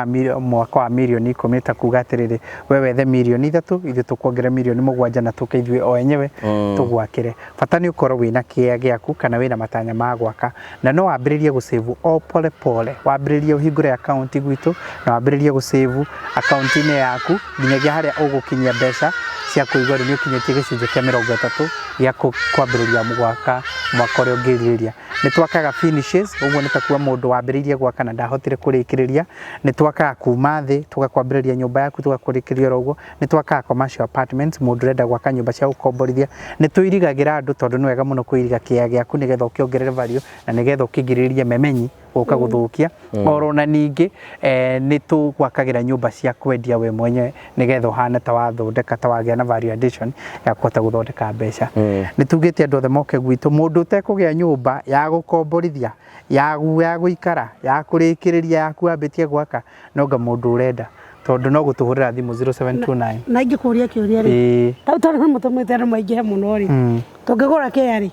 wa mirioni 10, ta kuga atĩrĩrĩ, we wethe mirioni 3, ithuĩ tũkuongerera mirioni 7 na tũke ithuĩ o enyewe tũgwakĩre. Bata nĩ ũkorwo wĩna kĩea gĩaku kana wĩna matanya ma gwaka, na no wambĩrĩrie gũsave o pole pole, wambĩrĩrie ũhingũre akaunti gwitũ na wambĩrĩrie gũsave akaunti-inĩ yaku nginyagia harĩa ũgũkinyia mbeca cia kũigua rĩu nĩ ũkinyĩtie gĩcunjĩ kĩa 30 gĩa kwambĩrĩria gwaka mwaka ũrĩa ũngĩrirĩria. Nĩ twakaga finishes, ũguo nĩ ta kuga mũndũ wambĩrĩirie gwaka na ndahotire kũrĩkĩrĩria. Nĩ twakaga kuma thĩ, tũgakwambĩrĩria nyũmba yaku tũgakũrĩkĩria oro ũguo. Nĩ twakaga commercial apartments, mũndũ ũrenda gwaka nyũmba cia gũkomborithia. Nĩ tũirigagĩra andũ, tondũ nĩ wega mũno kũiriga kĩea gĩaku nĩgetha ũkĩongerere value na nĩgetha ũkĩgirĩrĩrie memenyi gũka gũthũkia oro. Na ningĩ nĩ tũgwakagĩra nyũmba cia kwendia we mwenyewe nĩgetha ũhane ta wathondeka, ta wagĩa na value addition ya kũhota gũthondeka mbeca. Nĩ tugĩte andũ othe moke gwitũ, mũndũ ũtekũgĩa nyũmba ya gũkomborithia, ya gũikara, ya kũrĩkĩrĩria yaku wambĩtie gwaka, nonga mũndũ ũrenda, tondũ no gũtũhũrĩra thimũ 0729. Na ingĩkũria kĩũria rĩ, tau tondũ nĩ mũtũmĩte andũ maingĩhe mũno rĩ, tũngĩgũra kĩea rĩ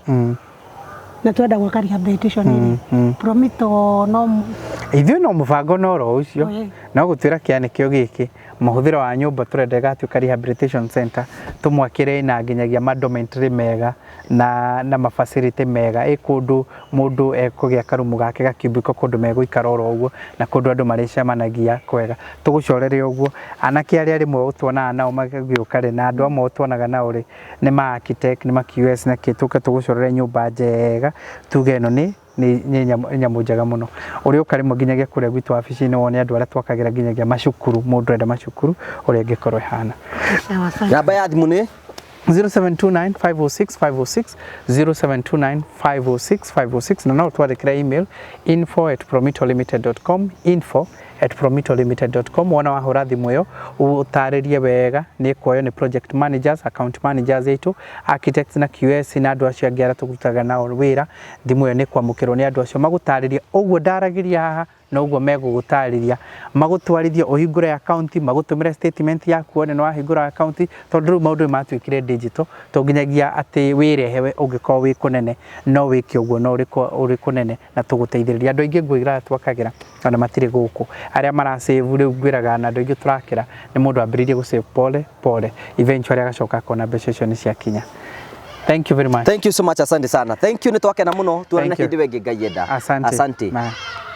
na twenda gwaka rehabilitation rĩ, Promito no Ithuĩ no mũbango no oro ũcio. Oe. No gũtwĩra kĩa nĩkĩo gĩkĩ mũhũthĩro wa nyũmba tũrenda ĩgatuĩka rehabilitation center, tũmwakĩre na nginyagia ma dormitory mega na ma facility mega, ĩ kũndũ mũndũ ekũgĩa karumu gake gakiumbĩko, kũndũ megũikara oro ũguo na kũndũ andũ marĩcemanagia kwega, tũgũcorere ũguo. Anake arĩa rĩmwe ũtuonaga nao magĩũka rĩ, na andũ amwe ũtuonaga nao rĩ, nĩ ma architect, nĩ ma QS, na kĩ, tũke tũgũcorere nyũmba njega, tuge ĩno nĩ nyamũ njega mũno. Ũrĩũka rĩmwe nginyagia kũrĩa gwitũ wabici-inĩ wone andũ arĩa twakagĩra nginyagia macukuru, mũndũ ũrenda macukuru ũrĩa ĩngĩkorwo ĩhana. Sawa sawa. Namba ya thimũ nĩ? 0729 506 506, 0729 506 506, na no twandĩkĩre email info@promitolimited.com, info@promitolimited.com. Wona wahũra thimũ ĩyo ũtarĩrie wega, nĩ kuoywo nĩ project managers, account managers aitũ, architects na QS na andũ acio angĩ arĩa tũrutaga nao wĩra. Thimũ ĩyo nĩ kwamũkĩrwo nĩ andũ acio magũtarĩrie ũguo ndaragĩria haha, noguo megũgũtarĩria, magũtwarithie ũhingũre akaunti, magũtũmĩre statement yaku wone nĩ wahingũra akaunti, tondũ rĩu maũndũ nĩ matuĩkire digital, to nginyagia atĩ wĩrehe ũngĩkorwo wĩ kũnene, no wĩke ũguo no ũrĩ kũnene na tũgũteithĩrĩria. Andũ aingĩ ngwĩraga twakagĩra ona matirĩ gũkũ, arĩa marasave rĩu ngwĩraga, na andũ aingĩ tũrakĩra nĩ mũndũ ambĩrĩirie gũsave pole pole, eventually agacoka akona mbeca icio nĩ ciakinya. Thank you very much. Thank you so much, asante sana. Thank you, nĩ twakena mũno, tuonane Thank you. hĩndĩ ĩyo ĩngĩ Ngai enda. Asante. Asante. Bye.